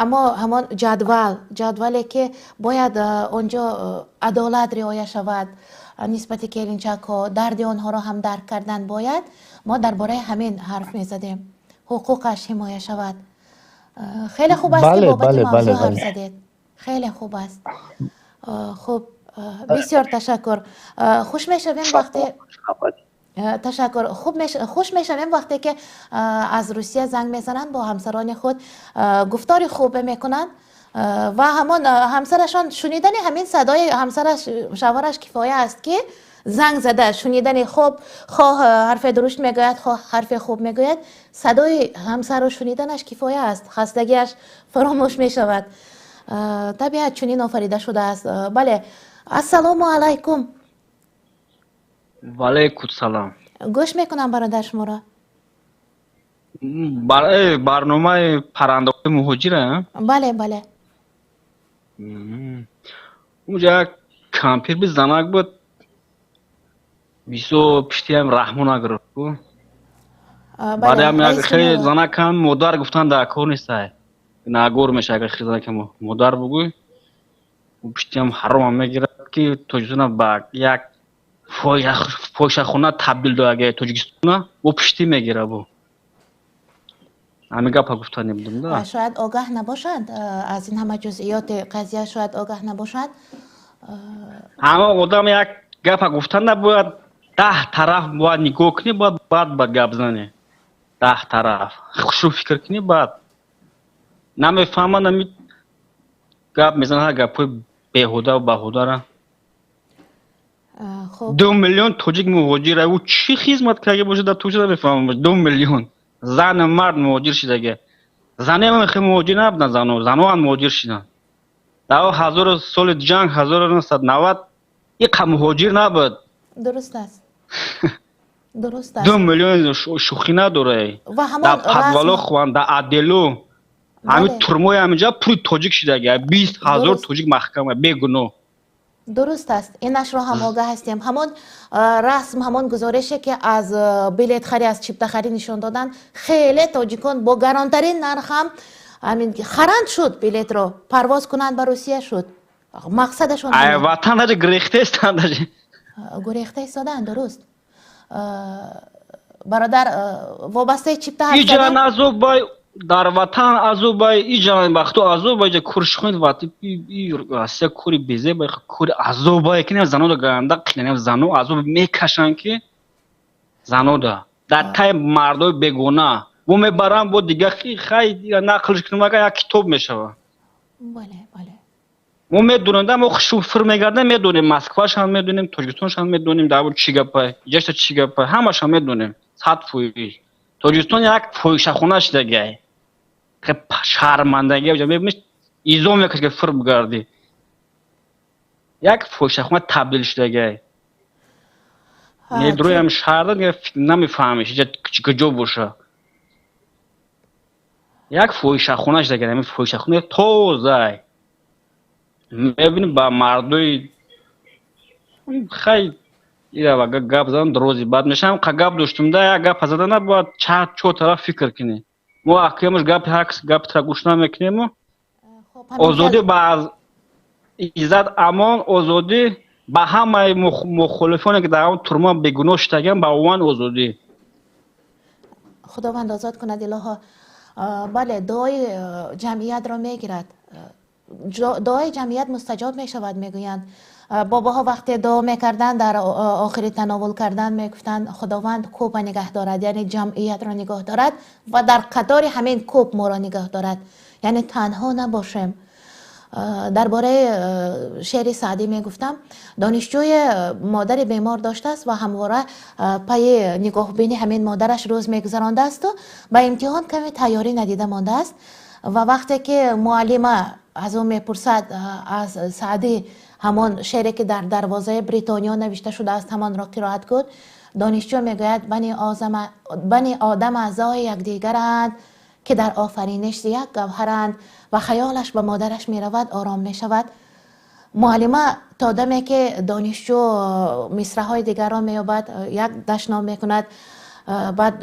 Аммо ҳамон ҷадвал, ҷадвале ки бояд онҷо адолат риоя шавад нисбати келинчакҳо, дарди онҳоро ҳам дарк кардан бояд. Мо дар бораи ҳамин ҳарф мезадем, ҳуқуқаш ҳимоя шавад. Хеле хуб аст, ки бобати мавзӯъ ҳарф задед, хеле хуб аст. Хуб, бисёр ташаккур. Хуш мешавем вақте, ташаккур, хуб, хуш мешавем вақте ки аз Русия занг мезананд, бо ҳамсарони худ гуфтори хубе мекунанд ва ҳамон ҳамсарашон шунидани ҳамин садои ҳамсараш, шавҳараш кифоя аст, ки занг зада шунидани хуб, хоҳ ҳарфе дурушт мегӯяд, хоҳ ҳарфе хуб мегӯяд, садои ҳамсарро шуниданаш кифоя аст, хастагиаш фаромӯш мешавад. Табиат чунин офарида шудааст. Бале, ассалому алайкум. Ваалайкум салом. Гӯш мекунам, бародар, шуморо. Барои барномаи паррандаҳои муҳоҷира? Бале. Унҷа як кампир би занак буд, бисёр пиштиам раҳмона гирифт. Баъдам як хеле занакам модар гуфтан дар кор нестай, нагор меша, агар хеле занакам модар бугӯй, пиштиам ҳаромам мегирад, ки Тоҷикистона ба як фоҳишахона табдил дод, агар Тоҷикистона бо пиштӣ мегира. Бу ҳамин гапа гуфтани будам да. Шояд огаҳ набошанд аз ин ҳама ҷузъиёти қазия, шояд огаҳ набошанд. Ҳама одам як гапа гуфтан набояд, 10 тараф бояд нигоҳ кунӣ, бояд баъд ба гап занӣ, 10 тараф хушу фикр кунӣ, баъд намефаҳманд, ами гап мезанад, гапҳои беҳуда баҳудара. 2 миллион тоҷик муҳоҷир, ӯ чӣ хизмат карда бошад дар Турсия, намефаҳмам. 2 миллион зану мард муҳоҷир шидаге. Занем хе муҳоҷир набуданд, зано, заноам муҳоҷир шиданд. Дар ҳазору соли ҷанг, 1990, иқа муҳоҷир набуд. Дуруст аст, дуруст аст. 2 миллион шӯхӣ надора. Дар подвало хуванд, дар отдело, ҳамин турмои ҳаминҷа пури тоҷик шидаги, 20 000 тоҷик маҳкама бегуноҳ. Дуруст аст, инашро ҳам огаҳ ҳастем. Ҳамон расм, ҳамон гузорише, ки аз билетхарӣ, аз чиптахарӣ нишон доданд, хеле тоҷикон бо гаронтарин нарх ҳам ҳамин харанд шуд билетро, парвоз кунанд ба Русия шуд мақсадашон. Ватан даже гурехта истанд даже. Гурехта истоданд, дуруст. Бародар, вобастаи чипта. Иҷа азоб дар ватан, азобай иҷа вақто азобай, иҷа куршхони вати Россия кори безебай, кори азобай, ки занода ганда қинан, зано азоб мекашанд, ки занода дар тай мардои бегона бо мебаранд, бо дига хай нақлш кунам, агар як китоб мешава. Бале, бале. Мо медонем да, мо шуфр мегардем, медонем, Москвашам медонем, Тоҷикистоншам медонем, дар чӣ гапай, иҷашта чӣ гапай, ҳамашам медонем 100%. Тоҷикистон як фоҳишахона шидагай, шармандагӣ, мебиниш, изо мекаш, ки фир бигардӣ, як фоҳишахона табдил шудагай. Медроям шаҳрда, намефаҳмиш, куҷо боша. Як фоҳишахона шуда, ҳамин фоҳишахона тозай мебинӣ, ба мардои хай ира гап задан дрози бад мешавам. Қа гап доштум да, як гапа зада набояд, чор тараф фикр кунӣ. Мо акиямуш гапи ҳакс гапи тра гӯш намекунему. Озодӣ ба Иззат Амон, озодӣ ба ҳамаи мухолифоне, ки дар он турма бегуноҳ шудаган, ба умуман озодӣ. Худованд озод кунад, илоҳо. Бале, дуои ҷамъиятро мегирад, дуои ҷамъият мустаҷоб мешавад, мегӯянд. Бобоҳо вақте дуо мекарданд, дар охири тановул кардан мегуфтанд: «Худованд кӯпа нигаҳ дорад», яъне ҷамъиятро нигоҳ дорад ва дар қатори ҳамин кӯп моро нигоҳ дорад, яъне танҳо набошем. Дар бораи шеъри Саъдӣ мегуфтам. Донишҷӯи модари бемор доштааст ва ҳамвора пайи нигоҳбини ҳамин модараш рӯз мегузарондаасту ба имтиҳон каме тайёрӣ надида мондааст. Ва вақте ки муаллима аз ӯ мепурсад, аз Саъдӣ ҳамон шеъре, ки дар дарвозаи Бритониё навишта шудааст, ҳамонро қироат кун, донишҷӯ мегӯяд: «Бани одам аъзои якдигаранд, ки дар офариниш як гавҳаранд», ва хаёлаш ба модараш меравад, ором мешавад. Муаллима то даме ки донишҷӯ мисраҳои дигарро меёбад, як дашном мекунад. Баъд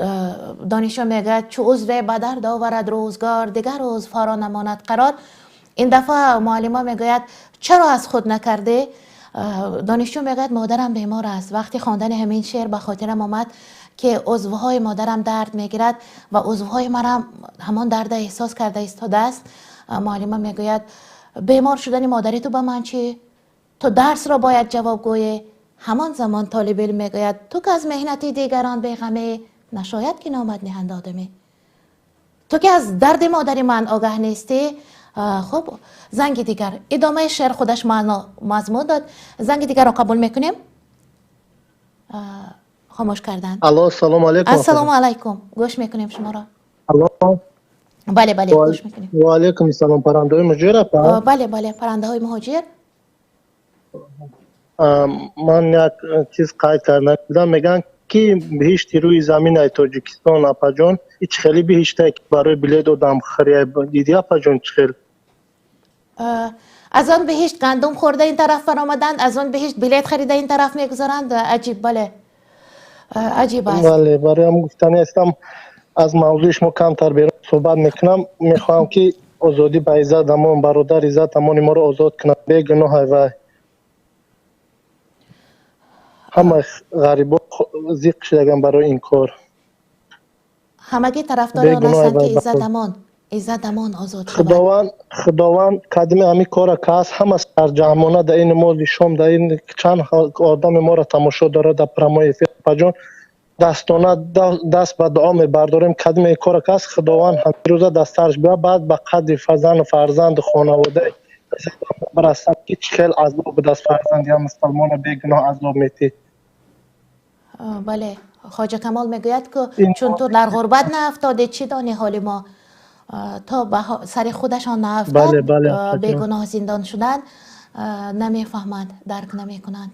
донишҷӯ мегӯяд: «Чу узве ба дард оварад рӯзгор, дигар узвҳоро намонад қарор». Ин дафъа муаллима мегӯяд: «Чаро аз худ накардӣ?» Донишҷӯ мегӯяд: «Модарам бемор аст. Вақти хондани ҳамин шеър ба хотирам омад, ки узвҳои модарам дард мегирад ва узвҳои манам ҳамон дарда эҳсос карда истодааст». Муаллима мегӯяд: «Бемор шудани модари ту ба ман чӣ? Ту дарсро бояд ҷавоб гӯӣ». Ҳамон замон толиби илм мегӯяд: «Ту ки аз меҳнати дигарон беғамӣ, нашояд ки номат ниҳанд одамӣ». Ту ки аз дарди модари ман огаҳ нестӣ. Хуб, занги дигар. Идомаи шеър худаш маъно мазмун дод. Занги дигарро қабул мекунем. Хомӯш карданд. Алло, салому алайкум. Ассалому алайкум, гӯш мекунем шуморо. Алло. Бале, гӯш мекунем. Ва алайкум салом. Паррандаҳои муҳоҷир, апа? Бале, паррандаҳои муҳоҷир. Ман як чиз қайд карда будам. Мегӯянд, ки биҳишти рӯи замин ай Тоҷикистон, апаҷон. Ҳеч хеле биҳиштае, ки барои билет одам хирия дидӣ, апаҷон, чӣ хел? Аз он биҳишт гандум хӯрда ин тараф баромаданд, аз он биҳишт билет харида ин тараф мегузаранд. Аҷиб, бале, аҷиб аст. Бале, барои ҳам гуфтанӣ ҳастам, аз мавзӯи шумо камтар берун суҳбат мекунам. Мехоҳам, ки озодӣ ба Иззат Амон, бародар Иззат Амони моро озод кунад. Бегуноҳ вай. Ҳама ғарибо зиқ шудаган барои ин кор. Ҳамагӣ тарафдори он ҳастанд, ки Иззат Амон, Иззат Амон озод шавад. Худованд кадими ҳамин кора кас ҳама сарҷаҳмона дар ин намози шом, дар ин чанд одами моро тамошо дорад дар прямой эфир, апаҷон, дастона даст ба дуо мебардорем. Кадими кора кас, Худованд ҳамин рӯза дастарш биё, баъд ба қадри фазану фарзанду хонавода барасад, ки чӣ хел азоб будаст, фарзанди я мусалмона бегуноҳ азоб метӣ. Бале, Хоҷа Камол мегӯяд, ки чун ту дар ғурбат наафтодӣ, чӣ донӣ ҳоли мо? То ба сари худашон наафтад, бегуноҳ зиндон шудан, намефаҳманд, дарк намекунанд.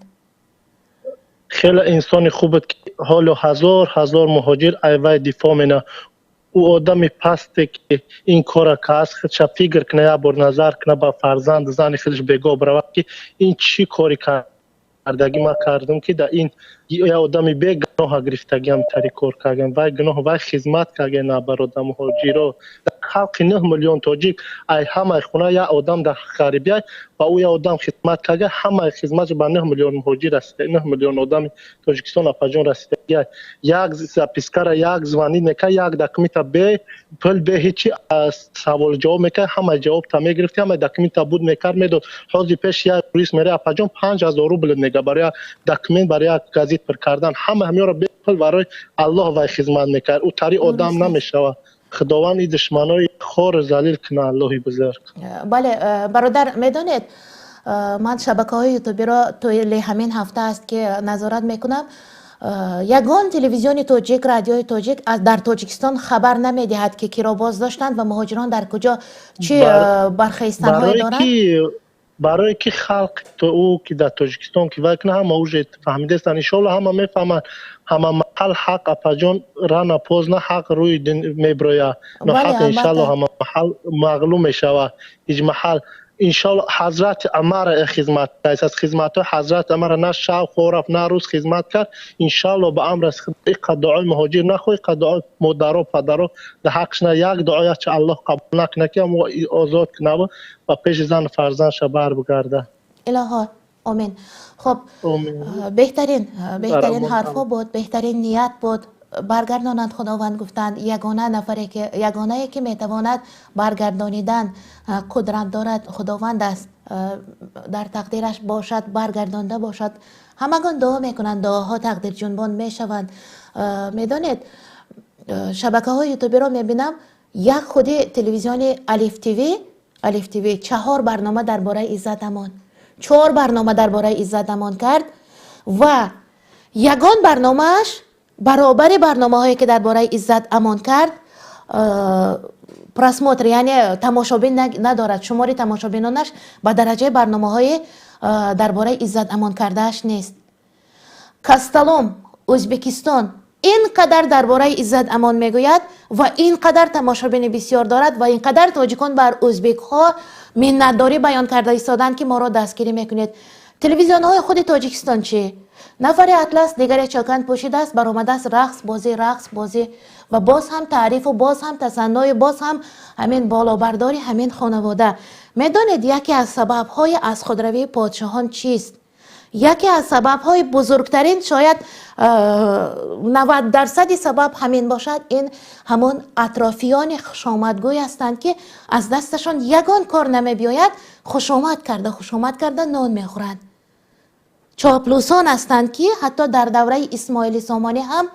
Хеле инсони хуб буд, ки ҳоло ҳазор ҳазор муҳоҷир айвай дифоъ мена. Ӯ одами пасте, ки ин кора кас, худша фикр куна, як бор назар куна ба фарзанду зани худаш, бегоҳ биравад, ки ин чӣ кори кардагӣ ман кардам, ки дар ин як одами бегуноҳа гирифтагиам, тари кор кардем. Вай гуноҳ, вай хизмат кардем на бародар муҳоҷиро. Халқи 9 миллион тоҷик, ай ҳамаи хона як одам дар ғарибия, ба ӯ як одам хизмат карда, ҳамаи хизматш ба 9 миллион муҳоҷир расида, 9 миллион одами Тоҷикистон, апаҷон, расидагия. Як запискара як звонить мекард, як документа бе пул, бе ҳечи савол ҷавоб мекард, ҳамаи ҷавобта мегирифти, ҳамаи документа буд мекард, медод. Ҳозир пеш як юрист мере, апаҷон, 5000 рубл мега барои як документ, барои як газет пур кардан. Ҳама ҳамёро бепул барои Аллоҳ вай хизмат мекард. Ӯ тари одам намешавад. Худованд ин душманои хору залил кунад, Аллоҳи бузург. Бале, бародар, медонед, ман шабакаҳои ютубиро тӯли ҳамин ҳафта аст, ки назорат мекунам. Ягон телевизиони тоҷик, радиои тоҷик дар Тоҷикистон хабар намедиҳад, ки киро боздоштанд ва муҳоҷирон дар куҷо чӣ бархеистанҳое доранд. Барое ки халқ ӯ ки дар Тоҷикистон ки вай кунад, ҳама уже фаҳмидастанд, иншоалло, ҳама мефаҳманд. Ҳама маҳал ҳақ, апаҷон, рано поздно ҳақ рӯи меброяд. Ноҳақ, иншоалло, ҳама маҳал мағлум мешавад. Ҳеҷ маҳал, иншоалло, ҳазрати Амара хизмат аз хизматҳои ҳазрати Амара на шаб хӯрафт, на рӯз хизмат кард. Иншоалло, ба амр аз иқа дуои муҳоҷир нахоҳ, иқа дуои модаро, падаро дар ҳаққш на як дуоя чи Аллоҳ қабул накунад, ки мо озод кунаву ба пеши зану фарзандша бар бигарда. Илоҳо омин. Хуб, беҳтарин, беҳтарин ҳарфҳо буд, беҳтарин ният буд. Баргардонанд Худованд, гуфтанд. Ягона нафаре ки, ягонае ки метавонад баргардонидан қудрат дорад, Худованд аст. Дар тақдираш бошад, баргардонда бошад. Ҳамагон дуо мекунанд, дуоҳо тақдирҷунбон мешаванд. Медонед, шабакаҳои ютубиро мебинам, як худи телевизиони Алиф ТВ, Алиф ТВ чаҳор барнома дар бораи Иззат Амон, чор барнома дар бораи Иззат Амон кард ва ягон барномааш баробари барномаҳое ки дар бораи Иззат Амон кард просмотр, яъне тамошобин надорад. Шумори тамошобинонаш ба дараҷаи барномаҳои дар бораи Иззат Амон кардааш нест. Касталом, Ӯзбекистон, ин қадар дар бораи Иззат Амон мегӯяд ва ин қадар тамошобини бисёр дорад ва ин қадар тоҷикон бар ӯзбекҳо миннатдорӣ баён карда истоданд, ки моро дастгирӣ мекунед. Телевизионҳои худи Тоҷикистон чӣ? Нафаре атлас, дигаре чокан пӯшидааст, баромадааст, рақс бозӣ, рақс бозӣ ва боз ҳам таърифу, боз ҳам тасанною, боз ҳам ҳамин болобардори ҳамин хонавода. Медонед, яке аз сабабҳои аз худравии подшоҳон чист? Яке аз сабабҳои бузургтарин, шояд 90% сабаб ҳамин бошад, ин ҳамон атрофиёни хушомадгӯй ҳастанд, ки аз дасташон ягон кор намебиёяд, хушомад карда, хушомад карда нон мехӯранд. Чоплусон ҳастанд, ки ҳатто дар давраи Исмоили Сомонӣ ҳам,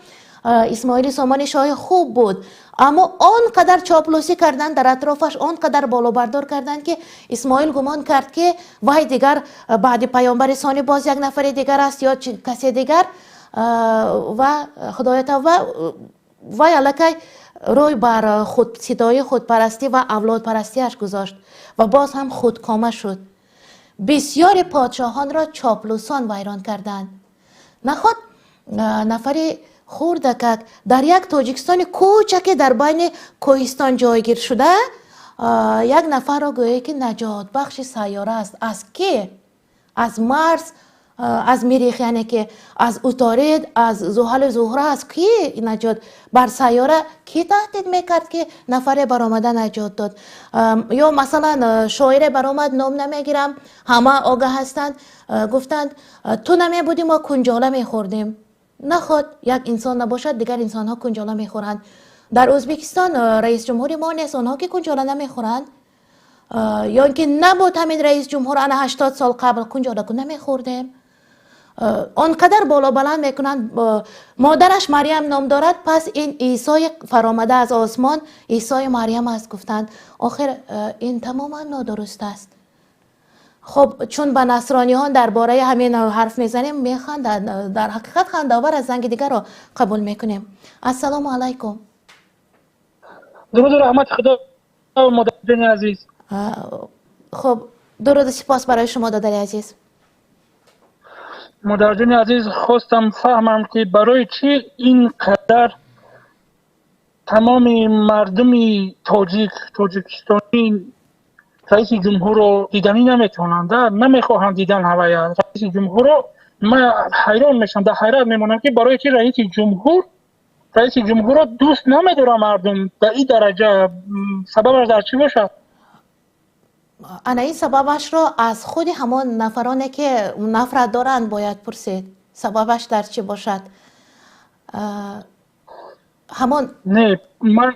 Исмоили Сомонӣ шоҳи хуб буд, аммо он қадар чоплусӣ карданд дар атрофаш, он қадар болобардор карданд, ки Исмоил гумон кард, ки вай дигар баъди паёмбари сони боз як нафари дигар аст ё касе дигар, ва худоё тавба, вай аллакай рӯй бар худситоӣ, худпарастӣ ва авлодпарастиаш гузошт ва боз ҳам худкома шуд. Бисёри подшоҳонро чоплусон вайрон карданд. Наход нафари хурдакак дар як Тоҷикистони кӯчаке дар байни кӯҳистон ҷойгир шуда, як нафарро гӯё ки наҷотбахши сайёра аст. Аз ки? Аз Марс, аз Мирих, яъне ки аз Уторид, аз Зуҳалу Зуҳра, аз ки наҷот бар сайёра? Кӣ таҳдид мекард, ки нафаре баромада наҷот дод? Ё масалан, шоире баромад, ном намегирам, ҳама огаҳ ҳастанд, гуфтанд: «Ту намебудӣ, мо кунҷола мехӯрдем». Наход як инсон набошад, дигар инсонҳо кунҷола мехӯранд. Дар Ӯзбекистон раис ҷумҳури мо нест, онҳо ки кунҷола намехӯранд? Ё ин ки набуд ҳамин раис ҷумҳур, ана 80 сол қабл кунҷола ку намехӯрдем? Он қадар боло баланд мекунанд. Модараш Марьям ном дорад, пас ин Исои фаромада аз осмон Исои Марьям аст, гуфтанд. Охир ин тамоман нодуруст аст. Хуб, чун ба насрониҳон дар бораи ҳамин ҳарф мезанем, механданд. Дар ҳақиқат хандаовар аз занги дигарро қабул мекунем. Ассалому алайкум. Дуруду раҳмати Худо, модарҷони азиз. Хуб, дуруду сипос барои шумо, додари азиз. Модарҷони азиз, хостам фаҳмам, ки барои чӣ ин қадар тамоми мардуми тоҷик, тоҷикистонӣ раиси ҷумҳурро диданӣ наметавонанд, намехоҳанд дидан ҳавая раиси ҷумҳурро. Ман ҳайрон мешавам, дар ҳайрат мемонам, ки барои чӣ раиси ҷумҳурро дӯст намедорам мардум дар ин дараҷа. Сабабаш дар чӣ бошад? Ана ин сабабашро аз худи ҳамон нафароне, ки нафрат доранд, бояд пурсид, сабабаш дар чӣ бошад. Ҳамон Не, ман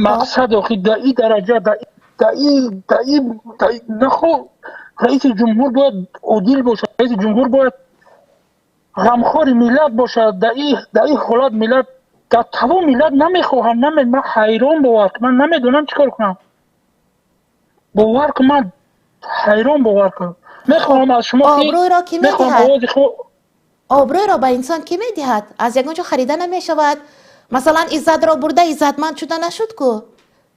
мақсад охи дар ин дараҷа, дар ин нахо раиси ҷумҳур бояд одил бошад, раиси ҷумҳур бояд ғамхори миллат бошад. Дар ин ҳолат миллат, дар тамом миллат намехоҳанд, наме. Ман ҳайрон, бовар кун, ман намедонам чӣ кор кунам. Бовар кун, ман ҳайрон, бовар кун. Мехоҳам аз шумо Обрӯйро кӣ медиҳад? Обрӯйро ба инсон кӣ медиҳад? Аз ягон ҷо харида намешавад. Масалан, Иззатро бурда, иззатманд шуда нашуд ку.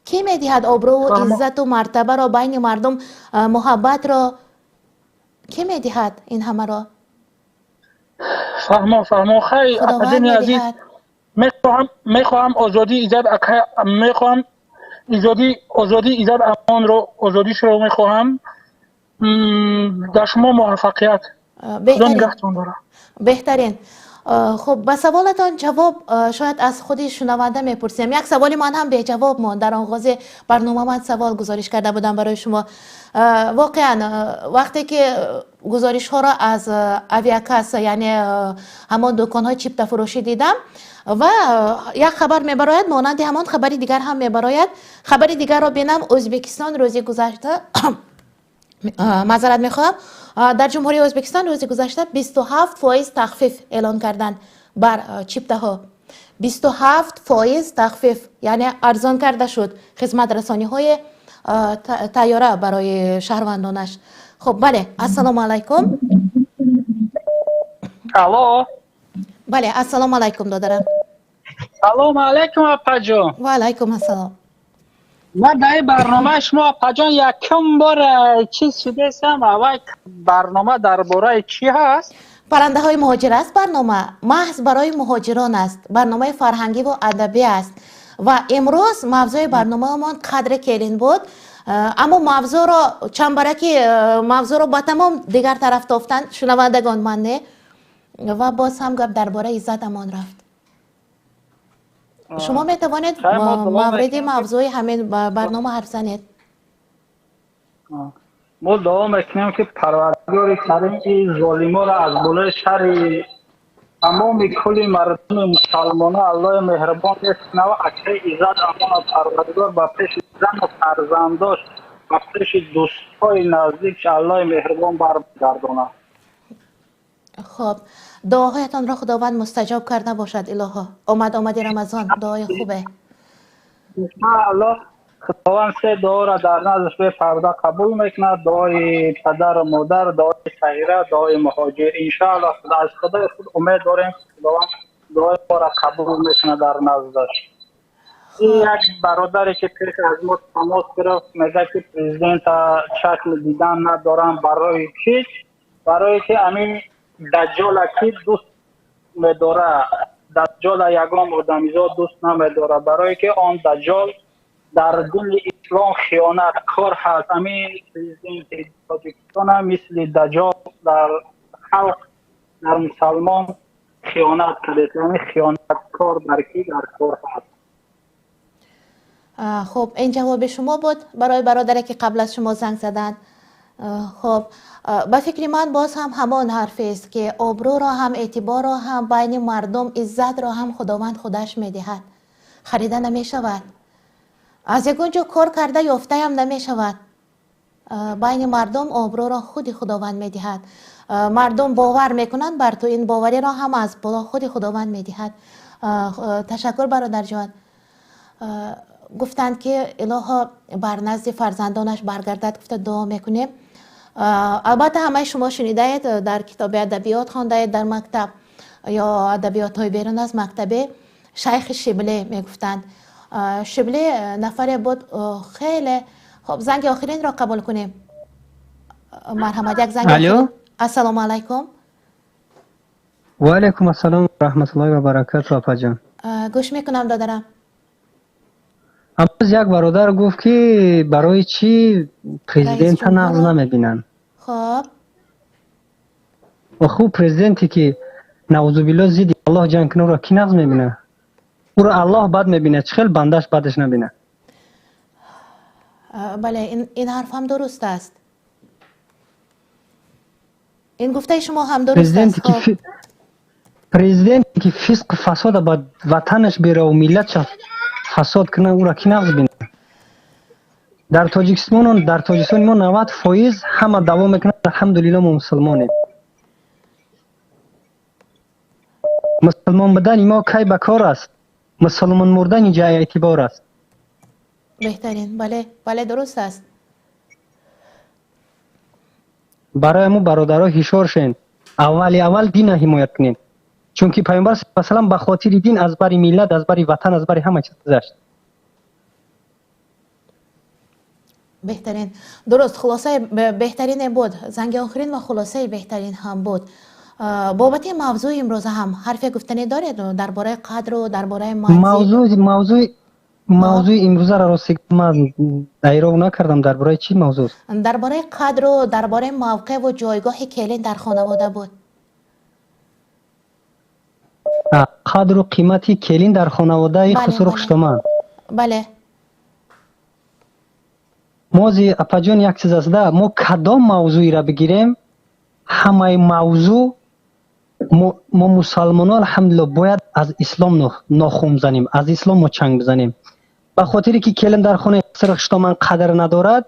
Кӣ медиҳад обрӯву иззату мартабаро байни мардум, муҳаббатро кӣ медиҳад ин ҳамаро? Фаҳмо, фаҳмо. Хай, апаҷони азиз, мехоҳам озодии Иззат, мехоҳам озодии Иззат Амонро, озодишро мехоҳам. Дар шумо муваффақият. Худо нигаҳтон дорад. Беҳтарин. Хуб, ба саволатон ҷавоб шояд аз худи шунаванда мепурсем. Як саволи ман ҳам беҷавоб монд. Дар оғози барнома ман савол гузориш карда будам барои шумо. Воқеан, вақте ки гузоришҳоро аз авиакасса, яъне ҳамон дуконҳои чиптафурӯшӣ дидам, ва як хабар мебарояд, монанди ҳамон хабари дигар ҳам мебарояд. Хабари дигарро бинам, Ӯзбекистон рӯзи гузашта, маъзарат мехоҳам, дар Ҷумҳурии Ӯзбекистон рӯзи гузашта 27% тахфиф эълон карданд бар чиптаҳо. 27% тахфиф, яъне арзон карда шуд хизматрасониҳои тайёра барои шаҳрвандонаш. Хуб, бале, ассалому алайкум. Алло. Бале, ассалому алайкум, додарам. Салому алайкум, апаҷон. Ва алайкум ассалом. Ман дар ин барномаи шумо, апаҷон, якум бор чиз шудастам. Аввал барнома дар бораи чӣ ҳаст? Паррандаҳои муҳоҷир аст барнома, маҳз барои муҳоҷирон аст. Барномаи фарҳангиву адабӣ аст. Ва имрӯз мавзӯи барномаамон қадри келин буд. Аммо мавзӯъро чандбараки мавзӯъро ба тамом дигар тараф тофтанд шунавандагон, ман не. Ва боз ҳам гап дар бораи Иззат Амон рафт. Шумо метавонед мавриди мавзӯи ҳамин барнома ҳарф занед. Мо дуо мекунем, ки Парвардигори Карим ин золиморо аз болои сари тамоми кулли мардуми мусалмона Аллоҳи меҳрубон мекунад ва акаи Иззат Амона Парвардигор ба пеши зану фарзандош, ба пеши дӯстҳои наздикш Аллоҳи меҳрубон баргардонад. Хуб, дуоҳоятонро Худованд мустаҷоб карда бошад, илоҳо. Омад омади Рамазон, дуои хубе. Иншааллоҳ, Худованд се дуоро дар наздаш бепарда қабул мекунад: дуои падару модар, дуои сағира, дуои муҳоҷир. Иншааллоҳ, аз Худои худ умед дорем, ки Худованд дуои моро қабул мекунад дар наздаш. Ин як бародаре, ки пеш аз мо тамос гирифт, мегӯяд, ки президента чашми дидан надорам. Барои чӣ? Барое ки ҳамин даҷҷола ки дӯст медора? Даҷҷола ягон одамизод дӯст намедора, барое ки он даҷҷол дар дини ислом хиёнаткор ҳаст. Ҳамин президенти Тоҷикистон ҳам мисли даҷҷол дар халқ, дар мусалмон хиёнат кардааст. Ҳамин хиёнаткор дар ки дар кор ҳаст. Хуб, ин ҷавоби шумо буд барои бародаре, ки қабл аз шумо занг заданд. Хуб, ба фикри ман боз ҳам ҳамон ҳарфест, ки обрӯро ҳам, эътиборро ҳам, байни мардум иззатро ҳам Худованд худаш медиҳад. Харида намешавад, аз ягон ҷо кор карда ёфтаям намешавад. Байни мардум обрӯро худи Худованд медиҳад. Мардум бовар мекунанд бар ту, ин бовариро ҳам аз боло худи Худованд медиҳад. Ташаккур, бародарҷон. Гуфтанд, ки илоҳо бар назди фарзандонаш баргардад, гуфта дуо мекунем. Албатта, ҳамаи шумо шунидаед, дар китоби адабиёт хондаед дар мактаб ё адабиётҳои берун аз мактабе, шайхи Шибле мегуфтанд. Шибле нафаре буд хеле хуб. Занги охиринро қабул кунем. Марҳамат, як занги. Алло. Ассалому алайкум. Ва алайкум ассалом ва раҳматуллоҳи ва баракату, апаҷон. Гӯш мекунам, додарам. Амрӯз як бародар гуфт, ки барои чӣ президента нағз намебинанд. Хуб. Хуб, президенте, ки наузубилло зидди Аллоҳ ҷанг кунад, ӯро кӣ нағз мебинад? Ӯро Аллоҳ бад мебинад, чӣ хел бандаш бадаш набинад? Бале, ин ҳарф ҳам дуруст аст, ин гуфтаи шумо ҳам дуруст аст. Президенте, ки фисқу фасода ба ватанаш бераву миллатша фасод кунад, ӯро кӣ нағз бинад? Дар Тоҷикистон, дар Тоҷикистони мо 90% ҳама даъво мекунанд: алҳамдулилло, мо мусулмонем. Мусулмон будани мо кай ба кор аст? Мусулмон мурдан инҷа эътибор аст. Беҳтарин, бале, бале, дуруст аст. Барои мо, бародаро, ҳушёр шен, аввали аввал дина ҳимоят кунем, чунки Пайғамбар салам ба хотири дин аз бари миллат, аз бари ватан, аз бари ҳама чиз гузашт. Беҳтарин, дуруст, хулосаи беҳтарине буд. Занги охирин ва хулосаи беҳтарин ҳам буд. Бобати мавзӯи имрӯза ҳам ҳарфе гуфтанӣ доред дар бораи қадру дар бораи манзил? Мавзӯи имрӯзаро рости ман дайров накардам, дар бораи чӣ мавзӯст? Дар бораи қадру дар бораи мавқеъву ҷойгоҳи келин дар хонавода буд. Қадру қимати келин дар хонаводаи Хусуру Хуштоман. Бале. Мози апаҷон, як чиз аст да, мо кадом мавзӯиро бигирем, ҳамаи мавзӯъ мо мусалмоно, алҳамдулилло, бояд аз ислом нохун занем, аз ислом мо чанг бизанем. Ба хотире ки келин дар хонаи хусури хуштоман қадр надорад,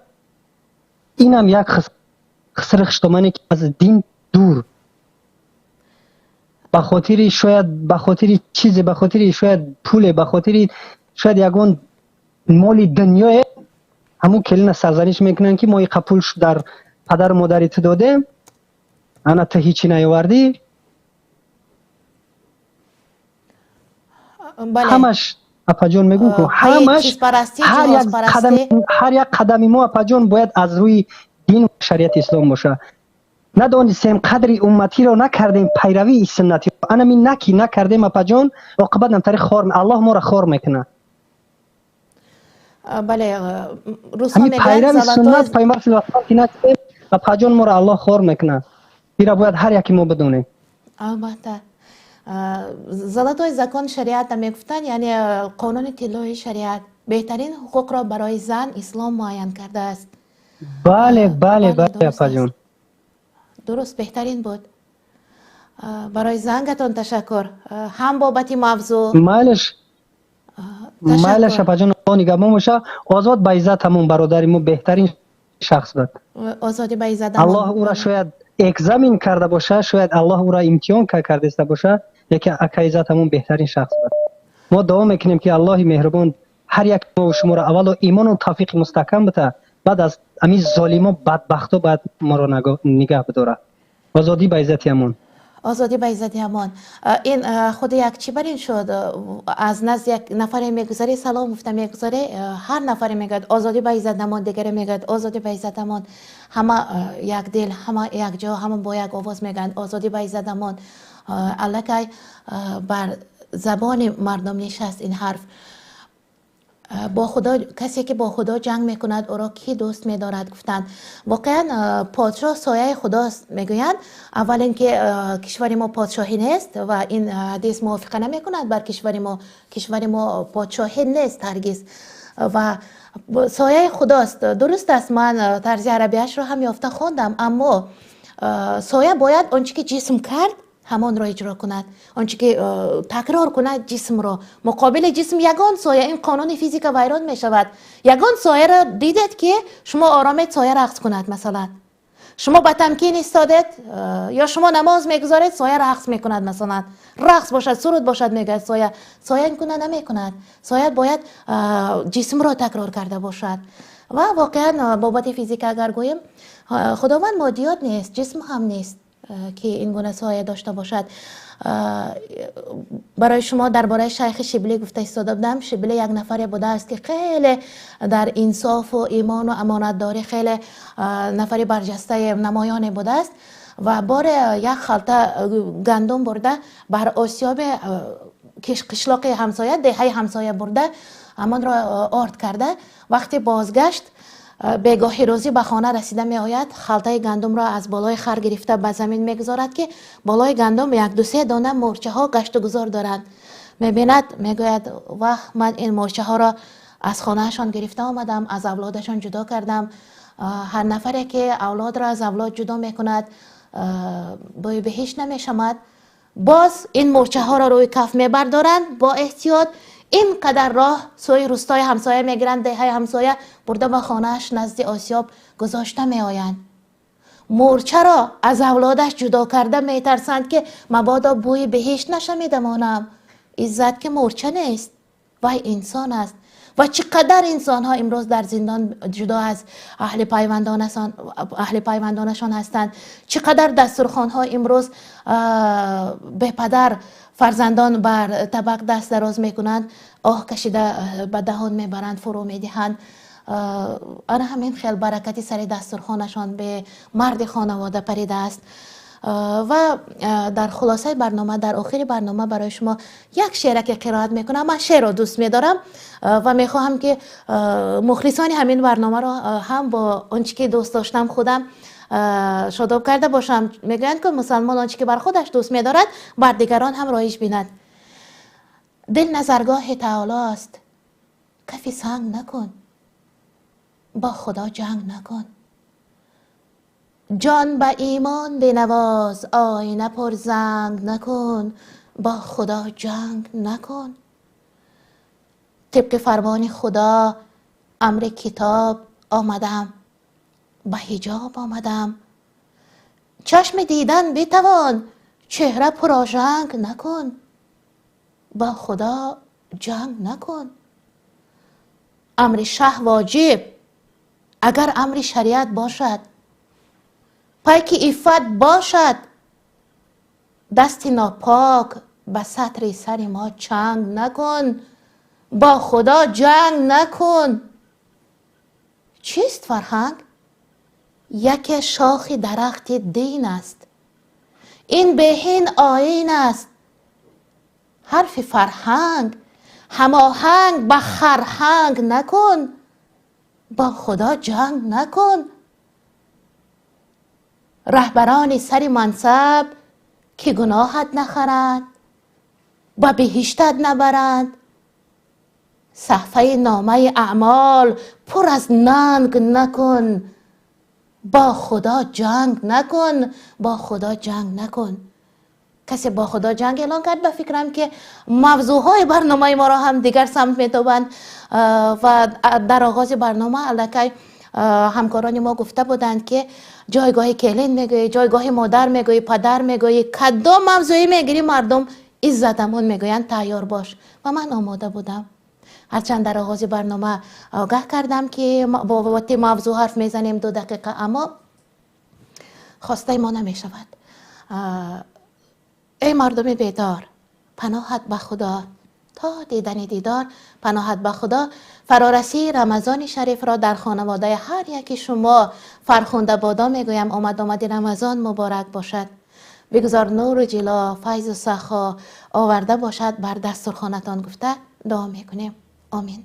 инам як хусури хуштомане ки аз дин дур, ба хотири шояд, ба хотири чизе, ба хотири шояд пуле, ба хотири шояд ягон моли дунёе ҳамун келина сарзаниш мекунанд, ки мо иқа пул дар падару модари ту додем, ана ту ҳичи наёвардӣ. Ҳамаш, апаҷон, мегӯм ку, ҳамаш ҳар як қадами мо, апаҷон, бояд аз рӯи дин шариати ислом боша. Надонистем қадри умматиро, накардем пайравии суннати, анами наки накардем, апаҷон, оқибат намтари хор, аллоҳ моро хор мекунад. Бале, русҳо пайрави суннат пайғамбар саллаллоҳу ки накардем, апаҷон, моро аллоҳ хор мекунад. Ира бояд ҳар яке мо бидонем. Албатта, золотой закон шариата мегуфтанд, яъне қонуни тиллои шариат беҳтарин ҳуқуқро барои зан ислом муайян кардааст. Бале, апаҷон. Дуруст, беҳтарин буд. Барои зангатон ташаккур ҳам бобати мавзӯъ. Майлаш, майлаш, апаҷон, Аллоҳ нигаҳбон боша. Озод ба иззат ҳамон бародари мо беҳтарин шахс буд. Озодӣ ба иззат. Аллоҳ ӯра шояд экзамен карда боша, шояд Аллоҳ ӯра имтиҳон кардаиста боша, лекин ака Иззат ҳамон беҳтарин шахс буд. Мо дуо мекунем, ки Аллоҳи меҳрубон ҳар як мо шуморо аввало имону тавфиқи мустаҳкам бита, баъд аз ҳамин золимо, бадбахто бояд моро нигаҳ бидорад. Озодӣ ба иззати ҳамон. Озодӣ ба иззати ҳамон. Ин худи як чӣ бар ин шуд, аз назди як нафаре мегузарӣ, салом гуфта мегузарӣ, ҳар нафаре мегӯяд озодӣ ба иззат ҳамон, дигаре мегӯяд озодӣ ба иззат ҳамон. Ҳама як дил, ҳама якҷо, ҳама бо як овоз мегӯянд озодӣ ба иззат ҳамон. Аллакай бар забони мардум нишаст ин ҳарф. Бо худо, касе ки бо худо ҷанг мекунад, ӯро кӣ дӯст медорад, гуфтанд. Воқеан, подшоҳ сояи худост мегӯянд. Аввал ин ки кишвари мо подшоҳӣ нест ва ин ҳадис мувофиқа намекунад бар кишвари мо. Кишвари мо подшоҳӣ нест ҳаргиз ва сояи худост, дуруст аст, ман тарзи арабиашро ҳам ёфта хондам, аммо соя бояд он чӣ ки ҷисм кард, ҳамонро иҷро кунад, он чӣ ки такрор кунад ҷисмро. Муқобили ҷисм ягон соя, ин қонуни физика вайрон мешавад. Ягон сояро дидед, ки шумо оромед, соя рақс кунад? Масалан, шумо ба тамкин истодед ё шумо намоз мегузоред, соя рақс мекунад? Масалан, рақс бошад, суруд бошад, мегӯяд соя. Соя ин гуна намекунад. Соя бояд ҷисмро такрор карда бошад. Ва воқеан, бобати физика агар гӯем, Худованд моддиёт нест, ҷисм ҳам нест, ки ин гуна соя дошта бошад. Барои шумо дар бораи шайхи Шиблӣ гуфта истода будам. Шиблӣ як нафаре будааст, ки хеле дар инсофу имону амонатдорӣ хеле нафари барҷастаи намоёне будааст. Ва боре як халта гандум бурда бар осиёби қишлоқи ҳамсоя, деҳаи ҳамсоя бурда, ҳамонро орд карда, вақте бозгашт, бегоҳи рӯзӣ ба хона расида меояд, халтаи гандумро аз болои хар гирифта ба замин мегузорад, ки болои гандум як-ду-се дона мӯрчаҳо гашту гузор доранд. Мебинад, мегӯяд: ваҳ, ман ин мӯрчаҳоро аз хонаашон гирифта омадам, аз авлодашон ҷудо кардам. Ҳар нафаре ки авлодро аз авлод ҷудо мекунад, бӯи беҳишт намешамад. Боз ин мӯрчаҳоро рӯи каф мебардоранд, бо эҳтиёт ин қадар роҳ сӯи рустои ҳамсоя мегиранд, деҳаи ҳамсоя бурда, ба хонааш назди осиёб гузошта меоянд. Мӯрчаро аз авлодаш ҷудо карда метарсанд, ки мабодо бӯи беҳишт нашамида монам. Иззат ки мӯрча нест, вай инсон аст. Ва чӣ қадар инсонҳо имрӯз дар зиндон ҷудо аз аҳли пайвандонашон ҳастанд, чӣ қадар дастурхонҳо имрӯз бепадар, фарзандон бар табақ даст дароз мекунанд, оҳ кашида ба даҳон мебаранд, фурӯ медиҳанд. Ана ҳамин хел баракати сари дастурхонашон бе марди хонавода паридааст. Ва дар хулосаи барнома, дар охири барнома барои шумо як шеъре ки қироат мекунам. Ман шеърро дӯст медорам ва мехоҳам ки мухлисони ҳамин барномаро ҳам бо он чӣ ки дӯст доштам худам шодоб карда бошам. Мегӯянд ки мусалмон он чӣ ки бар худаш дӯст медорад, бар дигарон ҳам роиҷ бинад. Дил назаргоҳи таолост, кафи санг накун, бо худо ҷанг накун. Ҷон ба имон бинавоз, оина пурзанг накун, бо худо ҷанг накун. Тибқи фармони худо амри китоб омадам, ба ҳиҷоб омадам. Чашми дидан битавон, чеҳра пурожанг накун, бо худо ҷанг накун. Амри шаҳ воҷиб, агар амри шариат бошад, пайки иффат бошад, дасти нопок ба сатри сари мо чанг накун, бо худо ҷанг накун. Чист фарҳанг? Яке шохи дарахти дин аст, ин беҳин оин аст. Ҳарфи фарҳанг ҳамоҳанг ба харҳанг накун, бо худо ҷанг накун. Раҳбарони сари мансаб ки гуноҳат нахаранд, ба биҳиштат набаранд. Саҳфаи номаи аъмол пур аз нанг накун, бо худо ҷанг накун, бо худо ҷанг накун. Касе бо худо ҷанг эълон кард, ба фикрам ки мавзӯъҳои барномаи моро ҳам дигар самт метобанд. Ва дар оғози барнома аллакай ҳамкорони мо гуфта буданд ки ҷойгоҳи келин мегӯӣ, ҷойгоҳи модар мегӯӣ, падар мегӯӣ, кадом мавзӯӣ мегирӣ, мардум иззатамон мегӯянд тайёр бош. Ва ман омода будам. Ҳарчанд дар оғози барнома огаҳ кардам ки бо вати мавзӯъ ҳарф мезанем 2 дақиқа, аммо хостаи мо намешавад. Эй мардуми бедор, паноҳат ба худо, то дидани дидор паноҳат ба худо. Фарорасии Рамазони шарифро дар хонаводаи ҳар яки шумо фархунда бодо мегӯям. Омад омади Рамазон муборак бошад. Бигзор нуру ҷило, файзу сахо оварда бошад бар дастурхонатон гуфта дуо мекунем. Омин.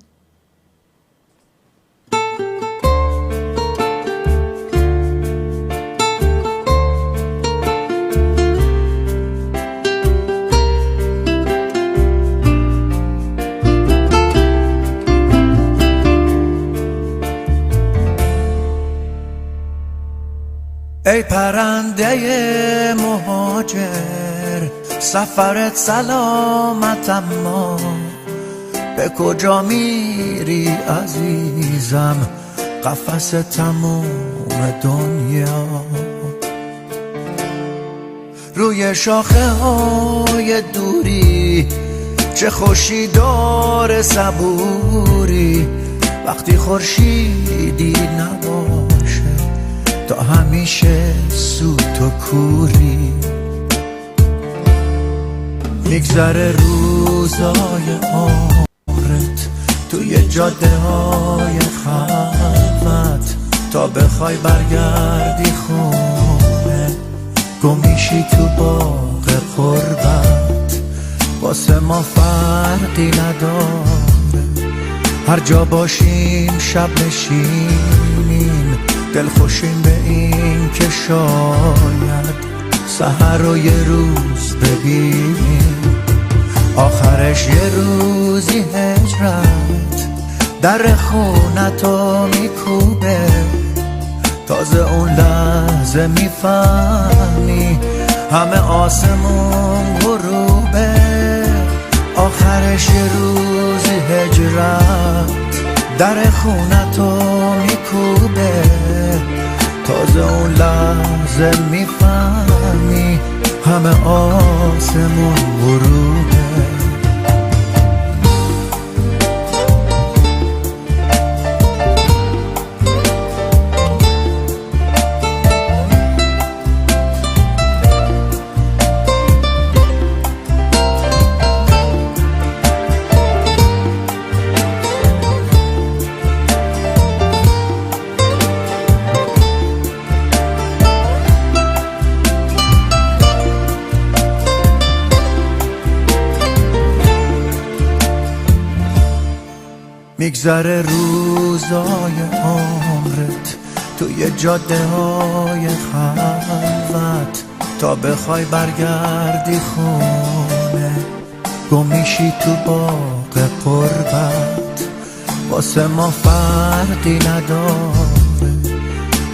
ای پرنده مهاجر، سفرت سلامت، اما به کجا میری عزیزم؟ قفس تموم دنیا روی شاخه های دوری، چه خوشی داره صبوری وقتی خورشیدی نباشه تا همیشه سوت و کوری. میگذره روزای عمرت توی جاده های خلوت، تا بخوای برگردی خونه گم میشی تو باغ غربت. واسه ما فرقی نداره هر جا باشیم شب نشینیم، دلخوشیم به این که شاید سحر رو یه روز ببینیم. آخرش یه روزی هجرت در خونتو میکوبه، تازه اون لحظه میفهمی همه آسمون غروبه. آخرش یه روزی هجرت در خونتو میکوبه، تازه اون لحظه میفهمی همه آسمون غروبه. میگذره روزای عمرت توی جاده های خلوت، تا بخوای برگردی خونه گم میشی تو باغ قربت. واسه ما فرقی نداره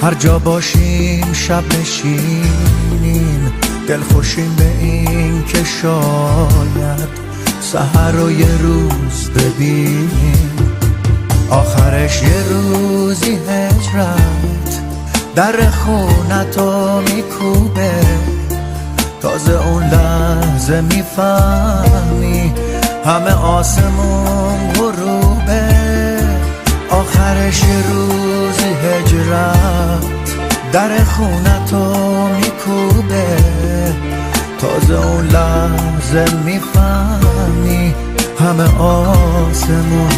هر جا باشیم شب نشینیم، دلخوشیم به این که شاید سحر رو یه روز ببینیم. آخرش یه روزی هجرت در خونتو میکوبه، تازه اون لحظه میفهمی همه آسمون غروبه. آخرش یه روزی هجرت در خونتو میکوبه، تازه اون لحظه میفهمی همه آسمون